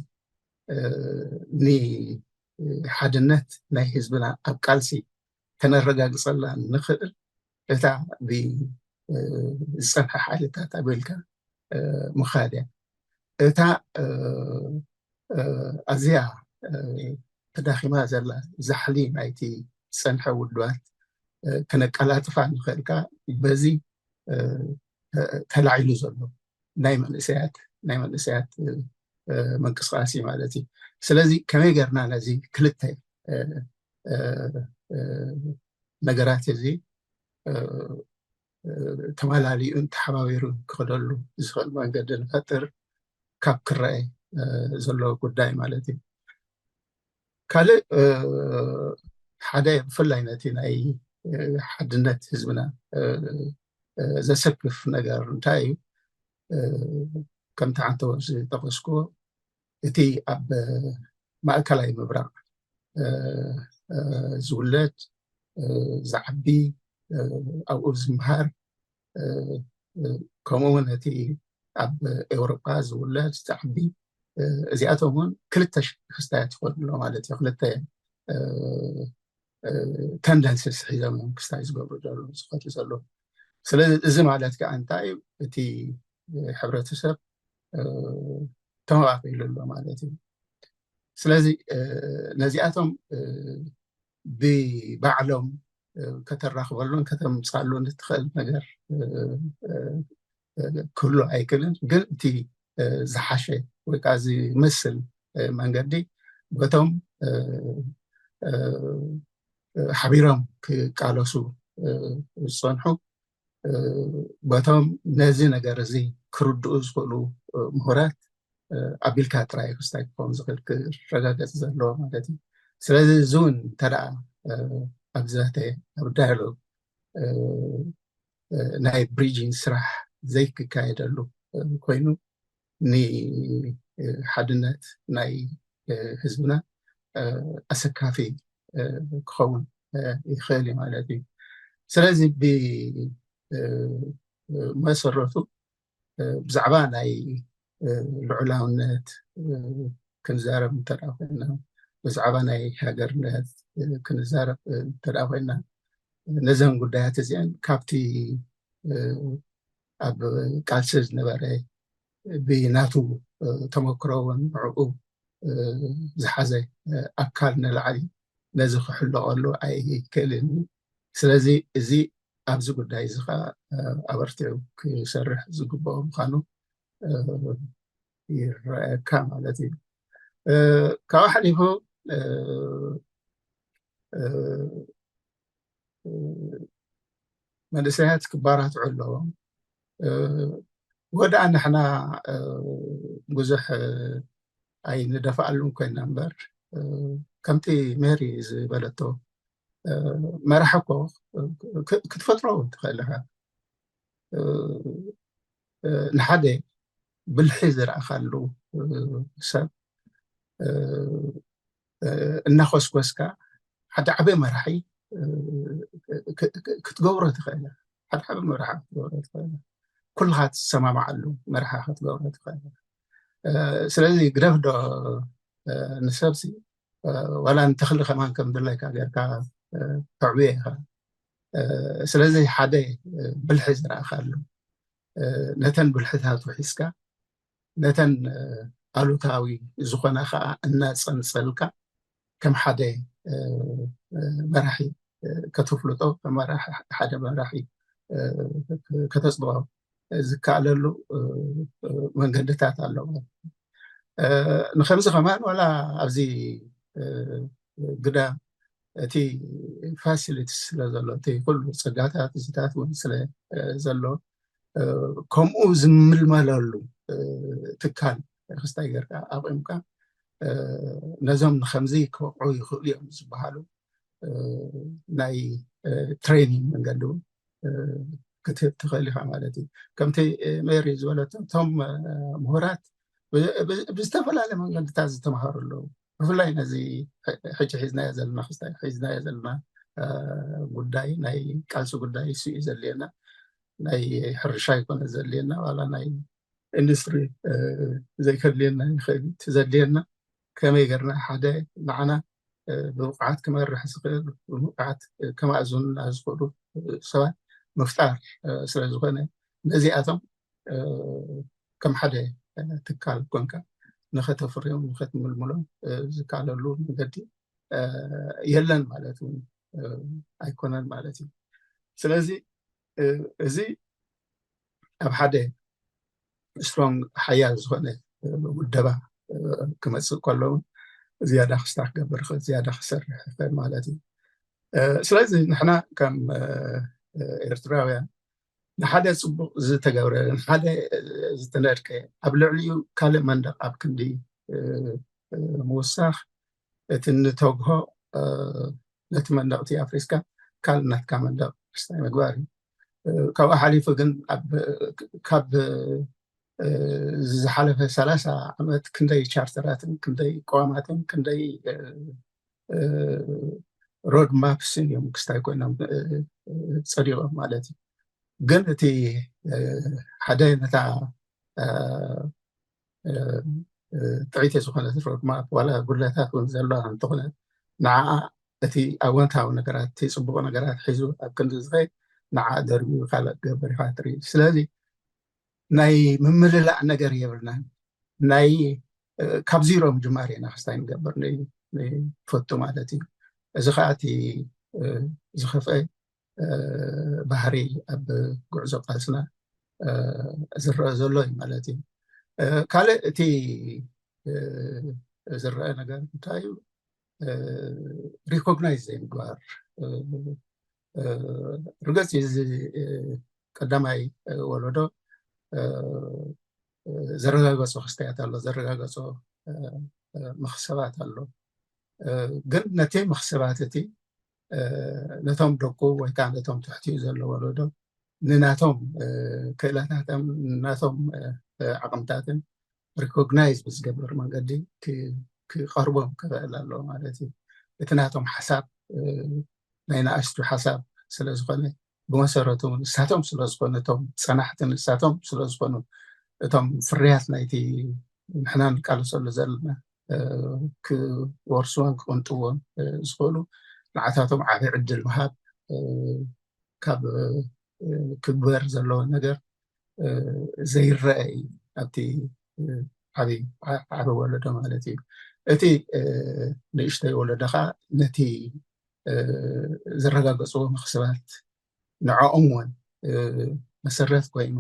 ንሓድነት ናይ ህዝብና ኣብ ቃልሲ ከነረጋግፀላ ንኽእል እታ ብዝፀንሐ ሓይልታት ኣቢልካ ምኻድ እያ። እታ ኣዝያ ተዳኺማ ዘላ ዛሕሊ ናይቲ ዝፀንሐ ውድባት ከነቀላጥፋ ንኽእልካ በዚ ተላዒሉ ዘሎ ናይ መንእሰያት ናይ መንእሰያት ምንቅስቃስ እዩ ማለት እዩ። ስለዚ ከመይ ገርና ነዚ ክልተ ነገራት እዚ ተመላሊኡን ተሓባቢሩ ክኸደሉ ዝኽእል መንገዲ ንፈጥር ካብ ክረአ ዘሎ ጉዳይ ማለት እዩ። ካልእ ሓደ ብፍላይ ነቲ ናይ ሓድነት ህዝብና ዘሰክፍ ነገር እንታይ እዩ? ከምቲ ዓንተወ ዝጠቀስኩዎ እቲ ኣብ ማእከላይ ምብራቕ ዝውለድ ዝዓቢ ኣብኡ ዝምሃር ከምኡ እውን እቲ ኣብ ኤውሮጳ ዝውለድ ዝዓቢ እዚኣቶም እውን ክልተ ክስታያት ይኾኑ ኣሎ ማለት እዩ። ክልተ ተንደንስስ ሒዞም እዮም ክስታይ ዝገብሩ ዘለዉ ዝኸዱ ዘለዉ። ስለዚ እዚ ማለት ከዓ እንታይ እዩ? እቲ ሕብረተሰብ ተመቓቒሉ ኣሎ ማለት እዩ። ስለዚ ነዚኣቶም ብባዕሎም ከተራኽበሉን ከተምፃሉን እትኽእል ነገር ክህሉ ኣይክእልን። ግን እቲ ዝሓሸ ወይ ከዓ ዝመስል መንገዲ በቶም ሓቢሮም ክቃለሱ ዝፀንሑ በቶም ነዚ ነገር እዚ ክርድኡ ዝኽእሉ ምሁራት ኣቢልካ ጥራይ ክስታይ ክኸውን ዝኽእል ክረጋገፅ ዘለዎ ማለት እዩ። ስለዚ እዚ እውን እንተደኣ ኣብ ዘተ ኣብ ዳያሎግ ናይ ብሪጅን ስራሕ ዘይክካየደሉ ኮይኑ ንሓድነት ናይ ህዝብና ኣሰካፊ ክኸውን ይኽእል እዩ ማለት እዩ። ስለዚ ብመሰረቱ ብዛዕባ ናይ ልዑላውነት ክንዛረብ እንተ ኮይና፣ ብዛዕባ ናይ ሃገርነት ክንዛረብ እንተ ኮይና፣ ነዘን ጉዳያት እዚአን ካብቲ ኣብ ቃልሲ ዝነበረ ብናቱ ተመክሮ እውን ንዕኡ ዝሓዘ ኣካል ንላዕሊ ነዚ ክሕለቐሉ ኣይክእልን እዩ። ስለዚ እዚ ኣብዚ ጉዳይ እዚ ከዓ ኣበርቲዑ ክሰርሕ ዝግብኦ ምዃኑ ይረኣየካ ማለት እዩ። ካብኡ ሓሊፉ መንእሰያት ክባራትዑ ኣለዎም። ወድኣ ንሕና ብዙሕ ኣይንደፍኣሉን ኮይና እምበር ከምቲ ሜሪ ዝበለቶ መራሒ እኮ ክትፈጥሮ ትኽእል ኢኻ። ንሓደ ብልሒ ዝረኣኻሉ ሰብ እናኾስኮስካ ሓደ ዓበ መራሒ ክትገብሮ ትኽእል። ሓደ ዓበ መራሒ ክትገብሮ ትኽእል። ኩልኻ ትሰማማዓሉ መራሒ ክትገብሮ ትኽእል። ስለዚ ግደፍ ዶ ንሰብሲ ዋላ ንተኽሊ ከማን ከም ድላይካ ጌርካ ተዕብዮ ኢኻ። ስለዚ ሓደ ብልሒ ዝረኣኻሉ ነተን ብልሕታቱ ሒዝካ ነተን ኣሉታዊ ዝኾና ከዓ እናፀንፀልካ ከም ሓደ መራሒ ከተፍልጦ ሓደ መራሒ ከተፅብዖ ዝከኣለሉ መንገድታት ኣለዎ። ንከምዚ ከማን ዋላ ኣብዚ ግዳ እቲ ፋሲሊቲ ስለ ዘሎ እቲ ኩሉ ፀጋታት እዚታት እውን ስለ ዘሎ ከምኡ ዝምልመለሉ ትካል ክስታይ ጌርካ ኣቑምካ ነዞም ንከምዚ ክበቕዑ ይኽእሉ እዮም ዝበሃሉ ናይ ትሬኒንግ መንገዲ እውን ክትህብ ትኽእል ኢኻ ማለት እዩ። ከምቲ ሜሪ ዝበለቶ እቶም ምሁራት ብዝተፈላለየ መንገድታት ዝተምሃሩ ኣለዉ። ብፍላይ ነዚ ሕጂ ሒዝናዮ ዘለና ክስታይ ሒዝናዮ ዘለና ጉዳይ ናይ ቃልሲ ጉዳይ እሱ እዩ ዘድልየና። ናይ ሕርሻ ይኮነ ዘድልየና ዋላ ናይ ኢንዱስትሪ ዘይከድልየና ይኽእል። እቲ ዘድልየና ከመይ ገርና ሓደ ንዓና ብብቕዓት ክመርሕ ዝኽእል ብብቕዓት ከማእዙንና ዝኽእሉ ሰባት ምፍጣር ስለዝኾነ ነዚኣቶም ከም ሓደ ትካል ኮንካ ንኸተፍርዮም ንኸትምልምሎም ዝከኣለሉ መንገዲ የለን ማለት እውን ኣይኮነን ማለት እዩ። ስለዚ እዚ ኣብ ሓደ ስትሮንግ ሓያል ዝኾነ ውደባ ክመፅእ ከሎ እውን ዝያዳ ክስታ ክገብር ይኽእል ዝያዳ ክሰርሕ ይኽእል ማለት እዩ። ስለዚ ንሕና ከም ኤርትራውያን ንሓደ ጽቡቕ ዝተገብረ፣ ንሓደ ዝተነድቀ፣ ኣብ ልዕሊኡ ካልእ መንደቕ ኣብ ክንዲ ምውሳኽ፣ እቲ ንተግሆ ነቲ መንደቕቲ ኣፍሪስካ ካልእ ናትካ መንደቕ ክስታይ ምግባር እዩ። ካብኡ ሓሊፉ ግን ካብ ዝሓለፈ ሰላሳ ዓመት ክንደይ ቻርተራትን ክንደይ ቅዋማትን ክንደይ ሮድ ማፕስን እዮም ክስታይ ኮይኖም ጸዲቖም ማለት እዩ። ግን እቲ ሓደ ነታ ጥዕይቲ ዝኾነት ሮድ ማፕ ዋላ ጉድለታት እውን ዘለዋ እንተኾነት ንዓኣ እቲ ኣወንታዊ ነገራት እቲ ፅቡቕ ነገራት ሒዙ ኣብ ክንዲ ዝኸይ ንዓ ደርቢዩ ካልእ ክገብር ኢኻ ትርኢ። ስለዚ ናይ ምምልላእ ነገር የብልናን። ናይ ካብ ዚሮ ምጅማር ኢና ክስታይ ንገብር ንፈቱ ማለት እዩ። እዚ ከዓ እቲ ዝኸፍአ ባህሪ ኣብ ጉዕዞ ቃልስና ዝረአ ዘሎ እዩ ማለት እዩ። ካልእ እቲ ዝረአ ነገር እንታይ እዩ? ሪኮግናይዝ ዘይምግባር። ርግፅ እዚ ቀዳማይ ወለዶ ዘረጋገጾ ክስተያት ኣሎ፣ ዘረጋገጾ መኽሰባት ኣሎ። ግን ነቲ መኽሰባት እቲ ነቶም ደቁ ወይ ከዓ ነቶም ትሕቲኡ ዘሎ ወለዶ ንናቶም ክእለታቶም ንናቶም ዓቕምታትን ሪኮግናይዝ ብዝገብር መንገዲ ክቐርቦም ክኽእል ኣለዎ ማለት እዩ። እቲ ናቶም ሓሳብ ናይ ንኣሽቱ ሓሳብ ስለ ዝኾነ ብመሰረቱ ንሳቶም ስለ ዝኾኑ እቶም ጸናሕቲ ንሳቶም ስለ ዝኾኑ እቶም ፍርያት ናይቲ ንሕና ንቃለሰሉ ዘለና ክወርስዎን ክቕንጥዎን ዝኽእሉ ንዓታቶም ዓቢ ዕድል ምሃብ ካብ ክግበር ዘለዎ ነገር ዘይረአ እዩ ኣብቲ ዓቢ ዓቢ ወለዶ ማለት እዩ። እቲ ንእሽተይ ወለዶ ከዓ ነቲ ዘረጋገፅዎ መኽስባት ንዕኦም እውን መሰረት ኮይኑ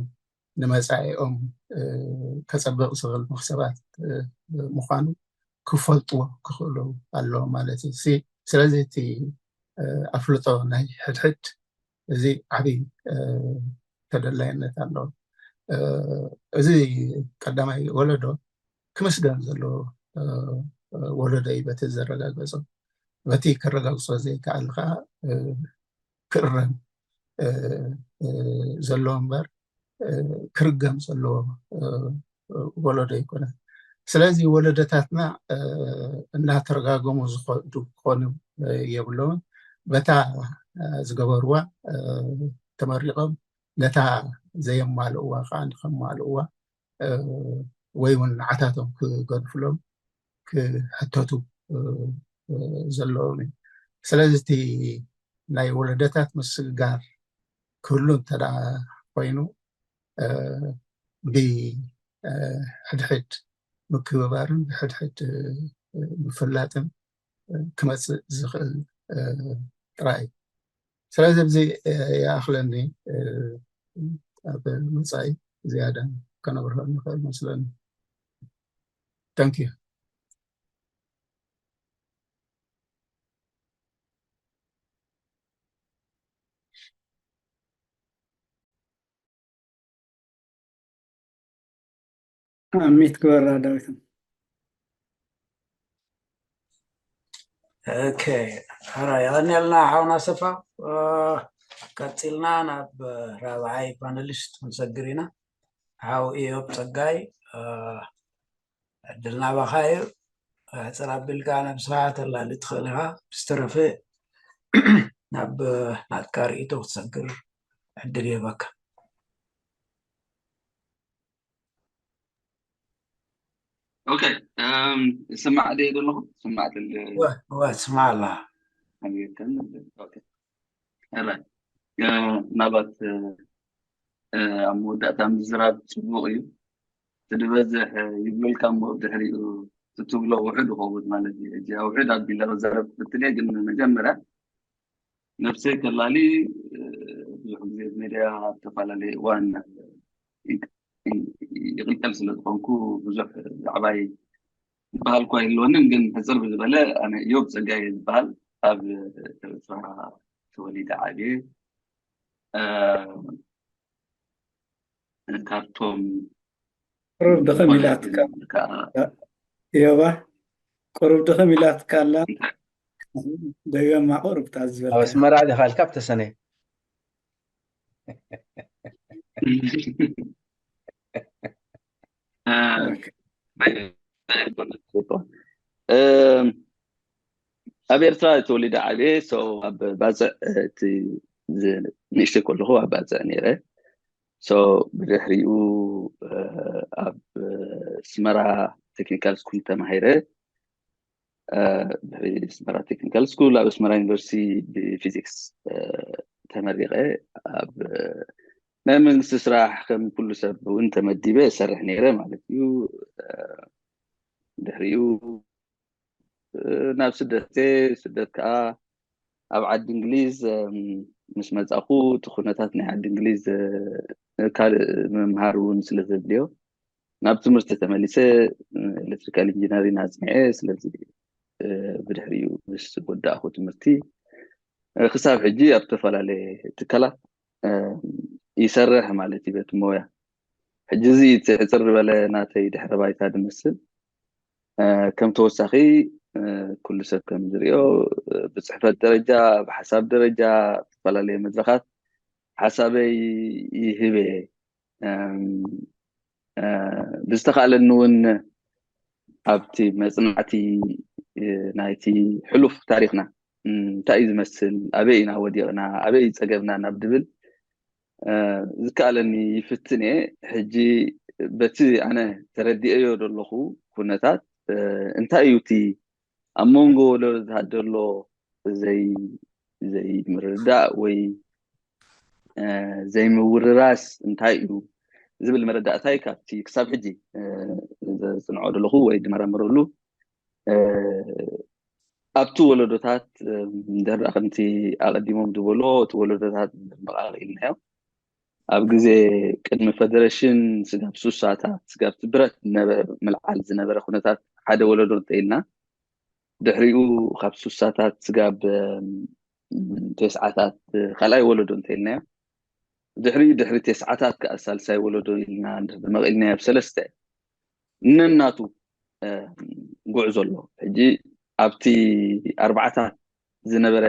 ንመፃኢኦም ከፀብቕ ዝኽእል መኽሰባት ምዃኑ ክፈልጥዎ ክኽእሉ ኣለዎም ማለት እዩ። ስለዚ እቲ ኣፍልጦ ናይ ሕድሕድ እዚ ዓብዪ ተደላይነት ኣለዎ። እዚ ቀዳማይ ወለዶ ክምስገን ዘለዎ ወለዶ እዩ በቲ ዘረጋገጾ። በቲ ከረጋግጾ ዘይከኣል ከዓ ክእረም ዘለዎ እምበር ክርገም ዘለዎ ወለዶ ኣይኮነን። ስለዚ ወለዶታትና እናተረጋገሙ ዝኸዱ ክኾኑ የብሎምን። በታ ዝገበርዋ ተመሪቖም ነታ ዘየማልእዋ ከዓ ንኸማልእዋ ወይ እውን ንዓታቶም ክገድፍሎም ክሕተቱ ዘለዎም እዩ። ስለዚ እቲ ናይ ወለደታት ምስግጋር ክህሉ እንተ ደኣ ኮይኑ ብሕድሕድ ምክብባርን ብሕድሕድ ምፍላጥን ክመፅእ ዝኽእል ጥራይ እዩ። ስለዚ ኣብዚ ይኣኽለኒ፣ ኣብ መፃኢ ዝያዳ ከነብርሆ ንኽእል መስለኒ። Thank you። ኣሚት ግበራ ዳዊት። ኦኬ፣ ሕራ የቐንየልና ሓውና ሰፋ። ቀፂልና ናብ ራብዓይ ፓነሊስት ክንሰግር ኢና። ሓው ኢዮብ ፀጋይ፣ ዕድል ናባኻ እዩ። ሕፅር ኣቢልካ ነብስኻ ተላሊ ትኽእል ኢኻ። ብዝተረፈ ናብ ናትካ ርእይቶ ክትሰግር ዕድል ይህበካ። ኦኬ፣ ስማዕ ድየ ዘለኹ? ስማዕ ትል እወ፣ እወ፣ ስማዕ ኣላ። ኣቤት፣ ኦኬ። ራይት። ምናልባት ኣብ መወዳእታ ምዝራብ ፅቡቕ እዩ። እቲ ዝበዝሕ ይብሉልካ እሞ ድሕሪኡ እቲ ትብሎ ውሑድ ይኸውን ማለት እዩ። ሕጂ ውሑድ ኣቢለ ክዛረብ ክፍትን እየ፣ ግን መጀመርያ ነብሰይ ከላሊ ብዙሕ ግዜ ኣብ ሜድያ ኣብ ዝተፈላለየ እዋን ይቕልቀል ስለ ዝኾንኩ ብዙሕ ብዛዕባይ ዝበሃል እኳ የለወንን፣ ግን ሕፅር ብዝበለ ኣነ እዮብ ፀጋይ ዝበሃል ኣብ ኤርትራ ተወሊደ ዓብየ እ፣ ካብቶም ቁሩብ ድኽም ኢላትካ ከዓ ዮባ፣ ቁሩብ ድኽም ኢላትካ ኣላ። ደገማ ቁሩብ ኣብ ታዝበልካ። ኣስመራ ዲኻ ኢልካ ብተሰነይ? እ፣ ኦኬ። እ፣ ኣብ ኤርትራ ተወሊደ ዓብየ። So ኣብ ባፅዕ፣ እ፣ እቲ ዝ- ንእሽተይ ከለኹ ኣብ ባፅዕ ነይረ። So ብድሕሪኡ፣ እ፣ ኣብ ኣስመራ ቴክኒካል ስኩል ተማሂረ። እ፣ ድሕሪ ኣስመራ ቴክኒካል ስኩል ኣብ ኣስመራ ዩኒቨርሲቲ ብፊዚክስ፣ እ፣ ተመሪቐ። ኣብ፣ እ፣ ናይ መንግስቲ ስራሕ ከም ኩሉ ሰብ እውን ተመዲበ እሰርሕ ነይረ ማለት እዩ። እ፣ ድሕሪኡ፣ እ፣ ናብ ስደት፣ ስደት ከዓ ኣብ ዓዲ እንግሊዝ፣ እም፣ ምስ መጻኹ እቲ ኩነታት ናይ ዓዲ እንግሊዝ፣ እ፣ ካልእ ምምሃር እውን ስለ ዘድልዮ ናብ ትምህርቲ ተመሊሰ፣ እ፣ ኤሌክትሪካል ኢንጂነሪንግ ኣጽኒዐ። ስለዚ፣ እ፣ ብድሕሪኡ ምስ ወዳእኹ ትምህርቲ፣ እ፣ ክሳብ ሕጂ ኣብ ዝተፈላለየ ትካላት፣ እ፣ ይሰርሕ ማለት እዩ በቲ ሞያ። ሕጂ እዚ እቲ ሕጽር ዝበለ ናተይ ድሕረ ባይታ ዝመስል፣ እ፣ ከም ተወሳኺ፣ እ፣ ኩሉ ሰብ ከም ዝሪኦ፣ እ፣ ብጽሕፈት ደረጃ፣ ብሓሳብ ደረጃ፣ ኣብ ዝተፈላለየ መድረኻት ሓሳበይ ይህብ እየ። እም፣ እ፣ ብዝተኻእለኒ እውን ኣብቲ መጽናዕቲ፣ እ፣ ናይቲ ሕሉፍ ታሪኽና፣ እም፣ እንታይ እዩ ዝመስል፣ ኣበይ ኢና ወዲቕና፣ ኣበይ ጸገምና ናብ ድብል፣ እ፣ ዝከኣለኒ ይፍትን እየ። ሕጂ በቲ ኣነ ተረዲኤዮ ዘለኹ ኩነታት፣ እ፣ እንታይ እዩ እቲ ኣብ መንጎ ወለዶታት ዘሎ ዘይ-፣ ዘይምርዳእ ወይ፣ እ፣ ዘይምውርራስ እንታይ እዩ ዝብል መረዳእታይ ካብቲ ክሳብ ሕጂ፣ እ፣ ዘጽንዖ ዘለኹ ወይ ዝመራመረሉ፣ እ፣ ኣብቲ ወለዶታት፣ እ፣ እንድሕር ደኣ ከምቲ ኣቐዲሞም ዝበሎ፣ እቲ ወለዶታት መቓቒ ኢልናዮ። ኣብ ግዜ ቅድሚ ፈደረሽን ስጋብ ሱሳታት፣ ስጋብ እቲ ብረት ዝነበ-፣ ምልዓል ዝነበረ ኩነታት ሓደ ወለዶ እንተኢልና፣ ድሕሪኡ ካብ ሱሳታት ስጋብ፣ እም፣ ቴስዓታት ካልኣይ ወለዶ እንተኢልናዮ፣ ድሕሪኡ ድሕሪ ቴስዓታት ከዓ ሳልሳይ ወለዶ ኢልና እንድሕር መቒልናዮ ኣብ ሰለስተ ነናቱ፣ እ፣ ጉዕዞ ኣሎ። ሕጂ ኣብቲ ኣርባዓታት ዝነበረ፣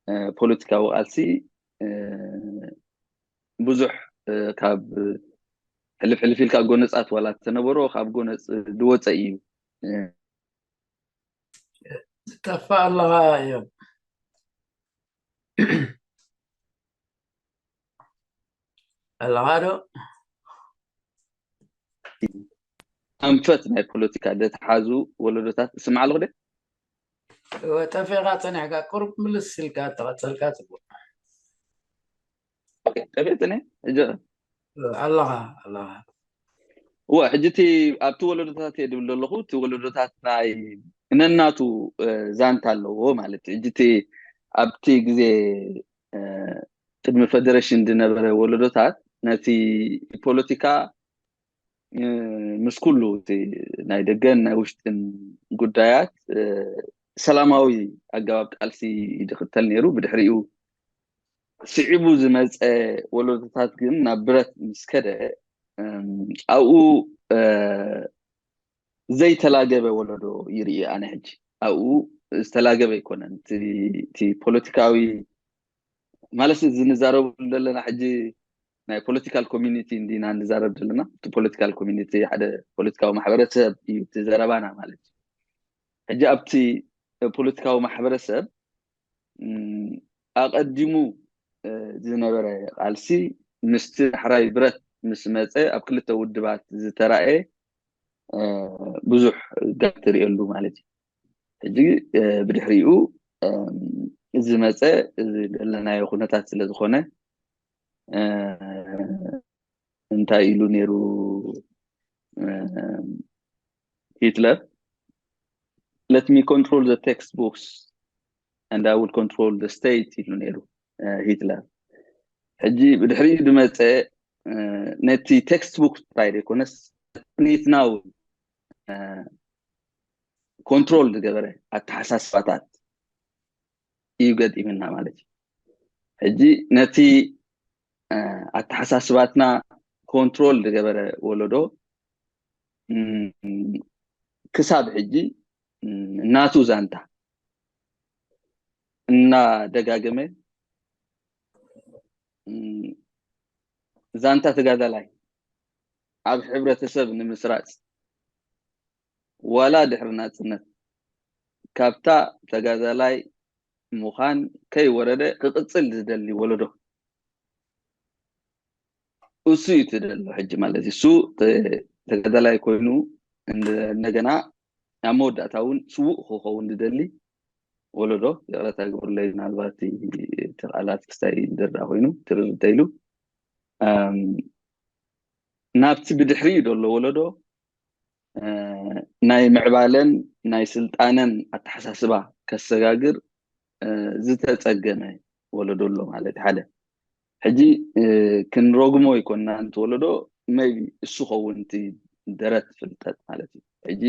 እ፣ ፖለቲካዊ ቃልሲ፣ እ፣ ብዙሕ፣ እ፣ ካብ ሕልፍ ሕልፍ ኢልካ ጎነጻት ዋላ እተነበሮ ካብ ጎነጽ ዝወፀ እዩ። እ፣ ትጠፍእ ኣለኻ እዮም ኣለኻ ዶ? ኣንፈት ናይ ፖለቲካ ዝተሓዙ ወለዶታት እስማዕ ኣለኹ ደ? እወ፣ ጠፊእካ ጸኒሕካ ቁሩብ ምልስ ኢልካ ተቐጸልካ ጽቡቕ። ኦኬ፣ ጠፊእትኒ? እጀ-፣ ኣለኻ፣ ኣለኻ። እወ፣ ሕጂ እቲ ኣብቲ ወለዶታት እየ ድብል ዘለኹ፣ እቲ ወለዶታት ናይ ነናቱ፣ እ፣ ዛንታ ኣለዎ ማለት እዩ። ሕጂ እቲ ኣብቲ ግዜ፣ እ፣ ቅድሚ ፈደረሽን ዝነበረ ወለዶታት ነቲ ፖለቲካ፣ እ፣ ምስ ኩሉ እቲ ናይ ደገን ናይ ውሽጥን ጉዳያት፣ እ፣ ሰላማዊ ኣገባብ ቃልሲ ይድኽተል ነይሩ። ብድሕሪኡ ስዒቡ ዝመፀ ወለዶታት ግን ናብ ብረት ምስ ከደ፣ እም፣ ኣብኡ፣ እ፣ ዘይተላገበ ወለዶ ይርኢ ኣነ። ሕጂ ኣብኡ ዝተላገበ ኣይኮነን። እቲ፣ እቲ ፖለቲካዊ ማለት እዚ ንዛረበሉ ዘለና ሕጂ ናይ ፖለቲካል ኮሚኒቲ እንዲና ንዛረብ ዘለና። እቲ ፖለቲካል ኮሚኒቲ ሓደ ፖለቲካዊ ማሕበረሰብ እዩ እቲ ዘረባና ማለት እዩ። ሕጂ ኣብቲ ፖለቲካዊ ማሕበረሰብ፣ እም፣ ኣቐዲሙ፣ እ፣ ዝነበረ ቃልሲ ምስቲ ዳሕራይ ብረት ምስ መፀ ኣብ ክልተ ውድባት ዝተራእየ፣ እ፣ ብዙሕ ጋፕ ትርእየሉ ማለት እዩ። ሕጂ፣ እ፣ ብድሕሪኡ፣ እም፣ ዝመፀ እዚ ዘለናዮ ኩነታት ስለ ዝኾነ፣ እ፣ እንታይ ኢሉ ነይሩ፣ እ፣ ሂትለር? "Let me control the textbooks and I will control the state" ኢሉ ነይሩ፣ እ፣ ሂትለር። ሕጂ ብድሕሪኡ ዝመፀ፣ እ፣ ነቲ ቴክስት ቡክ ጥራይ ዘይኮነስ ቅኒትና እውን፣ እ፣ ኮንትሮል ዝገበረ ኣተሓሳስባታት እዩ ገጢምና ማለት እዩ። ሕጂ ነቲ ኣተሓሳስባትና ኮንትሮል ዝገበረ ወለዶ ክሳብ ሕጂ ናቱ ዛንታ እናደጋገመ ዛንታ ተጋዳላይ ኣብ ሕብረተሰብ ንምስራፅ ዋላ ድሕሪ ናፅነት ካብታ ተጋዳላይ ምዃን ከይወረደ ክቕፅል ዝደሊ ወለዶ እሱ እዩ ትደሎ ሕጂ ማለት እዩ። እሱ ተጋዳላይ ኮይኑ እንደገና ኣብ መወዳእታ እውን ስዉእ ክኸውን ዝደሊ ወለዶ ይቕረታ ግብርለይ፣ ምናልባት እቲ ቃላት ክስታይ ዝርዳእ ኮይኑ ትርርተ ኢሉ ናብቲ ብድሕሪኡ ዘሎ ወለዶ ናይ ምዕባለን ናይ ስልጣነን ኣተሓሳስባ ከሰጋግር ዝተፀገመ ወለዶ ኣሎ ማለት ሓደ። ሕጂ ክንረግሞ ይኮና፣ እንተወለዶ መይ እሱ ኸውን እቲ ደረት ፍልጠት ማለት እዩ። ሕጂ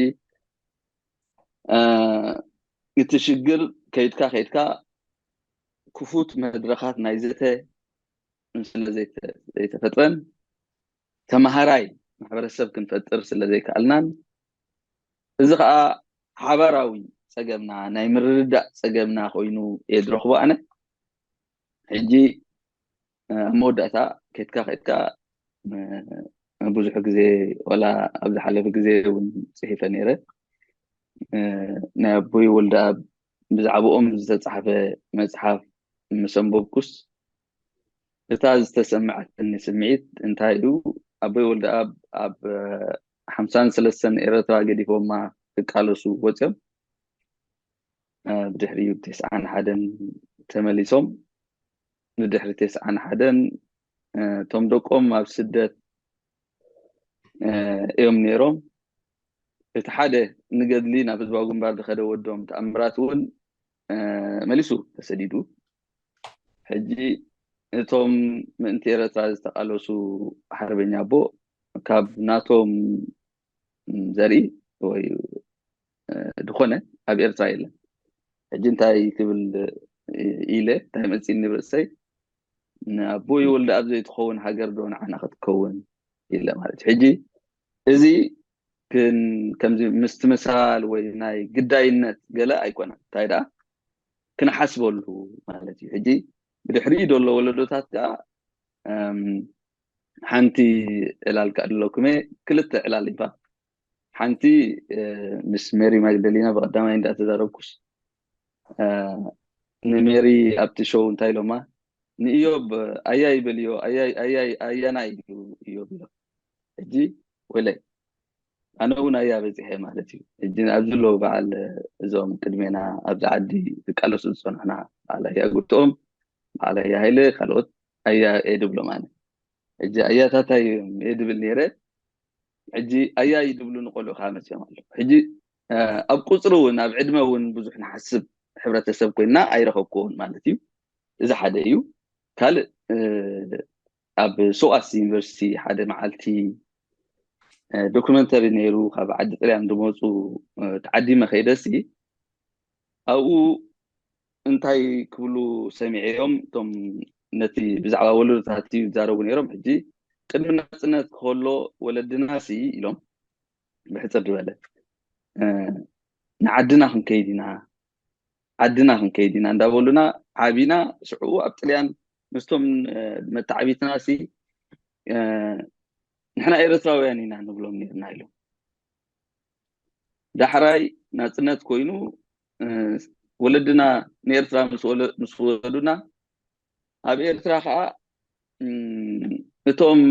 እቲ ሽግር ከይድካ ከይድካ ክፉት መድረኻት ናይ ዘተ ስለ ዘይተፈጥረን ተማሃራይ ማሕበረሰብ ክንፈጥር ስለ ዘይከኣልናን፣ እዚ ከዓ ሓባራዊ ፀገምና ናይ ምርድዳእ ፀገምና ኮይኑ እየ ዝረኽቦ ኣነ። ሕጂ ኣብ መወዳእታ ከድካ ከድካ ብዙሕ ግዜ ዋላ ኣብ ዝሓለፈ ግዜ እውን ፅሒፈ ነይረ። ናይ ኣቦይ ወልደኣብ ብዛዕባኦም ዝተፃሕፈ መፅሓፍ ምስ ኣንበብኩስ እታ ዝተሰማዓትኒ ስምዒት እንታይ እዩ? ኣቦይ ወልደኣብ ኣብ ሓምሳን ሰለስተን ኤረትራ ገዲፎማ ክቃለሱ ወፅዮም። ብድሕሪኡ ተስዓን ሓደን ተመሊሶም። ብድሕሪ ተስዓን ሓደን እቶም ደቆም ኣብ ስደት እዮም ነይሮም። እቲ ሓደ ንገድሊ ናብ ህዝባዊ ግንባር ዝኸደ ወዶም ተኣምራት እውን መሊሱ ተሰዲዱ። ሕጂ እቶም ምእንቲ ኤረትራ ዝተቃለሱ ሓርበኛ ኣቦ ካብ ናቶም ዘርኢ ወይ ዝኾነ ኣብ ኤርትራ የለን። ሕጂ እንታይ ክብል ኢለ እንታይ መፂኒ ርእሰይ ንኣቦይ ወልደኣብ ዘይትኸውን ሃገር ዶ ንዓና ክትከውን ኢለ ማለት እዩ። ሕጂ እዚ ግን ከምዚ ምስትምሳል ወይ ናይ ግዳይነት ገለ ኣይኮነን። እንታይ ደኣ ክንሓስበሉ ማለት እዩ። ሕጂ ብድሕሪኡ ዘሎ ወለዶታት ከዓ ሓንቲ ዕላል ከዕልለኩም እየ። ክልተ ዕላል ኢንፋክት ሓንቲ ምስ ሜሪ ማግደሊና ብቀዳማይ እንዳተዛረብኩስ ንሜሪ ኣብቲ ሾው እንታይ ኢሎማ ንእዮብ ኣያይ በልዮ ኣያይ ኣያይ ኣያናይ እዩ እዮብ ኢሎ። ሕጂ ወለይ ኣነ እውን ኣያ በፂሐ ማለት እዩ። ሕጂ ኣብዚ ኣለዉ በዓል እዞም ቅድሜና ኣብዚ ዓዲ ዝቃለሱ ዝፀንሑና በዓል ኣያ ጉርትኦም በዓል ኣያ ሃይለ ካልኦት ኣያ እየ ድብሎም ኣነ። ሕጂ ኣያታታይ እዮም እየ ድብል ነይረ። ሕጂ ኣያ ይድብሉ ንቆልዑ ከዓ መፅኦም ኣለዉ። ሕጂ ኣብ ቁፅሪ እውን ኣብ ዕድመ እውን ብዙሕ ንሓስብ ሕብረተሰብ ኮይንና ኣይረኸብኩዎን ማለት እዩ። እዚ ሓደ እዩ። ካልእ ኣብ ሰውኣስ ዩኒቨርሲቲ ሓደ መዓልቲ ዶክመንተሪ ነይሩ ካብ ዓዲ ጥልያን ዝመፁ ተዓዲመ ከይደሲ ኣብኡ እንታይ ክብሉ ሰሚዐዮም እቶም ነቲ ብዛዕባ ወለዶታት ዝዛረቡ ነይሮም። ሕጂ ቅድሚ ናፅነት ከሎ ወለድና ሲ ኢሎም ብሕፅር ዝበለ ንዓድና ክንከይድ ኢና ዓድና ክንከይድ ኢና እንዳበሉና ዓቢና ሽዕኡ ኣብ ጥልያን ምስቶም መተዓቢትና ሲ ንሕና ኤረትራውያን ኢና ንብሎም ነርና ኢሎም። ዳሕራይ ናፅነት ኮይኑ ወለድና ንኤርትራ ምስ ወለዱና ኣብ ኤርትራ ከዓ እቶም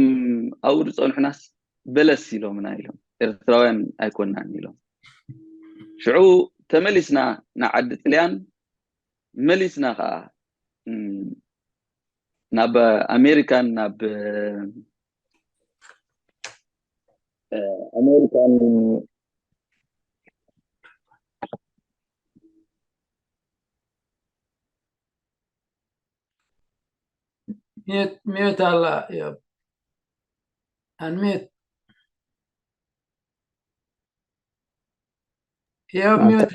ኣብኡ ዝፀንሑናስ በለስ ኢሎምና ኢሎም ኤርትራውያን ኣይኮናን ኢሎም። ሽዑ ተመሊስና ንዓዲ ጥልያን መሊስና ከዓ ናብ ኣሜሪካን ናብ ኣሜሪካን ሚዩት ሚዩት ኣላ ዮብ ኣንሚዩት ዮብ ሚዩት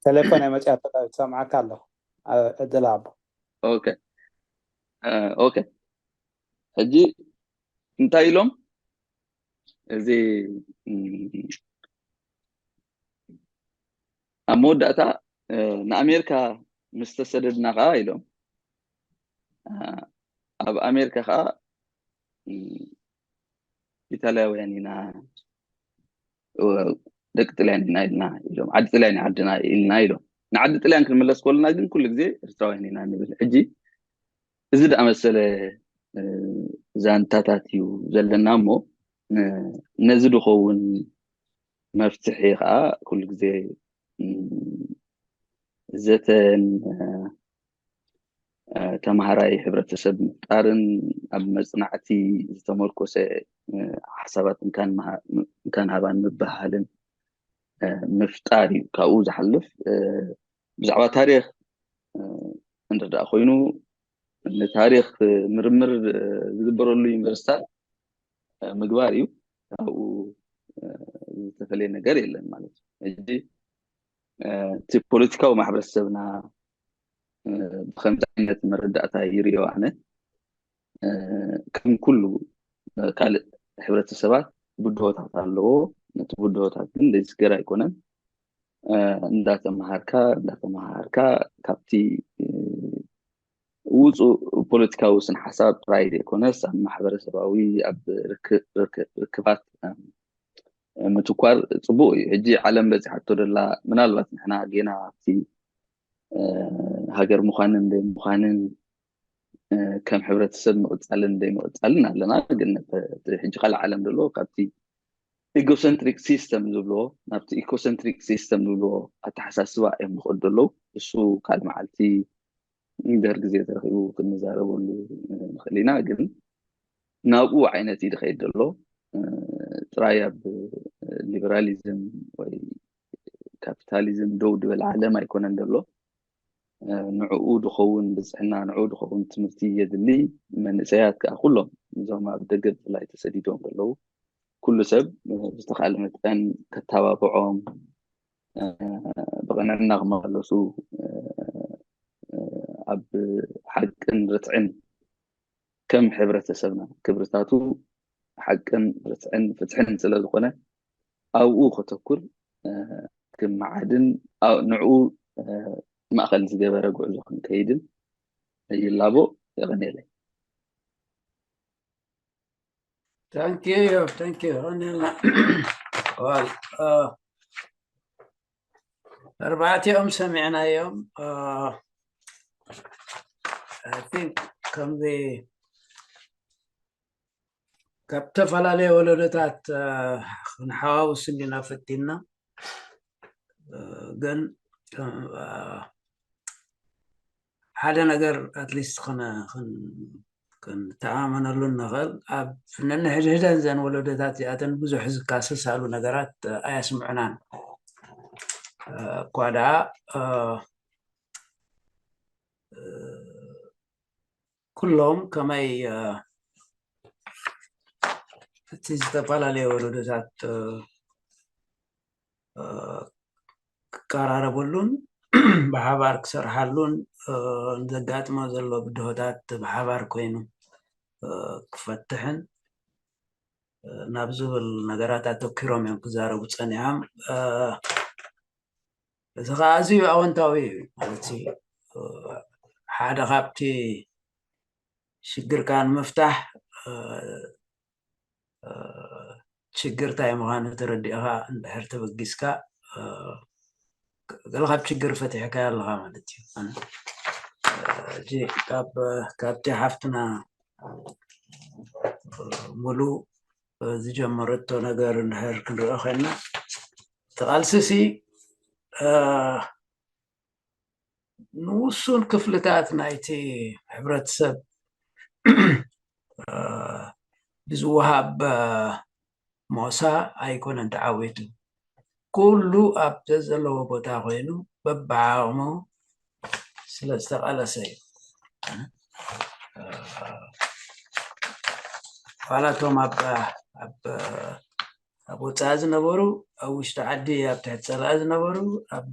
ቴሌፎን ኣይመፅያ ተላ ትሰምዓካ ኣለኹ። ዕድል ኣቦ ኦኬ ኦኬ ሕጂ እንታይ ኢሎም? እዚ ኣብ መወዳእታ ንኣሜሪካ ምስ ተሰደድና ከዓ ኢሎም፣ ኣብ ኣሜሪካ ከዓ ኢታልያውያን ኢና፣ ደቂ ጥልያን ኢና ኢልና ኢሎም፣ ዓዲ ጥልያን ዓድና ኢልና ኢሎም። ንዓዲ ጥልያን ክንመለስ ከለና ግን ኩሉ ግዜ ኤርትራውያን ኢና ንብል። ሕጂ እዚ ደኣ መሰለ ዛንታታት እዩ ዘለና እሞ ነዚ ድኸውን መፍትሒ ከዓ ኩሉ ግዜ ዘተን ተምሃራይ ሕብረተሰብ ምፍጣርን ኣብ መፅናዕቲ ዝተመርኮሰ ሓሳባት እንካን ሃባን ምብሃልን ምፍጣር እዩ። ካብኡ ዝሓልፍ ብዛዕባ ታሪክ እንርዳእ ኮይኑ ንታሪክ ምርምር ዝግበረሉ ዩኒቨርሲታት ምግባር እዩ። ካብኡ ዝተፈለየ ነገር የለን ማለት እዩ። ሕጂ እቲ ፖለቲካዊ ማሕበረሰብና ብከምዚ ዓይነት መረዳእታ ይርእዮ ኣነ። ከም ኩሉ ካልእ ሕብረተሰባት ብድሆታት ኣለዎ። ነቲ ብድሆታት ግን ዘይስገር ኣይኮነን። እንዳተምሃርካ እንዳተምሃርካ ካብቲ ውፁእ ፖለቲካዊ ስነ ሓሳብ ጥራይ ዘይኮነስ ኣብ ማሕበረሰባዊ ኣብ ርክባት ምትኳር ፅቡቅ እዩ። ሕጂ ዓለም በፂሓቶ ደላ ምናልባት ንሕና ጌና ኣብቲ ሃገር ምዃንን ዘይምዃንን ከም ሕብረተሰብ ምቕፃልን ዘይምቕፃልን ኣለና። ግን ሕጂ ካልእ ዓለም ዘሎ ካብቲ ኢጎሰንትሪክ ሲስተም ዝብልዎ ናብቲ ኢኮሰንትሪክ ሲስተም ዝብልዎ ኣተሓሳስባ እዮም ዝኸዱ ዘለዉ። እሱ ካልእ መዓልቲ ደር ግዜ ተረኺቡ ክንዛረበሉ ንኽእል ኢና። ግን ናብኡ ዓይነት እዩ ዝኸይድ ዘሎ። ጥራይ ኣብ ሊበራሊዝም ወይ ካፒታሊዝም ደው ዝበለ ዓለም ኣይኮነን ዘሎ። ንዕኡ ዝኸውን ብፅሕና፣ ንዕኡ ዝኸውን ትምህርቲ የድሊ። መንእሰያት ከዓ ኩሎም እዞም ኣብ ደገ ብፍላይ ተሰዲዶም ዘለዉ ኩሉ ሰብ ብዝተኻለ መጠን ከተባብዖም ብቕንዕና ክመላለሱ ኣብ ሓቅን ርትዕን ከም ሕብረተሰብና ክብርታቱ ሓቅን ርትዕን ፍትሕን ስለ ዝኾነ ኣብኡ ከተኩር ክመዓድን ንዕኡ ማእኸል ዝገበረ ጉዕዞ ክንከይድን ይላቦ። የቐንየለይ። Thank you, thank you. Well, uh, ኣርባዕቲኦም ሰሚዕናዮም። I think ከምዚ ካብ ዝተፈላለየ ወለዶታት ክንሓዋውስ እንዲና ፈቲና። ግን ሓደ ነገር ኣትሊስት ክንተኣማመነሉ እንኽእል ኣብ ነንሕድሕደን ዘን ወለዶታት እዚኣተን ብዙሕ ዝካሰሳሉ ነገራት ኣያስምዑናን። እኳ ደኣ ኩሎም ከመይ እቲ ዝተፈላለየ ወለዶታት ክቀራረበሉን ብሓባር ክሰርሓሉን ንዘጋጥሞ ዘሎ ብድሆታት ብሓባር ኮይኑ ክፈትሕን ናብ ዝብል ነገራት ኣተኪሮም እዮም ክዛረቡ ፀኒሖም። እዚ ከዓ ኣዝዩ ኣወንታዊ እዩ ማለት ሓደ ካብቲ ሽግርካ ንምፍታሕ ሽግር እንታይ ምዃኑ ተረዲእኻ እንድሕር ተበጊስካ ገለ ካብ ሽግር ፈቲሕካ ኣለኻ ማለት እዩ። ሕጂ ካብ ካብቲ ሓፍትና ሙሉ ዝጀመረቶ ነገር እንድሕር ክንሪኦ ኮይና እቲ ቃልሲ ሲ ንውሱን ክፍልታት ናይቲ ሕብረተሰብ ብዝወሃብ ሞሳ ኣይኮነን ተዓዊቱ። ኩሉ ኣብ ዘለዎ ቦታ ኮይኑ በብዓቕሙ ስለ ዝተቓለሰ እዩ። ዋላ እቶም ኣብ ኣብ ኣብ ወፃኢ ዝነበሩ ኣብ ውሽጢ ዓዲ ኣብ ትሕቲ ፀላኢ ዝነበሩ ኣብ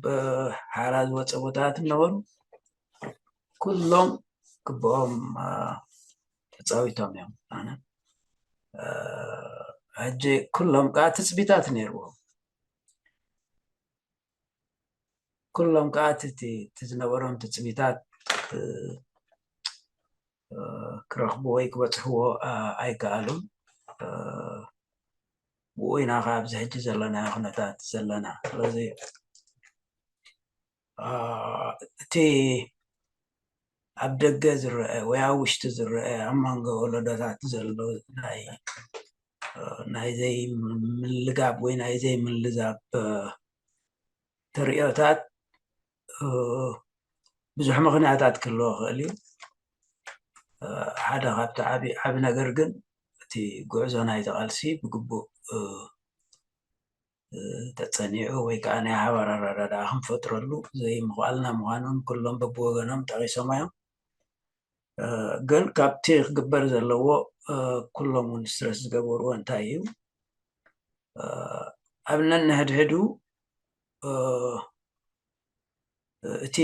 ሓራ ዝወፀ ቦታታት ዝነበሩ ኩሎም ግብኦም ተፃዊቶም እዮም። ኣነ ሕጂ ኩሎም ከዓ ትፅቢታት ነይርዎም። ኩሎም ከዓ እቲ ዝነበሮም ትፅቢታት ክረኽቡ ወይ ክበፅሕዎ ኣይከኣሉን። ብኡ ኢና ከዓ ኣብዚ ሕጂ ዘለናዮ ኩነታት ዘለና። ስለዚ እቲ ኣብ ደገ ዝረአ ወይ ኣብ ውሽጢ ዝረአ ኣብ መንጎ ወለዶታት ዘሎ ናይ ናይ ዘይምልጋብ ወይ ናይ ዘይምልዛብ ተርእዮታት ብዙሕ ምኽንያታት ክህልዎ ይኽእል እዩ። ሓደ ካብቲ ዓቢ ነገር ግን እቲ ጉዕዞ ናይቲ ቃልሲ ብግቡእ ተፀኒዑ ወይ ከዓ ናይ ሓባር ኣረዳድኣ ክንፈጥረሉ ዘይምኽኣልና ምዃኑን ኩሎም በብወገኖም ጠቒሶም እዮም። ግን ካብቲ ክግበር ዘለዎ ኩሎም እውን ስትረስ ዝገበርዎ እንታይ እዩ? ኣብ ነንሕድሕዱ እቲ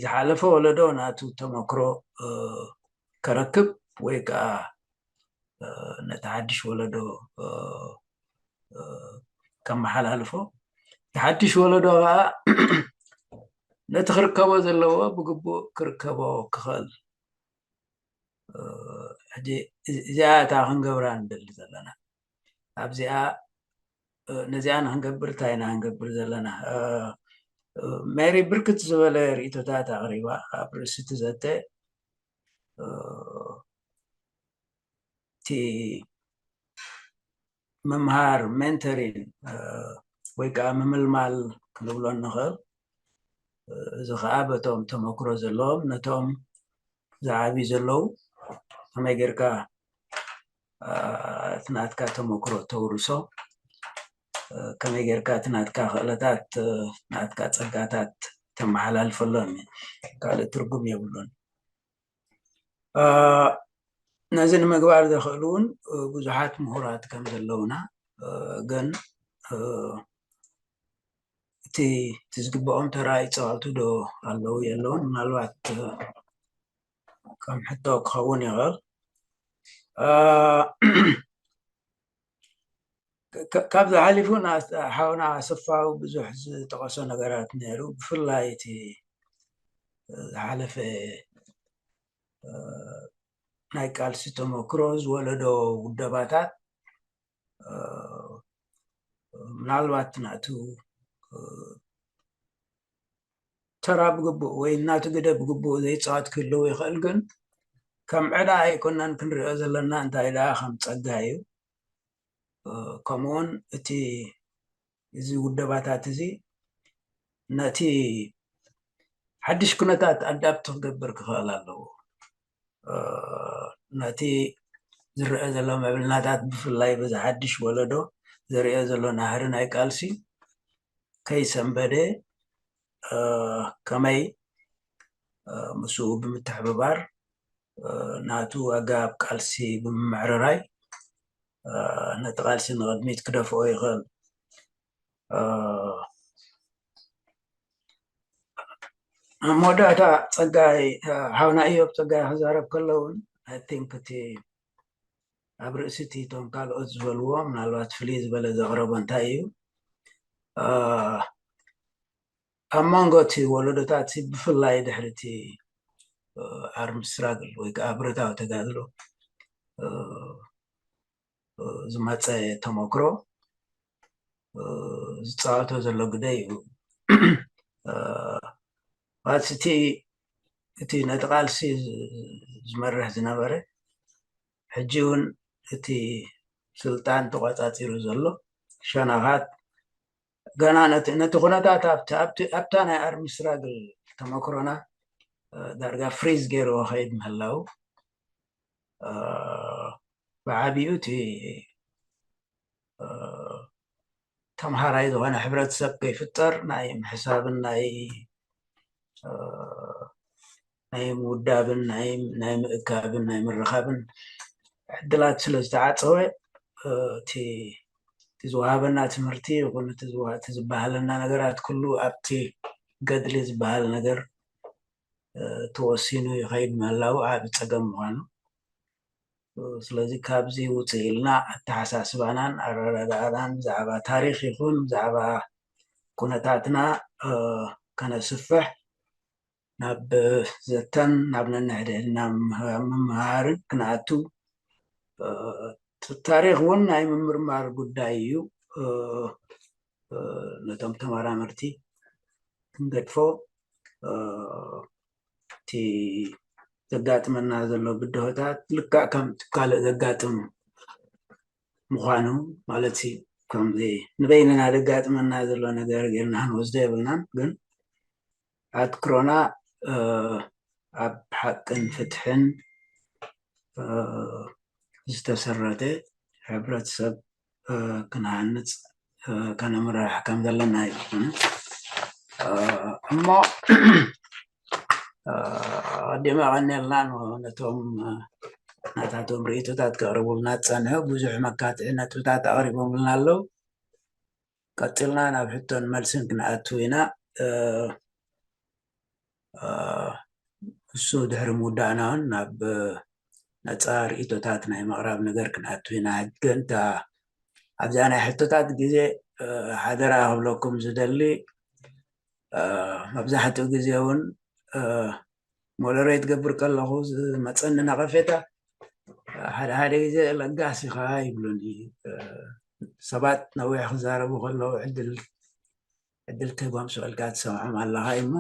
ዝሓለፈ ወለዶ ናቱ ተመክሮ ከረክብ ወይ ከዓ ነቲ ሓድሽ ወለዶ ከመሓላልፎ፣ እቲ ሓድሽ ወለዶ ከዓ ነቲ ክርከቦ ዘለዎ ብግቡእ ክርከቦ ክኽእል። ሕጂ እዚኣ እታ ክንገብራ ንደሊ ዘለና ኣብዚኣ ነዚኣ ንክንገብር እንታይ ኢና ክንገብር ዘለና? ሜሪ ብርክት ዝበለ ርእቶታት ኣቕሪባ ኣብ ርእሲ እቲ ዘተ። እቲ ምምሃር ሜንተሪን ወይ ከዓ ምምልማል ክንብሎ እንኽእል። እዚ ከዓ በቶም ተመክሮ ዘለዎም ነቶም ዝዓብዩ ዘለዉ ከመይ ጌርካ እቲ ናትካ ተመክሮ ተውርሶ፣ ከመይ ጌርካ እቲ ናትካ ክእለታት ናትካ ፀጋታት ተመሓላልፈሎም ካልእ ትርጉም የብሉን። ነዚ ንምግባር ዘኽእሉ እውን ብዙሓት ምሁራት ከም ዘለውና ግን እቲ እቲ ዝግብኦም ተራ ይፃወቱ ዶ ኣለዉ የለውን ምናልባት ከም ሕቶ ክኸውን ይኽእል። ካብዚ ሓሊፉ ሓውና ኣሰፋው ብዙሕ ዝጠቐሶ ነገራት ነይሩ። ብፍላይ እቲ ዝሓለፈ ናይ ቃልሲ ተመክሮ ዝወለዶ ውደባታት ምናልባት ናቱ ተራ ብግቡእ ወይ ናቱ ግደ ብግቡእ ዘይፃወት ክህልው ይኽእል፣ ግን ከም ዕዳ ኣይኮናን ክንሪኦ ዘለና፣ እንታይ ደኣ ከም ፀጋ እዩ። ከምኡውን እቲ እዚ ውደባታት እዚ ነቲ ሓድሽ ኩነታት ኣዳፕት ክገብር ክኽእል ኣለዎ። ነቲ ዝረአ ዘሎ ምዕብልናታት ብፍላይ በዚ ሓድሽ ወለዶ ዘርእዮ ዘሎ ናህሪ ናይ ቃልሲ ከይሰንበደ ከመይ ምስኡ ብምትሕብባር ናቱ ኣገባብ ቃልሲ ብምምዕርራይ ነቲ ቃልሲ ንቕድሚት ክደፍኦ ይኽእል። ኣብ መወዳእታ ፀጋይ ሓውና እዮብ ፀጋይ ክዛረብ ከለውን ኣይ ቲንክ እቲ ኣብ ርእሲ እቲ እቶም ካልኦት ዝበልዎ ምናልባት ፍልይ ዝበለ ዘቕረቦ እንታይ እዩ ኣብ መንጎ እቲ ወለዶታት ብፍላይ ድሕሪ እቲ ኣርምድ ስትራግል ወይ ከዓ ብረታዊ ተጋድሎ ዝመፀ ተመክሮ ዝፃወቶ ዘሎ ግደ እዩ። እቲ እቲ ነቲ ቃልሲ ዝመርሕ ዝነበረ ሕጂ እውን እቲ ስልጣን ተቋፃፂሩ ዘሎ ሸነኻት ገና ነቲ ኩነታት ኣብታ ናይ ኣርሚ ስትራግል ተመክሮና ዳርጋ ፍሪዝ ገይርዎ ከይድ ምህላው ብዓብኡ እቲ ተምሃራይ ዝኾነ ሕብረተሰብ ከይፍጠር ናይ ምሕሳብን ናይ ናይ ምውዳብን ናይ ምእካብን ናይ ምርኻብን ዕድላት ስለ ዝተዓፀወ እቲ ዝወሃበና ትምህርቲ ይኹን እቲ ዝበሃለና ነገራት ኩሉ ኣብቲ ገድሊ ዝበሃል ነገር ተወሲኑ ይኸይድ ምህላው ዓቢ ፀገም ምዃኑ ስለዚ ካብዚ ውፅእ ኢልና ኣተሓሳስባናን ኣረዳድኣናን ብዛዕባ ታሪኽ ይኹን ብዛዕባ ኩነታትና ከነስፍሕ ናብ ዘተን ናብ ነንሕድሕድና ምምሃርን ክንኣቱ፣ ታሪኽ እውን ናይ ምምርማር ጉዳይ እዩ። ነቶም ተመራመርቲ ክንገድፎ፣ እቲ ዘጋጥመና ዘሎ ብድሆታት ልክዕ ከም ካልእ ዘጋጥም ምዃኑ፣ ማለት ከምዚ ንበይንና ዘጋጥመና ዘሎ ነገር ጌርና ክንወስዶ የብልናን። ግን ኣትኩሮና ኣብ ሓቅን ፍትሕን ዝተሰረተ ሕብረተሰብ ክንሃንፅ ከነምርሕ ከም ዘለና እዩ። እሞ ኣቀዲመ ቀኒልና ነቶም ናታቶም ርእይቶታት ከቕርቡልና ዝፀንሑ ብዙሕ መካትዒ ነጥብታት ኣቕሪቦምልና ኣለዉ። ቀፂልና ናብ ሕቶን መልስን ክንኣቱ ኢና። እሱ ድሕሪ ምውዳእና እውን ናብ ነፃ ርእይቶታት ናይ ምቕራብ ነገር ክንኣቱ ኢና። ሕጂ ግን እታ ኣብዚኣ ናይ ሕቶታት ግዜ ሓደራ ክብለኩም ዝደሊ፣ መብዛሕትኡ ግዜ እውን ሞደሬት ገብር ከለኹ ዝመፀኒ ነቐፌታ ሓደ ሓደ ግዜ ለጋስ ኢኻ ይብሉኒ። ሰባት ነዊሕ ክዛረቡ ከለዉ ዕድል ዕድል ትህቦም ስቕ ኢልካ ትሰምዖም ኣለኻ እሞ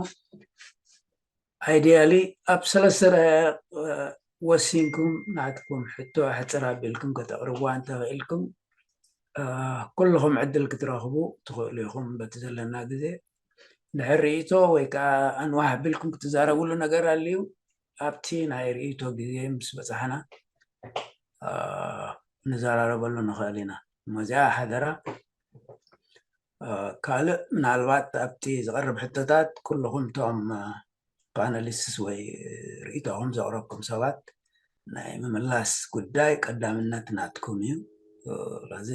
ኣይዲያሊ ኣብ ሰለስተ ደቂቕ ወሲንኩም ናትኩም ሕቶ ሕፅር ኣቢልኩም ከተቕርብዋ እንተኽኢልኩም ኩልኹም ዕድል ክትረኽቡ ትኽእሉ ኢኹም። በቲ ዘለና ግዜ ድሕር ርእይቶ ወይ ከዓ ኣንዋሕ ኣቢልኩም ክትዛረብሉ ነገር ኣልዩ ኣብቲ ናይ ርእይቶ ግዜ ምስ በፃሕና ንዘራረበሉ ንኽእል ኢና። እሞ እዚኣ ሓደራ። ካልእ ምናልባት ኣብቲ ዝቐርብ ሕቶታት ኩልኹም እቶም ፓነሊስትስ ወይ ርእይቶኹም ዘቕረብኩም ሰባት ናይ ምምላስ ጉዳይ ቀዳምነት ናትኩም እዩ። ስለዚ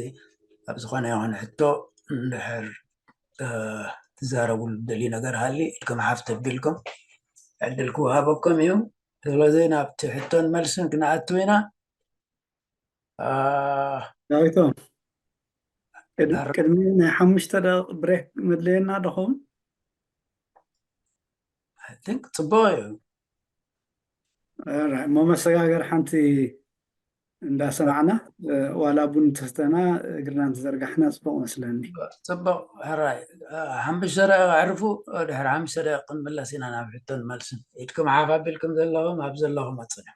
ኣብ ዝኾነ ይኹን ሕቶ እንድሕር ትዛረብሉ ደልዩ ነገር ሃሊ ኢድኩም ሓፍ ተቢልኩም ዕድል ክወሃበኩም እዩ። ስለዚ ናብቲ ሕቶን መልስን ክንኣቱ ኢና። ዳዊቶም፣ ቅድሚ ናይ ሓሙሽተ ደቂቕ ብሬክ መድለየና ዶ ኸውን? I think ፅቡቅ እዩ። እሞ መሰጋገር ሓንቲ እንዳሰማዕና ዋላ ቡን ተስተና እግርና እንተዘርጋሕና ፅቡቅ መስለኒ። ፅቡቅ። ሕራይ ሓሙሽተ ደቂቕ ኣዕርፉ። ድሕሪ ሓሙሽተ ደቂቕ ክንምለስ ኢና ናብ ሕቶን መልስን። ኢድኩም ሓፍ ኣቢልኩም ዘለኹም ኣብ ዘለኹም ኣፅንሑ።